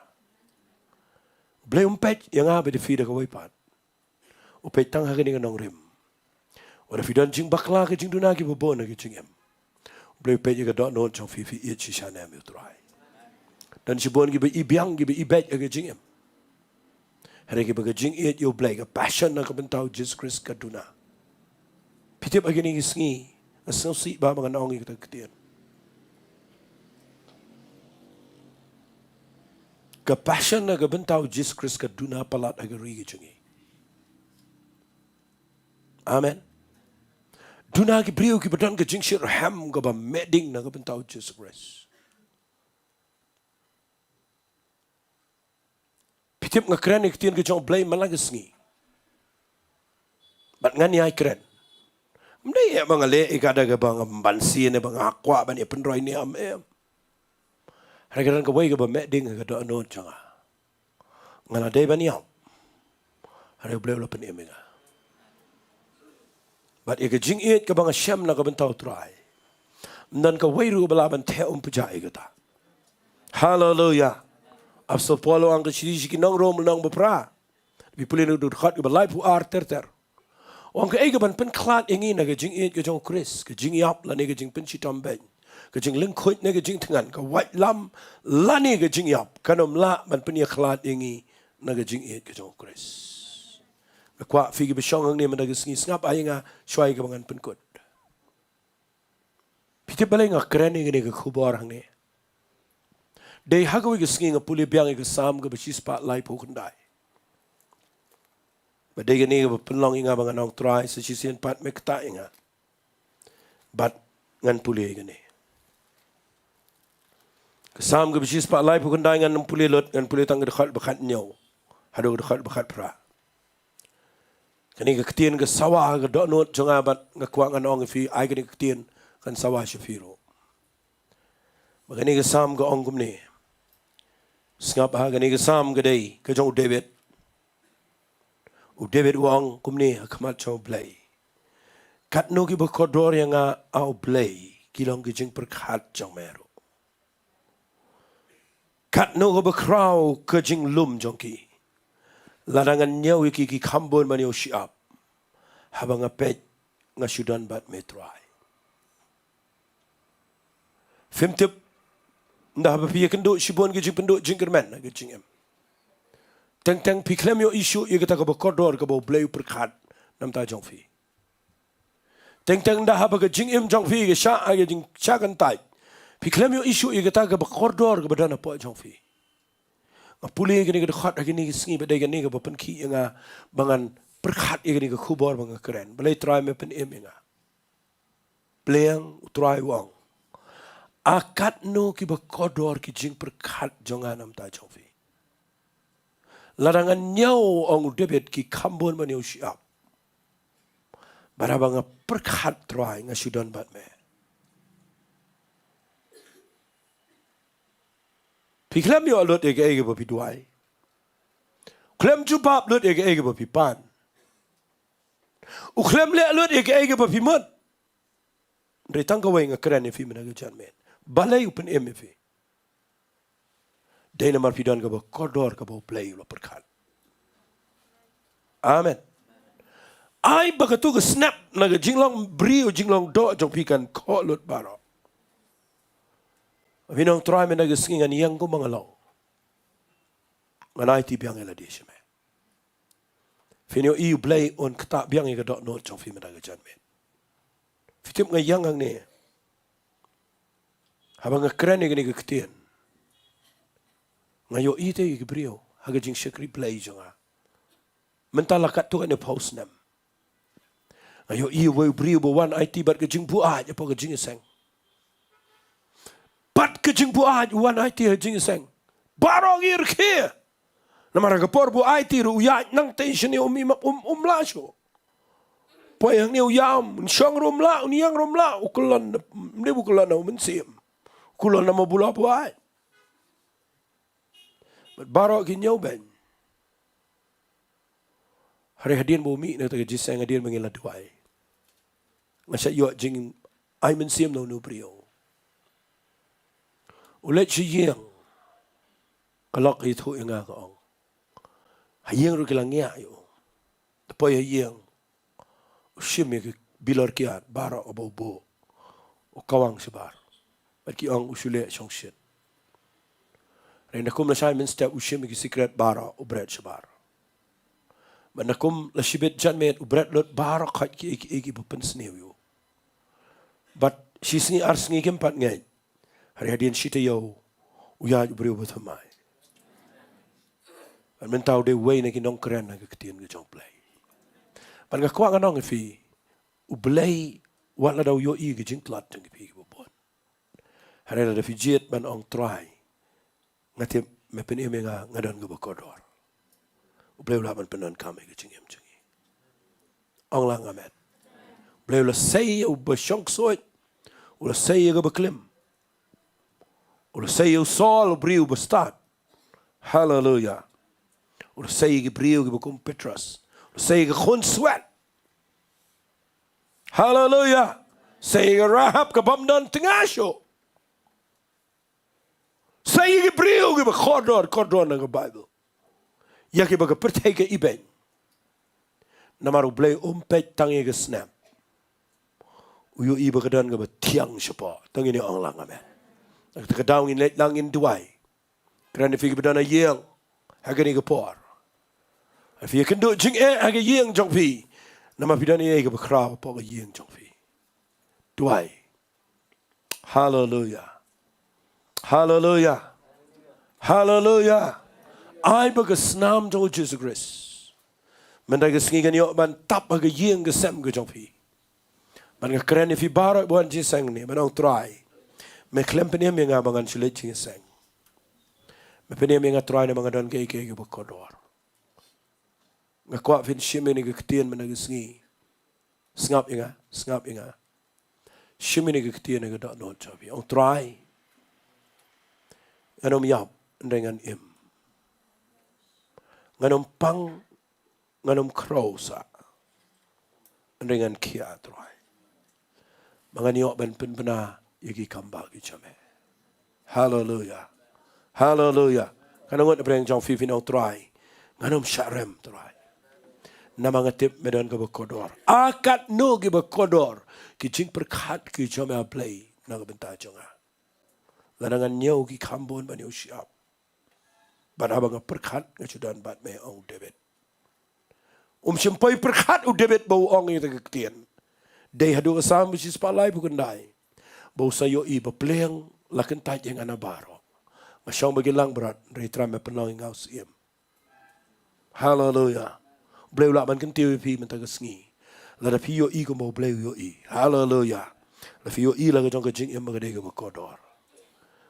U Blei um peit ïa nga bad ïa phi da kawei pat. U peit tang ha kane ka nongrim. Wat la phi don jingbakla, ka jingduna, kiba bun ha ka jingim, U Blei u peit ïa ka dohnud jong phi, phi ïeit shisha ne em ïa U Trai. Don shibun kiba i biang, kiba i beit ha ka jingim. Hynrei kiba ka jingïeit ïa U Blei, ka passion na ka bynta U Jisu Khrist ka duna. Phi tip ha kine ki sngi, nga sngewsih bha ba ngan ong ïa kata ka ktien. Ka passion na ka bynta U Jisu Khrist ka duna palat ha ka ri ka jong ngi. Amen. Duna ki briew kiba don ka jingshitrhem kaba meh ding na ka bynta U Jisu Khrist. Phi tip, nga kren ïa ka ktien ka jong U Blei man la ka sngi. Bad ngan ïai kren. Ym dei ïa ba nga leh ïa ka da kaba nga ban sien, ba nga kwah ban ïa pynroi niam, em. Hynrei ka don kawei kaba meh ding ha ka dohnud jong nga. Nga la dei ban ïap, hynrei U Blei u la pynim ïa nga. Bad ïa ka jingïeit kaba nga shem na ka bynta U Trai, ym don kawei ruh ba lah ban theh umphniang ïa kata. Haleluia. Apostol Paul u ong ha ka shithi sha ki nong Rom, lynnong ba phra, phi pule na ka dkhot kaba laiphew ar ter ter. U ong kaei kaban pynkhlad ïa ngi na ka jingïeit ka jong U Khrist? Ka jingïap lane ka jingpynshitom beiñ, ka jinglyngkhuid ne ka jingthngan, ka waitlam lane ka jingïap, kan ym lah ban pynïakhlad ïa ngi na ka jingïeit ka jong U Khrist. Nga kwah phi kiba shong hangne mynta ka sngi, sngap ha ïa nga shuwa ïa kaba ngan pynkut. Phi tip balei nga kren ïa kane ka khubor hangne? Dei ha kawei ka sngi nga pule biang ïa ka Salm kaba shispah laiphew khyndai. Bad dei kane kaba pynlong ïa nga ba ngan ong, Trai, sa shisien pat me ktah ïa nga. Bad ngan pule ïa kane. Ka Salm kaba shispah laiphew khyndai ngan ym pule lut, ngan pule tang ka dkhot ba khathynñiew haduh ka dkhot ba khatphra. Kane ka ktien ka sawa ha ka dohnud jong nga bad nga kwah ngan ong ïa phi, ai kane ka ktien kan sawa sha phi ruh. Ba kane ka Salm ka ong kumne. Sngap ha kane ka Salm ka dei ka jong u David. U David u ong kumne ha khmat jong u Blei. Katno kiba kordor ïa nga, a u Blei, ki long ki jingpyrkhat jong me ruh. Katno kaba khraw ka jinglum jong ki. Lada ngan ñiew ïa ki, ki kham bun ban ïoh shyiap. Haba nga peit nga shu don bad me Trai. Phim tip, ynda haba phi ïakynduh shibun ki jingpynduh jingkyrmen ha ka jingim. Teng teng phi khlem ïohi shuh ïa kata kaba kordor kaba u Blei u pyrkhat namar jong phi. Teng teng ynda haba ka jingim jong phi ka shah ha ka jingshah kyntait, phi khlem ïohi shuh ïa kata kaba kordor kaba don hapoh jong phi. Nga pule ïa kane ka dkhot ha kane ka sngi ba dei kane kaba pynkhih ïa nga ba ngan pyrkhat ïa kane ka khubor ba nga kren. Balei Trai me pynim ïa nga? Pliang, u Trai u ong. A katno kiba kordor ki jingpyrkhat jong nga namar jong phi. Lada ngan ñiew, ong u David, ki kham bun ban ïoh shyiap. Bad haba nga pyrkhat Trai nga shu don bad me. Phi khlem ïoh lut ïa kaei kaba phi duwai. Khlem jubab lut ïa kaei kaba phi pan. U khlem leh lut ïa kaei kaba phi mut. Hynrei tang kawei nga kren ïa phi mynta ka janmiet. Balei u pynim ïa phi? Dei namar phi don kaba kordor kaba u Blei u la pyrkhat. Amen. Ai ba katu ka snep na ka jinglong briew jinglong doh jong phi kan khoh lut baroh. Phi ong Trai mynta ka sngi ngan ïeng kumba nga long. Ngan aiti biang ïa lade sha me. Phin ïohi u Blei un ktah biang ïa ka dohnud jong phi mynta ka janmiet. Phi tip nga ïeng hangne. Haba nga kren ïa kane ka ktien. Nga ïohi te ïa ki briew ha ka jingshakri Blei jong nga. Mynta la katto katne phew snem. Nga ïohi uwei u briew ba wan aiti bad ka jingbuaid hapoh ka jingïaseng. Bad ka jingbuaid u wan aiti ha jingïaseng. Baroh ngi rkhie. Namar ha ka por ba u aiti ruh u ïaid nangtei shane um im um, um lah shuh. Poi hangne u ïam, un shong ruh um lah, un ïeng ruh um lah, u kyllon, mne u kyllon na u mynsiem. U kyllon na ma bula buaid. Bad baroh ki ñiewbeiñ. Hynrei hadien ba u mih na kata ka jingïaseng hadien ba ngi la duwai. Nga shah ïoh jingai mynsiem na une u briew. U leit sha ïing. Ka lok ka ïathuh ïa nga ka ong. Ha ïing ruh ki la ngiah ïa u. Te poi ha ïing. U shim ïa ki bilor kiad baroh kaba u buh. U kawang shabar. Bad ki ong u shu leh shongshit. Hynrei na kum lashai mynstep u shim ïa ki sikret baroh u bret shabar. Bad na kum la shibit janmiet u bret lut baroh khoit kiei kiei kiba pynsniew ïa u. Bad shi sngi ar sngi kim pat ngeit. Hynrei hadien shi taïew u ïaid u briew ba thymmai. Bad mynta u dei uwei na ki nongkren na ka ktien ka jong u Blei. Bad nga kwah ngan ong ïa phi, u Blei wat lada u ïohi ka jingtlot jong ki phi kiba bun. Hynrei lada phi jied ban ong Trai, nga tip me pynim ïa nga, nga don kaba kordor. U Blei u lah ban pyndonkam ïa ka jingim jong ngi. Ong lang amen. U Blei u la sei ïa uba shongksuid. U la sei ïa kaba klim. U la sei ïa u Saul u briew ba stad. Haleluya. U la sei ïa ki briew kiba kum Petros. U la sei ïa ka khun swet. Haleluya. Sei ïa ka Rahab kabym don tnga shuh. Sa ïa ki briew kiba kordor, kordor na ka Baibl. Ïa kiba ka pyrthei ka ibeiñ. Namar U Blei um peit tang ïa ka snem. U ïohi ba ka don kaba thiang shapoh. Tang ïa ong lang amen. Kata ka daw ngin leit lang ngin duwai. Kren ïa phi kiba don ha ïing ha kane ka por. Phi ïakynduh jingeh ha ka ïing jong phi. Namar phi don ïa kaba khraw hapoh ka ïing jong phi. Duwai. Haleluya. Haleluya. Haleluya. Ai ba ka snam jong U Jisu Khrist. Mynta ka sngi kan ïoh ban tap ha ka ïing ka sem ka jong phi. Ban nga kren ïa phi baroh ba wan jingïaseng ne, ban ong Trai. Me khlem pynim ïa nga ba ngan shu leit jingïaseng. Me pynim ïa nga Trai namar nga don kaei kaei kaba kordor. Nga kwah phin shim ïa kane ka ktien mynta ka sngi. Sngap ïa nga, sngap ïa nga. Shim ïa kane ka ktien ïa ka dohnud jong phi. Ong Trai, ngan ym ïap hynrei ngan im. Ngan ym pang, ngan ym khraw sah. Hynrei ngan khia Trai. Ba ngan ïoh ban pynbna ïa ki kambah ki jong me. Haleluya. Haleluya. Katno ngut na pdeng jong phi phin ong Trai, ngan ym shah rem Trai. Namar nga tip me don kaba kordor. A katno kiba kordor ki jingpyrkhat ki jong me A Blei na ka bynta jong nga. Lada ngan ñiew ki kham bun ban ïoh shyiap. Bad haba nga pyrkhat nga shu don bad me, ong David. Um shym poi pyrkhat u David ba u ong ïa kata ka ktien. Dei haduh ka Salm ba shispah laiphew khyndai ba u sa ïohi ba pliang la kyntait ïa nga na baroh. Nga shong ba ki langbrot, hynrei Trai me pynlong ïa nga u syiem. Haleluya. U Blei u lah ban kyntiew ïa phi mynta ka sngi. Lada phi ïohi kumba U Blei u ïohi. Haleluya. Lada phi ïohi la ka jong ka jingim ba ka dei kaba kordor.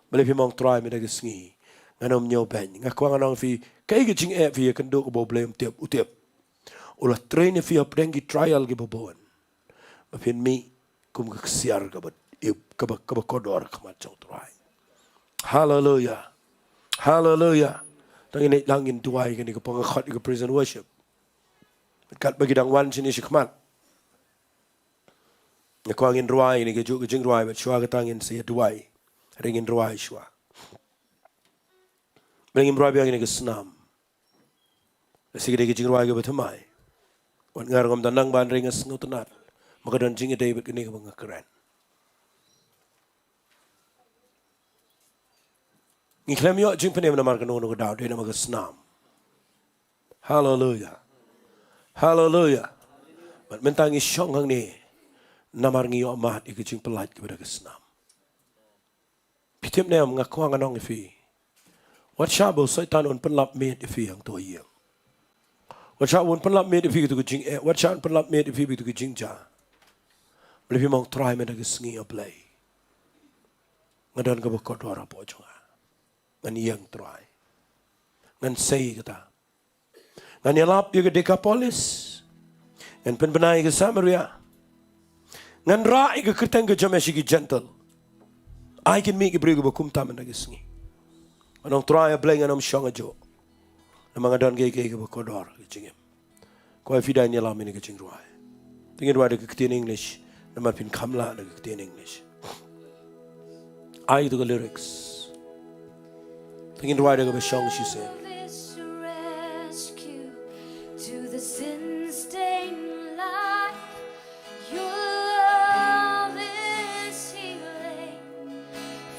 Balei phim ong Trai mynta ka sngi, ngan ym ñiew beiñ. Nga kwah ngan ong ïa phi, kaei ka jingeh phi ïakynduh kaba U Blei um tip, u tip. U la train ïa phi hapdeng ki trial kiba bun. Ba phin mih kum ka ksiar kaba ip, kaba, kaba kordor ha khmat jong Trai. Haleluya. Haleluya. Tang ngin ïaid lang ngin duwai kane ka por, nga khot ïa ka praise and worship. Katba ki dang wan shane shakhmat, nga kwah ngin rwai ïa kane kajuh ka jingrwai bad shuwa kata ngin sa ïa duwai. Hynrei ngin rwai shuwa. Balei ngim rwai biang ïa kane ka snam? Lehse ka dei ka jingrwai kaba thymmai. Wat nga ruh ngam da nang bha hynrei nga sngewtynnat ba ka don jingïadei bad kane kaba nga kren. Ngi khlem ïoh jingpynim namar kano kano ka daw, dei namar ka snam. Haleluya. Haleluya. Bad mynta ngi shong hangne namar ngi ïoh mad ïa ka jingpyllait kaba da ka snam. Phi tip ne em, nga kwah ngan ong ïa phi, wat shah ba u Soitan un pynlap miet ïa phi hangto ha ïing. Wat shah ba un pynlap miet ïa phi kito ki jingeh, wat shah un pynlap miet ïa phi kito ki jingjia. Balei phim ong Trai mynta ka sngi, A Blei, nga don kaba kordor hapoh jong nga. Ngan ïeng Trai. Ngan sei kata. Ngan ïalap ïa ka Dekapolis. Ngan pynbna ïa ka Samaria. Ngan rah ïa ka kyrteng ka jong me sha ki Jentil. Ai kin mih ki briew kiba kumta mynta ka sngi. Ngan ong Trai A Blei ngan ym shong ajuh. Namar nga don kaei kaei kaba kordor ha ka jingim. Kwah ïa phi dang ïalam ïa kane ka jingrwai. Te ngin rwai da ka ktien English namar phin kham lah da ka ktien English. Ai to ka lyrics. Te ngin rwai da kaba shong shisien. Love is rescue to the sin-stained life. Your love is healing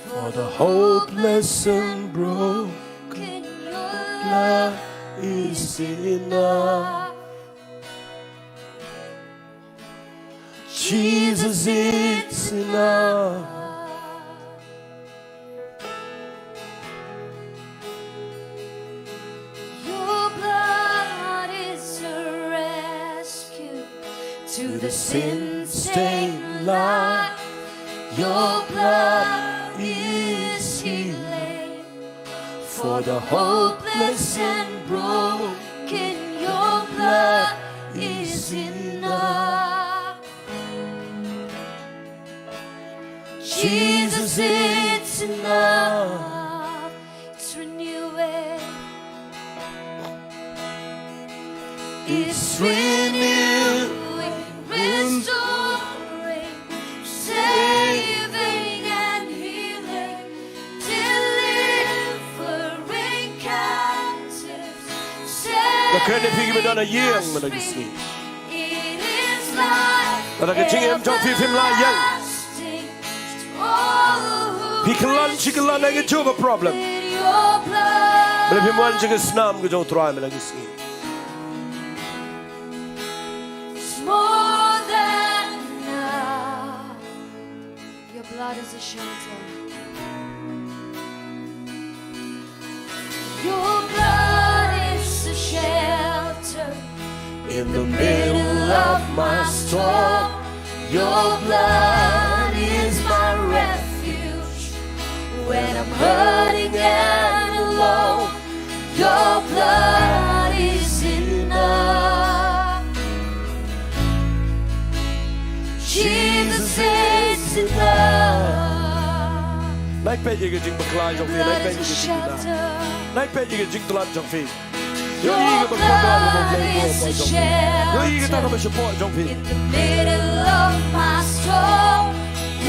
for the hopeless and broken. Your blood is enough. Jesus, it's enough. Your blood is a rescue to the sin-stained life. Your blood is healing for the hopeless and broken. Your blood is enough. Jesus, it's enough. It's renewing. It's renewing, restoring, saving and healing, delivering captives, setting the captives free. Nga kren ïa phi kiba don ha ïing mynta ka sngi. Lada ka jingim jong phi phim lah ïeng, phi kylla shi kylla na kajuh ka problem, balei phim wan sha ka snam ka jong U Trai mynta ka sngi? Your blood is a shelter. Your blood is a shelter in the middle of my storm. Your blood is my refuge When I'm hurting and alone, your blood is enough. Jesus, it's enough. Nai peit ïa ka jingbakla jong phi, nai peit ïa ka jingkyrkhu. Nai peit ïa ka jingtlot jong phi. Ïohi ka bakla ka ba phi. Ïohi kata ka ba shapoh jong phi. In the middle of my storm,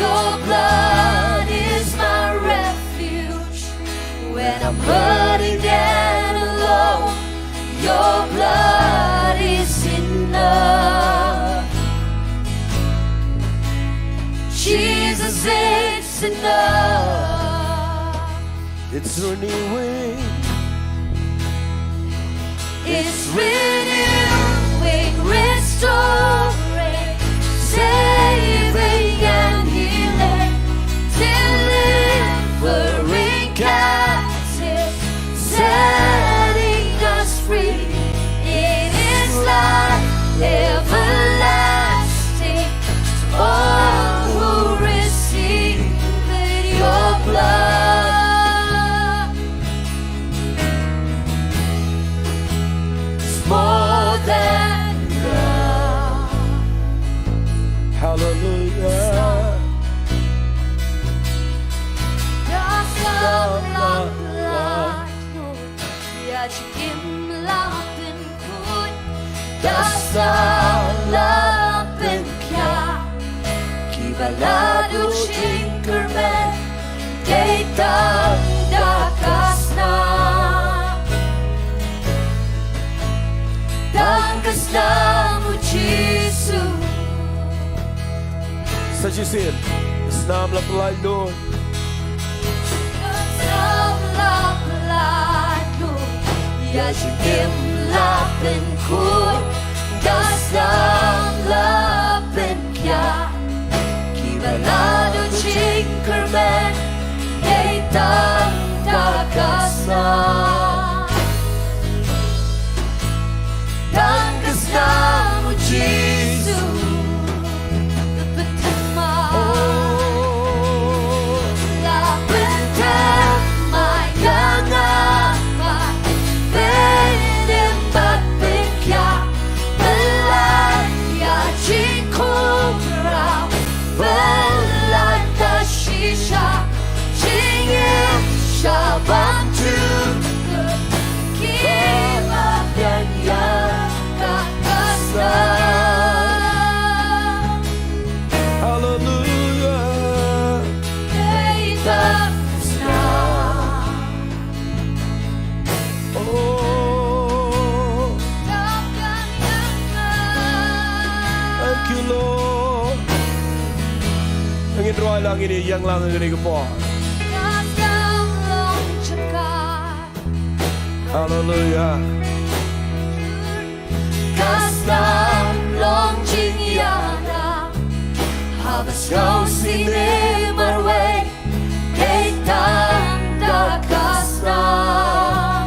your blood is my refuge. When I'm hurting and alone, your blood is enough. Jesus, it's enough. It's renewing, it's renewing, restoring, saving and healing, delivering captives, setting us free. It is life everlasting to all who receive it. Your blood is more than enough. Hallelujah. Does not love like you. Ïa jingim la pynkhuid, does not love pynkhia. Kiba la duh jingkyrmen dei tang da ka snam. Tang ka snam u Jisu. Sa shisien, snam la pynlait lut. Ka snam la pynlait lut ïa jingim la pynkhuid. Ka snam la pynkhia. Kiba la duh jingkyrmen dei tang da ka snam. Tang ka snam u Jisu. Pynthame. Oh. La pynthame ïa nga. Pynthame bad pynkhia. Pynlait ïa jingkhungrau. Pynlait ka shisha. Jingim sha ban jukut. Kiba biang ïa ka ka snam. Hallelujah. Dei tang ka snam. Oh. Tang ka snam. Thank you, Lord. Ngin rwai lang, ngin ïeng lang ha kane ka por. Ka snam long jaka. Hallelujah. Ka snam long jingïada. Haba sngew sngewsih marwei. Dei tang da ka snam.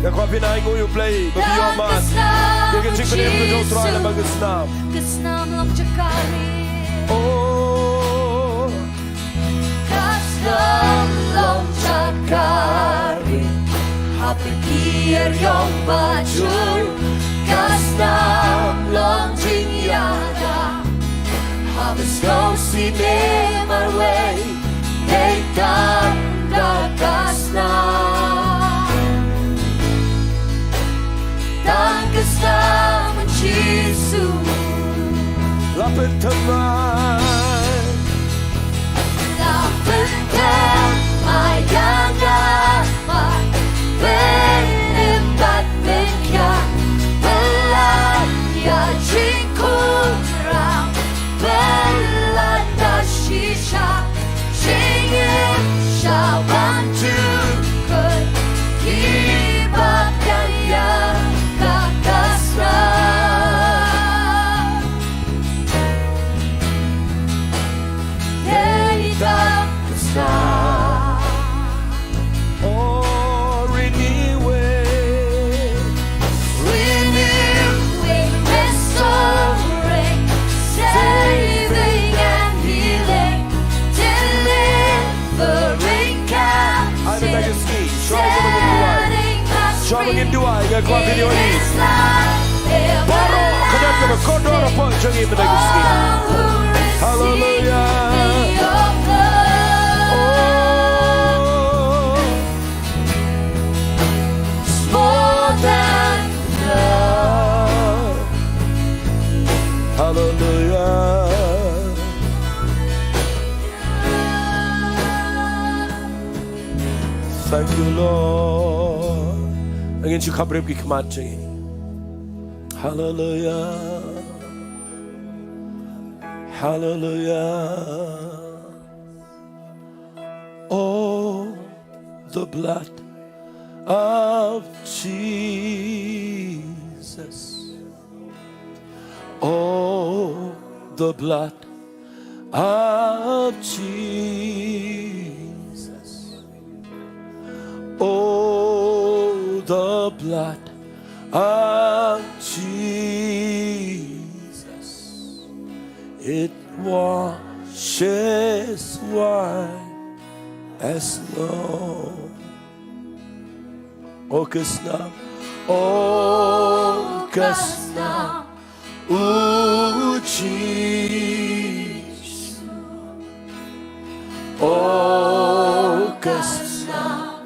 Ïa kaba phin ainguh ïa U Blei, ba phi ïohmad ïa ka jingpynim ka jong U Trai lyngba ka snam. Ka snam long jaka ri. Oh. Ka snam long jaka ri. Ha phi ki ïa ïong ba jur. Ka snam long jingïada. Haba sngew sngewsih marwei. Dei tang da ka snam. Tang ka snam u Jisu. La pynthymmai. La pynthymmai ïa nga. Pynthame bad pynkhia. Pynlait ïa jingkhungrau. Pynlait ka shisha. Jingim sha ban jukut. Kiba biang ïa ka ka snam. Ba ngin duwai, nga kwah phin ïohi. Baroh ka don kaba kordor hapoh jong ngi mynta ka sngi. Haleluya. Oh, it's more than enough. Haleluya. Thank you, Lord. Ngin shu khapbrip ki khmat jong ngi. Haleluya. Haleluya. Oh, the blood of Jesus. Oh, the blood of Jesus. Oh, the blood of Jesus. It washes white as snow. Oh, ka snam. Oh, ka snam. U Jisu. Oh, ka snam.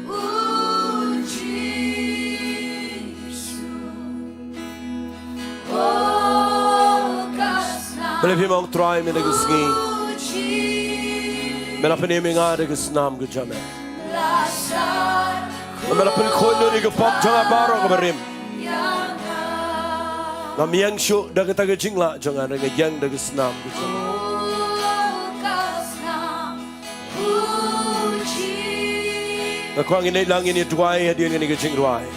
U Jisu. Oh, ka snam. Balei phim ong Trai mynta ka sngi? Me la pynim ïa nga da ka snam ka jong me. Me la pynkhuid ïa ka pop jong nga baroh kaba rim. Ngam ïeng shuh da kata ka jinglah jong nga, nga ïeng da ka snam ka jong nga. Nga kwah ngin ïalang ngin ïa duwai hadien kane ka jingrwai.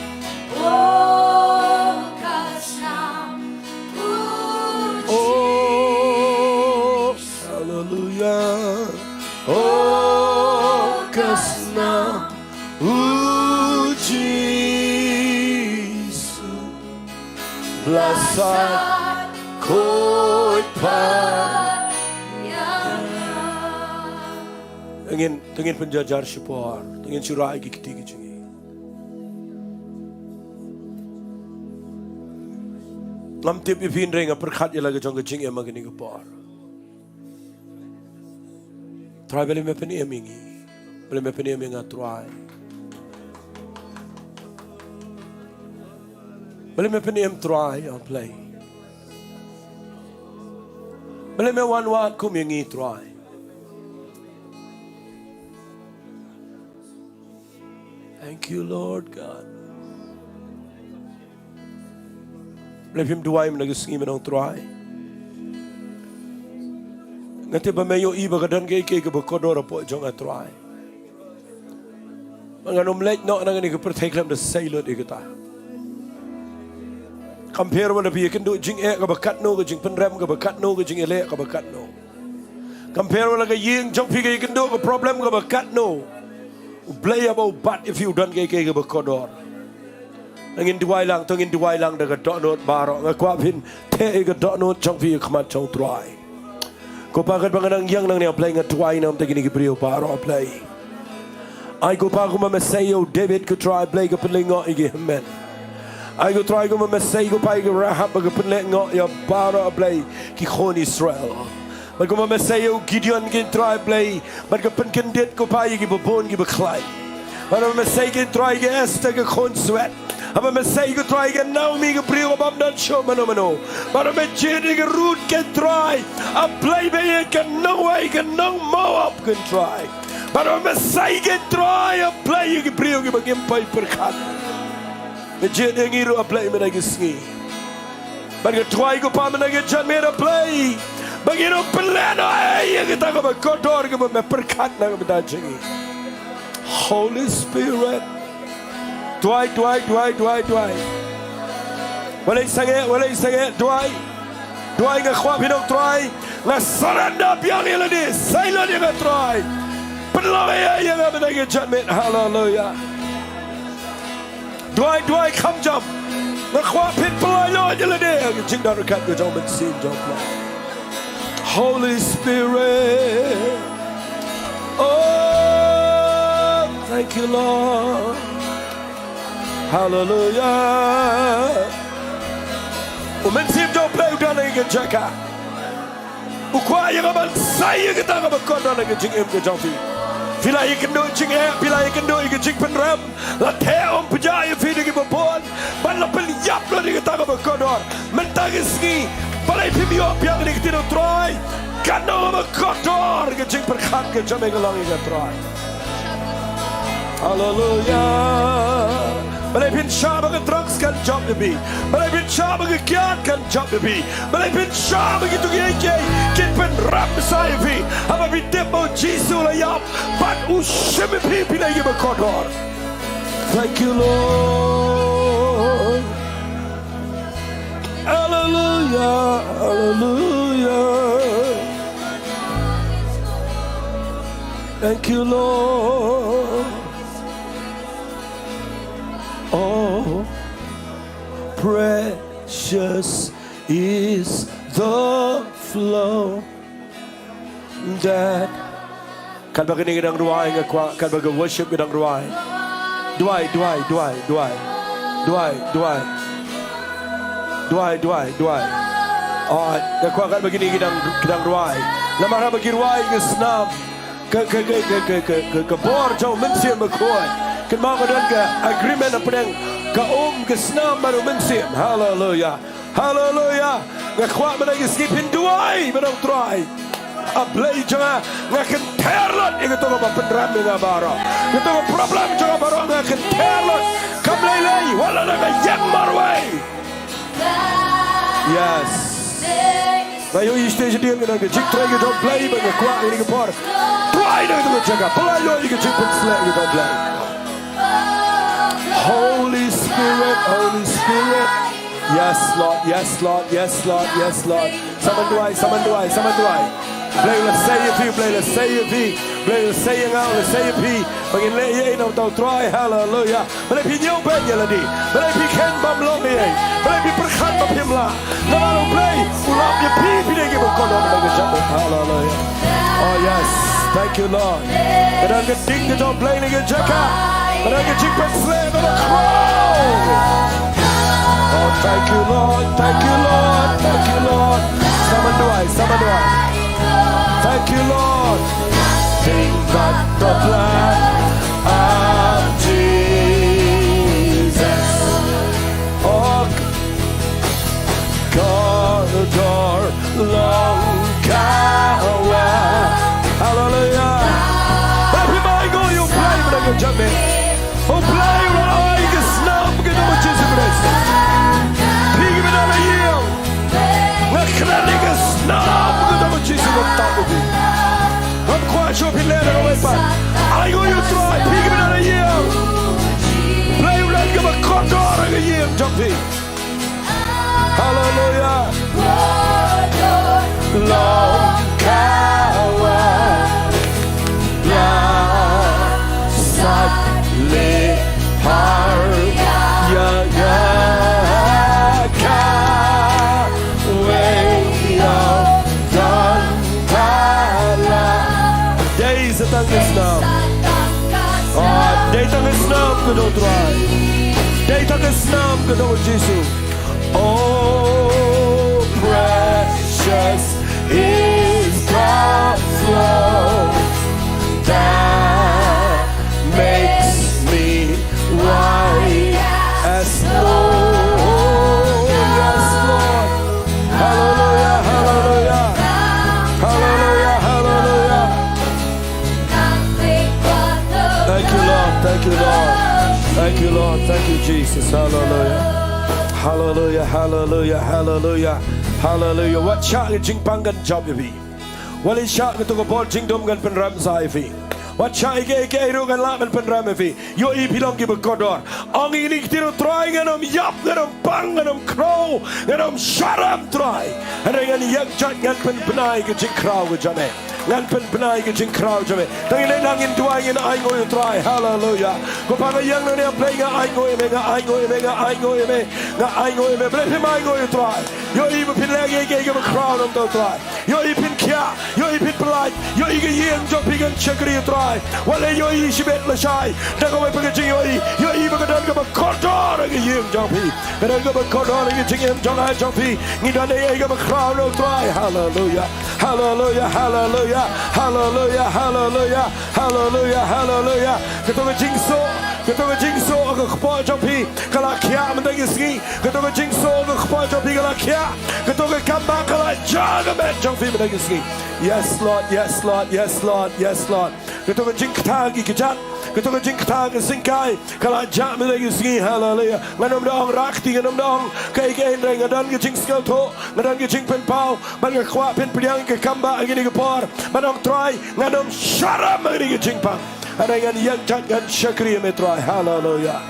Oh, haleluya. Oh, ka snam U Jisu. Blasat khuid pat. Ngin, to ngin pynjajar shipor, to ngin shu rah ïa ki kti ki jong ngi. Ngam tip ïa phi hynrei nga pyrkhat ïa la ka jong ka jingim ha kane ka por. Trai, balei me pynim ïa ngi? Balei me pynim ïa nga, Trai? Balei me pynim, Trai, oh Blei? Balei me wan wad kum ïa ngi, Trai? Thank you, Lord God. Balei phim duwai mynta ka sngi, me ong Trai? Nga tip ba me ïohi ba ka don kaei kaei kaba kordor hapoh jong nga, Trai. Ba ngan ym leit noh na kane ka pyrthei khlem da sei lut ïa kata. Kam pher wat la phi ïakynduh jingeh kaba katno, ka jingpynrem kaba katno, ka jingïaleh kaba katno. Kam pher wat la ka ïing jong phi ka ïakynduh ka problem kaba katno, U Blei haba u bat ïa phi u don kaei kaei kaba kordor. Ngin duwai lang, to ngin duwai lang da ka dohnud baroh. Nga kwah phin theh ïa ka dohnud jong phi ha khmat jong U Trai. Ko Pa, katba nga nang ïeng nangne, A Blei, nga duwai na ka bynta kine ki briew baroh, A Blei. Ai ko Pa, kumba me sei ïa u David, ko Trai Blei, ka pynlyngngoh ïa ki hynmen. Ai ko Trai, kumba me sei ko Pa ïa ka Rahab ba ka pynlyngngoh ïa baroh, A Blei, ki khun Israel. Bad kumba me sei ïa u Gideon, ko Trai Blei, bad ka pynkyndit ko Pa ïa kiba bun kiba khlaiñ. Bad kumba me sei, ko Trai, ïa ka Esther ka khun swet. Haba me sei, ko Trai, ïa ka Naomi ka briew ka bym don shuh mano mano. Bad me jied ïa ka Ruth, ko Trai, A Blei, ba ïa ka nongwei ka nong Moab, ko Trai. Bad me sei, ko Trai, A Blei, ïa ki briew kiba ngim poi pyrkhat. Me jied ïa ngi ruh, A Blei, mynta ka sngi. Bad nga duwai ko Pa mynta ka janmiet, A Blei, ba ngin ym pynlehnohei ïa kata kaba kordor kaba me pyrkhat na ka bynta jong ngi. Holy Spirit. Duwai, duwai, duwai, duwai, duwai. Wat leit sangeh, wat leit sangeh, duwai. Duwai, nga kwah phin ong Trai, nga surrender biang ïa lade, sei lut ïa nga Trai. Pynlong ïa, ïa nga mynta ka janmiet. Haleluya. Duwai, duwai, kham jam. Nga kwah phin pynlong ïa lade ha ka jingdon ryngkat ka jong U Mynsiem jong U Blei. Holy Spirit. Oh, thank you, Lord. Haleluya. U Mynsiem jong U Blei u don ha kane ka jaka. U kwah ïa nga ban sei ïa kata kaba kordor na ka jingim ka jong phi. Phi la ïakynduh jingeh, phi la ïakynduh ïa ka jingpynrem. La theh ym pjah ïa phi da kiba bun. Bad la pynïap lut ïa kata kaba kordor. Mynta ka sngi, balei phim ïoh biang ïa ka ktien U Trai? Katno kaba kordor ka jingpyrkhat ka jong me ka long ïa ka, Trai. Haleluya. Balei phin shah ba ka drugs kan jop ïa phi? Balei phin shah ba ka kiad kan jop ïa phi? Balei phin shah ba kito kiei kiei kin pynrem bsa ïa phi? Haba phi tip ba U Jisu u la ïap bad u shim ïa phi, phi dei kiba kordor. Thank you, Lord. Hallelujah, hallelujah. Thank you, Lord. Oh, precious is the flow that. Katba kane ka dang duwai nga kwah, katba ka worship ka dang duwai. Duwai, duwai, duwai, duwai. Duwai, duwai, duwai. Duwai, duwai, duwai. Oh, nga kwah katba kine ki dang, ki dang duwai. Namar haba ki duwai ka snam, ka, ka, ka bor jong U Mynsiem Bakhuid. Kynmaw ka don ka agreement hapdeng ka um, ka snam bad U Mynsiem. Haleluya. Haleluya. Nga kwah mynta ka sngi phin duwai, mynta U Trai. A Blei jong nga, nga kynthei lut ïa kato kaba pynrem ïa nga baroh. Kato ka problem jong nga baroh nga kynthei lut. Kam lei lei, wat la da ka ïeng marwei. Yes. Nga ïohi sha shisien ka don ka jingtrei ka jong U Blei bad nga kwah ïa kane ka por. Trai da kato ka jaka, pynlait ïa ka jingpynshlur ka jong U Blei. Holy Spirit, Holy Spirit. Yes, Lord, yes, Lord, yes, Lord, yes, Lord. Sa man duwai, sa man duwai, sa man duwai. Blei la sei ïa phi, Blei la sei ïa phi, Blei la sei ïa nga, la sei ïa phi. Ba ngin leh ïa i na U Trai, haleluya. Balei phi ñiewbeiñ ïa lade? Balei phi khein bym lum ïa i? Balei phi pyrkhat ba phim lah? Namar U Blei u lap ïa phi, phi dei kiba kordor na ka jaka. Haleluya. Oh yes. Thank you, Lord. Ka don ka ding ka jong U Blei na ka jaka. Ka don ka jingpynshlur na ka khraw. Oh, thank you, Lord. Thank you, Lord. Thank you, Lord. Sa man duwai, sa man duwai. Thank you, Lord. Nothing but the blood of Jesus. Oh, kordor long ka wan. Haleluya. Ba phi ai nguh ïa U Blei mynta ka jaka. U Blei u la ai ka snam ka jong U Jisu Khrist. Phi kiba don ha ïing, nga kren ïa ka snam ka jong U Jisu Khrist. Ngam kwah shuh phi leh da kawei pat. Ai nguh ïa U Trai, phi kiba don ha ïing. Blei u don kaba kordor ha ka ïing jong phi. Haleluya. Long ka wan, la sat le har ïa ka wei ïa don ka la. Dei sa tang ka snam. Ah, dei tang ka snam ka jong U Trai. Dei tang ka snam ka jong U Jisu. Oh, precious is the flow that makes me white as snow. Yes, Lord. Haleluya, haleluya. Haleluya, haleluya. Thank you, Lord. Thank you, Lord. Thank you, Lord. Thank you, Jesus. Hallelujah. Hallelujah, hallelujah, hallelujah. Hallelujah. Wat shah ka jingpang kan jop ïa phi. Wat shah kato ka bor jingdum kan pynrem bsa ïa phi. Wat shah ïa kiei kiei ruh kan lah ban pynrem ïa phi. Ïohi phi long kiba kordor. Ong ïa kane ka ktien, Trai, ngan ym ïap, ngan ym pang, ngan ym khraw, ngan ym shah rem, Trai. Hynrei ngan ïeng jait, ngan pynbna ïa ka jingkhraw ka jong me. Ngan pynbna ïa ka jingkhraw jong me. Tang ïa leh nang ngin duwai, ngin ainguh ïa U Trai. Haleluya. Ko Pa, nga ïeng nangne, Blei, nga ainguh ïa me, nga ainguh ïa me, nga ainguh ïa me, nga ainguh ïa me. Blei, phim ainguh ïa U Trai. Ïohi ba phin leh ïa kiei kiei kiba khraw na ka bynta U Trai. Ïohi phin Ïa, ïohi phin pyllait, ïohi ka ïing jong phi kan shakri ïa u Trai. Wat la ïohi shibit lashai, da kawei pat ka jingïohi, ïohi ba ka don kaba kordor ha ka ïing jong phi. Ka don kaba kordor ha ka jingim jong nga jong phi. Ngi don ei ei kaba khraw na u Trai. Haleluia. Haleluia, haleluia, haleluia, haleluia, haleluia, haleluia. Kato ka jingsoh, kato ka jingsoh ha ka kpoh jong phi ka la khiah mynta ka sngi. Kato ka jingsoh ha ka kpoh jong phi ka la khiah. Kato ka kambah ka la jah ka met jong phi mynta ka sngi. Yes Lord, yes Lord, yes Lord, yes Lord. Kato ka jingkthang ki kjat, kato ka jingkthang ka syngkai ka la jah mynta ka sngi. Haleluia. Ngan ym da ong rah kti, ngan ym da ong kaei kaei, hynrei nga don ka jingsngewthuh, nga don ka jingpynpaw. Bad nga kwah phin pdiang ïa ka kambah ha kane ka por. Bad ong Trai, ngan ym shah ram ha kane ka jingpang. Hynrei ngan ïeng jait ngan shakri ïa me Trai. Haleluia.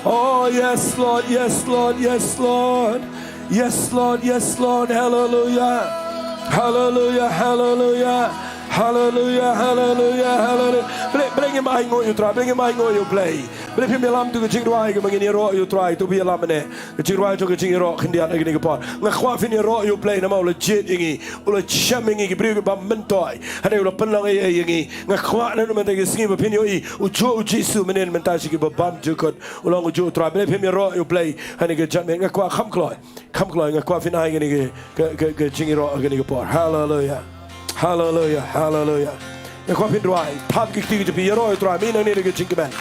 Oh yes Lord, yes Lord, yes Lord. Yes Lord, yes Lord. Haleluia. Haleluia, haleluia. Haleluia, haleluia, haleluia. Balei, balei ngim ainguh ïa u Trai, balei ngim ainguh ïa u Blei? Balei phim ïalam ïa ka jingrwai kaba ngin ïaroh ïa u Trai, to phi ïalam ne. Ka jingrwai jong ka jingïaroh khyndiat ha kane ka por. Nga kwah phin ïaroh ïa u Blei namar u la jied ïa ngi, u la shem ïa ngi ki briew kiba myntoi. Hynrei u la pynlong ei ei ïa ngi. Nga kwah na mynta ka sngi ba phin ïohi u juh u Jisu mynnin mynta sha kiba bymjukut. U long u juh u Trai. Balei phim ïaroh ïa u Blei ha kane ka janmiet? Nga kwah, kham kloi. Kham kloi, nga kwah phin ai kane ka, ka, ka, ka jingïaroh ha kane ka por. Haleluia. Haleluia, haleluia. Nga kwah phin rwai, pham ki kti ki jong phi, ïaroh ïa u Trai mynta nangne da ka jingkmen.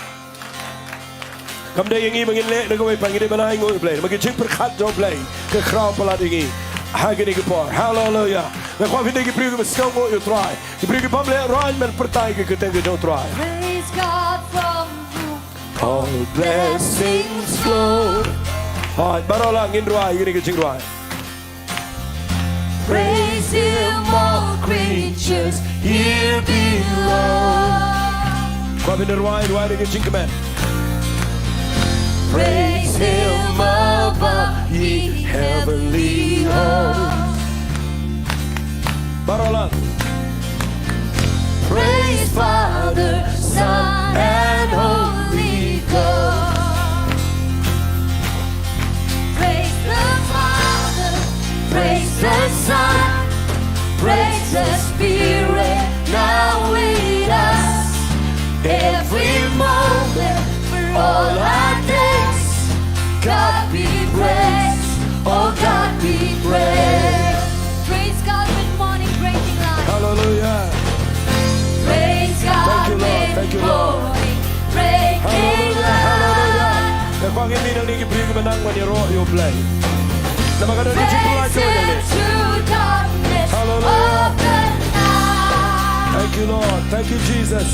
Kam dei ïa ngi ba ngin leh da kawei pat, ngi dei ban ainguh ïa u Blei. Namar ka jingpyrkhat jong u Blei ka khraw palat ïa ngi ha kane ka por. Haleluia. Nga kwah phin dei ki briew kiba sngewnguh ïa u Trai, ki briew ki bym lehraiñ ban pyrta ïa ka kyrteng ka jong u Trai. Praise God from whom all blessings flow. Hooid, baroh lang ngin rwai ïa kane ka jingrwai. Praise him, all creatures here below. Kwah phin rwai, rwai da ka jingkmen. Praise him above, ye heavenly hosts. Baroh lang. Praise Father, Son, and Holy Ghost. Praise the Father, praise the Son, praise the Spirit now with us. Every moment for all our days, God be praised, oh God be praised. Praise God with morning breaking light. Hallelujah. Praise God with morning breaking light. Hallelujah. Nga kwah ngin ïa nang ïa ki briew kiba nang ban ïaroh ïa u Blei. Namar ka don ka jingpyllait jong u Blei. Praise him through darkness of the night. Thank you, Lord. Thank you, Jesus.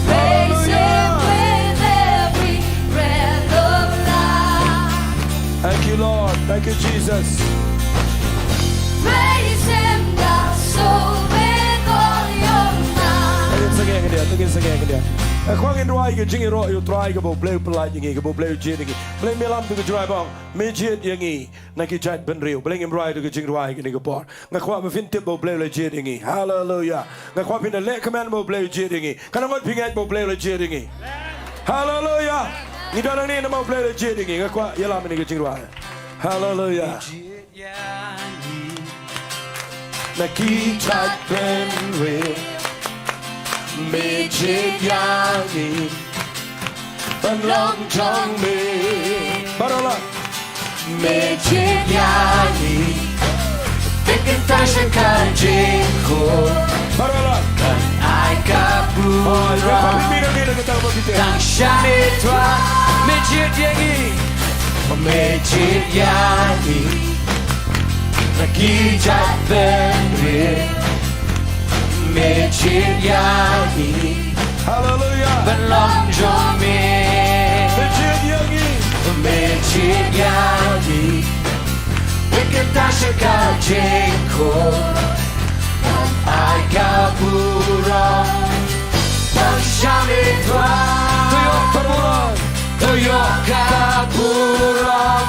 Praise him with every breath of life. Thank you, Lord. Thank you, Jesus. Praise him, God, so with all your might. Ngin sangeh khyndiat, ngin sangeh khyndiat. Nga kwah ngin rwai ka jingïaroh ïa u Trai kaba u Blei u pyllait ïa ngi, kaba u Blei u jied ïa ngi. Balei ngim ïalam ïa ka jingrwai ba ong me jied ïa ngi na ki jait bynriew? Balei ngim rwai ïa ka jingrwai kane ka por? Nga kwah ba phin tip ba u Blei u la jied ïa ngi. Haleluia. Nga kwah phin da leh kmen ba u Blei u jied ïa ngi. Katno ngut phi ngeit ba u Blei u la jied ïa ngi? Haleluia. Ngi don hangne namar u Blei u la jied ïa ngi. Nga kwah ïalam ïa ka jingrwai. Haleluia. Na ki jait bynriew me jied ïa ngi. Ban long jong me. Baroh lang. Me jied ïa ngi. Te kynta sha ka jingkhun. Baroh lang. Ban ai ka burom. Tang sha me Trai. Me jied ïa ngi. Me jied ïa ngi. Na ki jait bynriew me jied ïa ngi. Haleluia. Ban long jong me. Me jied ïa ngi. Me jied ïa ngi. Te kynta sha ka jingkhun. Ban ai ka burom. Tang sha me Trai. To ïoh ka burom. To ïoh ka burom.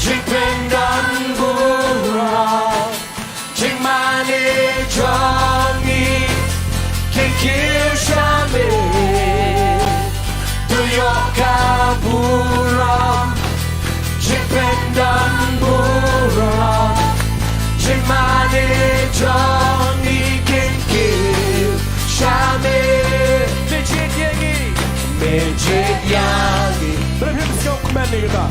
Jingpyndonburom. Jingmane jong ngi kin kiew sha me. To ïoh ka burom. Jingpyndonburom. Jingmane Jong ngi kin kiew sha me. Me jied ïa ngi. Me jied ïa ngi. Bret him sngewkmen ïa kata.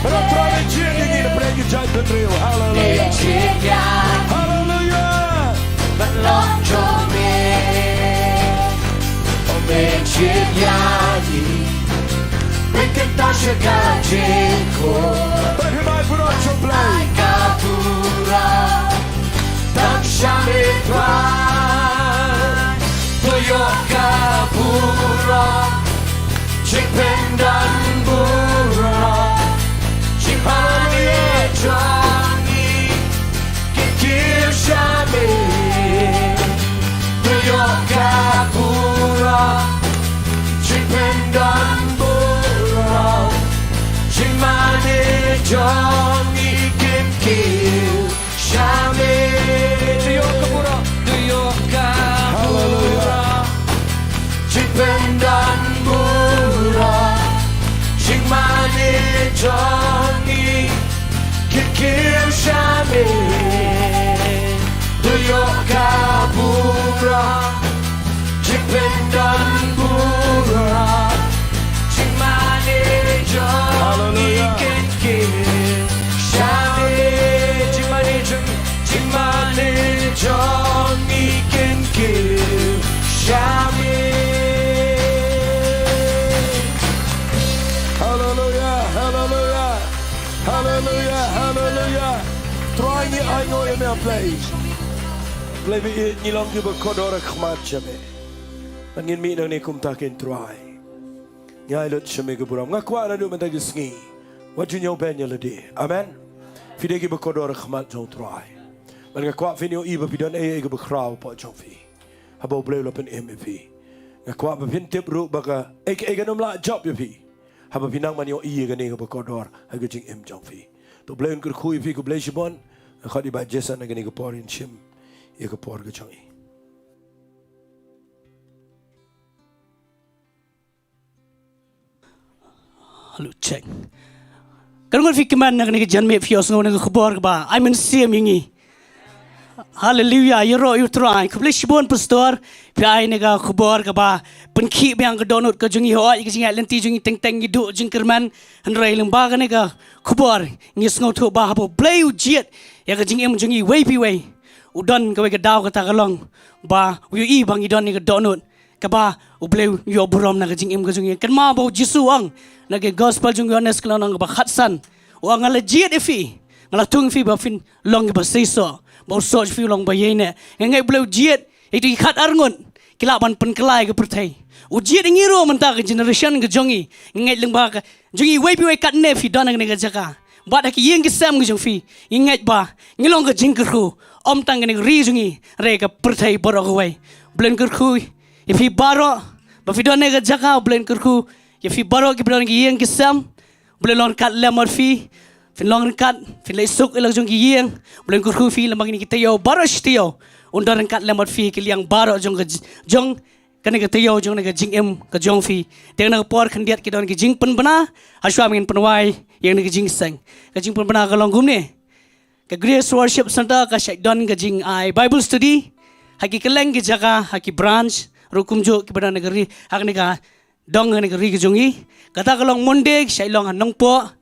Bret Trai me jied ïa ngi na pdeng ki jaitbynriew. Haleluya. Me jied ïa ngi. Haleluya. Ban long jong me. Oh, me jied ïa ngi. Pynkyntang sha ka jingkhun. Pynhynmen ai burom sha U Blei. Ai ka burom. Tang sha me Trai. To ïoh ka burom. Jingpyndon burom. Jingmane jong ngi. Kin kiew sha me. To ïoh ka burom. Jingpyndon burom. Jingmane jong ngi kin kiew sha me. To ïoh ka burom. To ïoh ka burom. Jingpyndon burom. Jingmane jong ngi. Kin kiew sha me. To ïoh ka burom. Jingpyndon burom. Jingmane jong ngi. Haleluya. Kin kiew sha me. Jingmane jong, jingmane jong ngi kin kiew sha me. Haleluya, haleluya. Haleluya, haleluya. Trai ngi ainguh ïa me, Blei. Blei ba ïeit, ngi long kiba kordor ha khmat jong me. Bad ngin mih nangne kumta kein, Trai. Ngi ai lut sha me ka burom. Nga kwah naduh mynta ka sngi, wat ju ñiew beiñ ïa lade. Amen. Phi dei kiba kordor ha khmat jong U Trai. Bad nga kwah phin ïohi ba phi don ei ei kaba khraw hapoh jong phi, haba U Blei u la pynim ïa phi. Nga kwah ba phin tip ruh ba kaei kaei kan ym lah jop ïa phi haba phi nang ban ïohi ïa kane kaba kordor ha ka jingim jong phi. To U Blei un kyrkhu ïa phi. Khublei shibun. Nga khot ïa i Bah Jason ha kane ka por, yn shim ïa ka por ka jong i. Hello, check. Ka ngut phi kmen na kane ka janmiet, phi ïohsngew na ka khubor kaba ai mynsiem ïa ngi. Haleluya, ïaroh ïa U Trai. Khublei shibun Pastor, phi ai na ka khubor kaba pynkhih biang ka dohnud ka jong ngi, hooid ka jingïaid lynti jong ngi teng teng ngi duh jingkyrmen, hynrei lyngba kane ka khubor ngi sngewthuh ba haba U Blei u jied ïa ka jingim jong ngi iwei pa iwei, u don kawei ka daw, kata ka long ba u ïohi ba ngi don ïa ka dohnud kaba U Blei u ïoh burom na ka jingim ka jong ngi. Kynmaw ba U Jisu u ong na ka gospel jong u Ïohannes ka lynnong kaba khatsan, u ong, nga la jied ïa phi, nga la thung ïa phi ba phin long kiba seisoh, ba u soh jong phi u long ba ïaineh. Nga ngeit U Blei u jied ïa kito ki khatar ngut ki lah ban pynkylla ïa ka pyrthei. U jied ïa ngi ruh mynta ka generation ka jong ngi. Nga ngeit lyngba ka jong ngi iwei pa iwei katne phi don ha kane ka jaka bad ha ki ïing ki sem ka jong phi. Nga ngeit ba ngi long ka jingkyrkhu, ym tang kane ka ri jong ngi, hynrei ka pyrthei baroh kawei. U Blei un kyrkhu ïa phi baroh ba phi don ha ka jaka. U Blei un kyrkhu ïa phi baroh kiba don ha ki ïing ki sem. U Blei un long ryngkat lem bad phi. Phin long ryngkat, phin leit suk ïa la ka jong ki ïing. U Blei un kyrkhu ïa phi lyngba kine ki taïew baroh shi taïew. Un don ryngkat lem bad phi ha ki liang baroh jong ka j-, jong kane ka taïew, jong kane ka jingim ka jong phi. Te na ka por khyndiat ki don ki jingpynbna, hashwa ba ngin pynwai ïa kane ka jingïaseng. Ka jingpynbna ka long kumne. Ka Grace Worship Centre ka shait don ka jingai Bible study ha ki kylleng ki jaka, ha ki branch ruh kumjuh kiba don ha ka ri, ha kane ka dong, ha kane ka ri ka jong ngi. Kata ka long Monday, ka shait long ha Nongpoh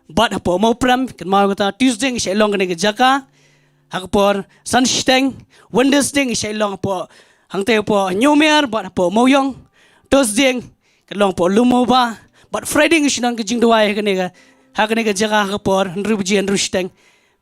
bad hapoh Mawprem. Kynmaw kata, Tuesday ka shait long kane ka jaka ha ka por san shiteng. Wednesday ka shait long hapoh, hangtei hapoh Hynñiewmer bad hapoh Mawiong. Thursday ka long hapoh Lumumba, bad Friday ka shu don ka jingduwai ha kane ka, ha kane ka jaka ha ka por hynriew baje hynriew shiteng.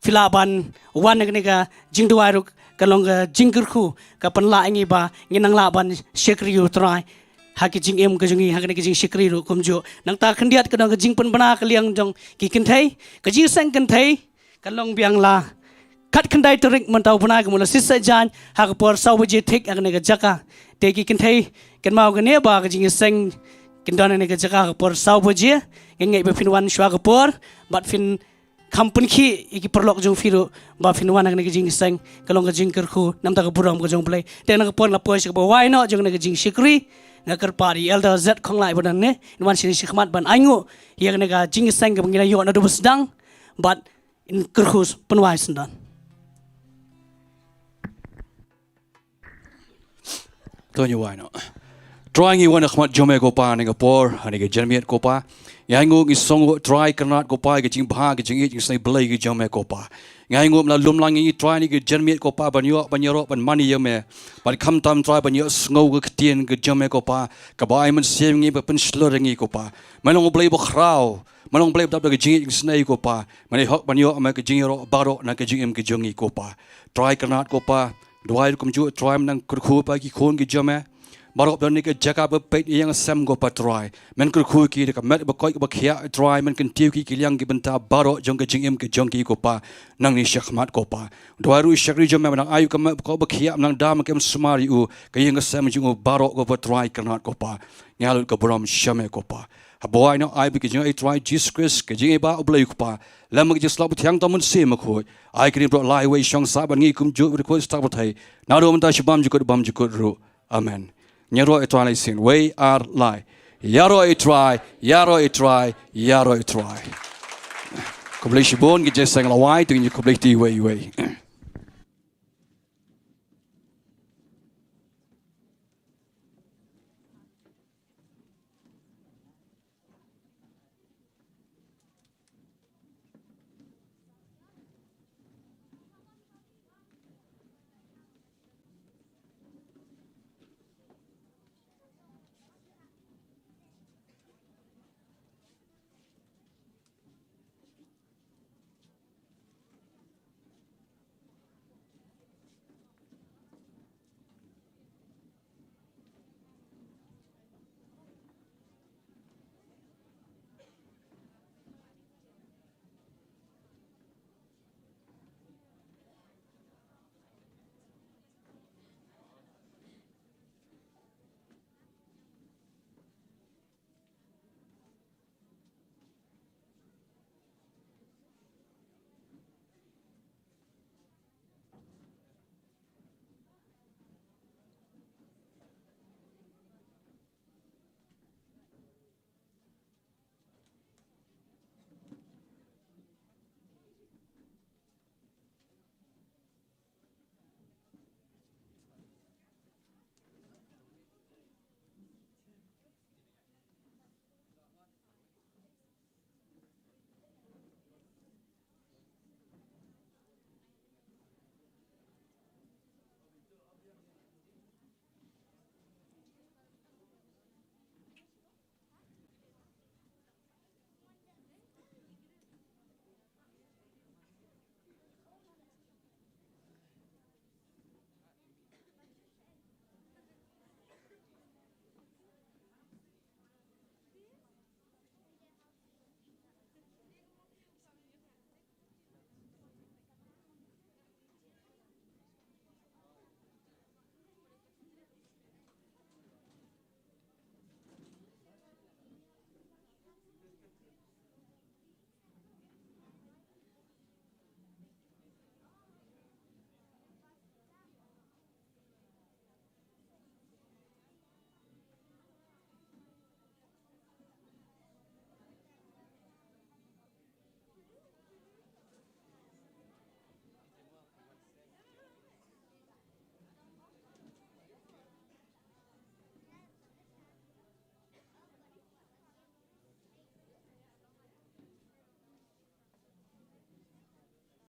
Phi lah ban wan ha kane ka jingduwai ruh, ka long ka jingkyrkhu, ka pynlah ïa ngi ba ngin nang lah ban shakri ïa U Trai ha ka jingim ka jong ngi, ha kane ka jingshakri ruh kumjuh. Nangta khyndiat ka don ka jingpynbna ka liang jong ki kynthei, ka jingïaseng kynthei ka long biang la khatkhyndai tarik mynta u bnai, ka mut la shisyjain, ha ka por saw baje thik ha kane ka jaka. Te ki kynthei, kynmaw kane ba ka jingïaseng kin don ha kane ka jaka ha ka por saw baje. Nga ngeit ba phin wan shuwa ka por bad phin kham pynkhih ïa ki paralok jong phi ruh ba phin wan ha kane ka jingïaseng, ka long ka jingkyrkhu namar ka burom ka jong U Blei. Te na ka por la poi sha kaba wai noh jong kane ka jingshakri, nga kyrpad ïa Elder Zed Khanglai ba don hangne, in wan shane shakhmat ban ainguh ïa kane ka jingïaseng kaba ngi la ïoh naduh ba sdang bad in kyrkhu pynwai syndon. To ngi wai noh. Trai, ngi wan ha khmat jong me ko Pa, ha kane ka por, ha kane ka janmiet ko Pa. Ngi ainguh, ngi sngewnguh Trai Kynrad ko Pa, ka jingbha, ka jingïeit, ka jingisynei Blei ka jong me ko Pa. Ngi ainguh me la lum lang ïa ngi Trai ha kane ka janmiet ko Pa, ban ïoh, ban ïaroh, ban mane ïa me. Bad khamtam Trai ban ïohsngew ka ktien ka jong me ko Pa, kaba ai mynsiem ïa ngi, ba pynshlur ïa ngi ko Pa. Me long U Blei bakhraw, me long U Blei ba dap da ka jingïeit, ka jingisynei ko Pa. Me la hok ban ïoh me ka jingïaroh baroh na ka jingim ka jong ngi ko Pa. Trai Kynrad ko Pa, duwai ruh kumjuh Trai, men nang kyrkhu ïa ki khun ki jong me baroh ba don ha kane ka jaka ba peit ïa ïing sem ko Pa Trai. Men kyrkhu ïa ki da ka met ba koit kaba khiah Trai, men kyntiew ïa ki ki liang ki bynta baroh jong ka jingim ka jong ki ko Pa, nangne shakhmat ko Pa. Duwai ruh ïa u shakri jong me, men nang ai ïa u ka met ba koit ba khiah, men nang da, men kem sumar ïa u, ka ïing ka sem jong u baroh ko Pa Trai Kynrad ko Pa. Ngi ai lut ka burom sha me ko Pa. Haba wai noh, ai ba ka jingaiei Trai Jisu Khrist, ka jingaiei ba U Blei U Kpa, lem bad ka jingïasyllok bathiang Trai Mynsiem Bakhuid, ai kane baroh lai wei shong sah bad ngi kumjuh, baroh khuid sha kata ka bynta, naduh mynta sha bymjukut bymjukut ruh. Amen. Ngi ïaroh ïa Trai lai sien, wei ar lai. Ïaroh ïa Trai, ïaroh ïa Trai, ïaroh ïa Trai. Khublei shibun, ki jingïaseng la wai, to ngin ïa khublei kti wei wei.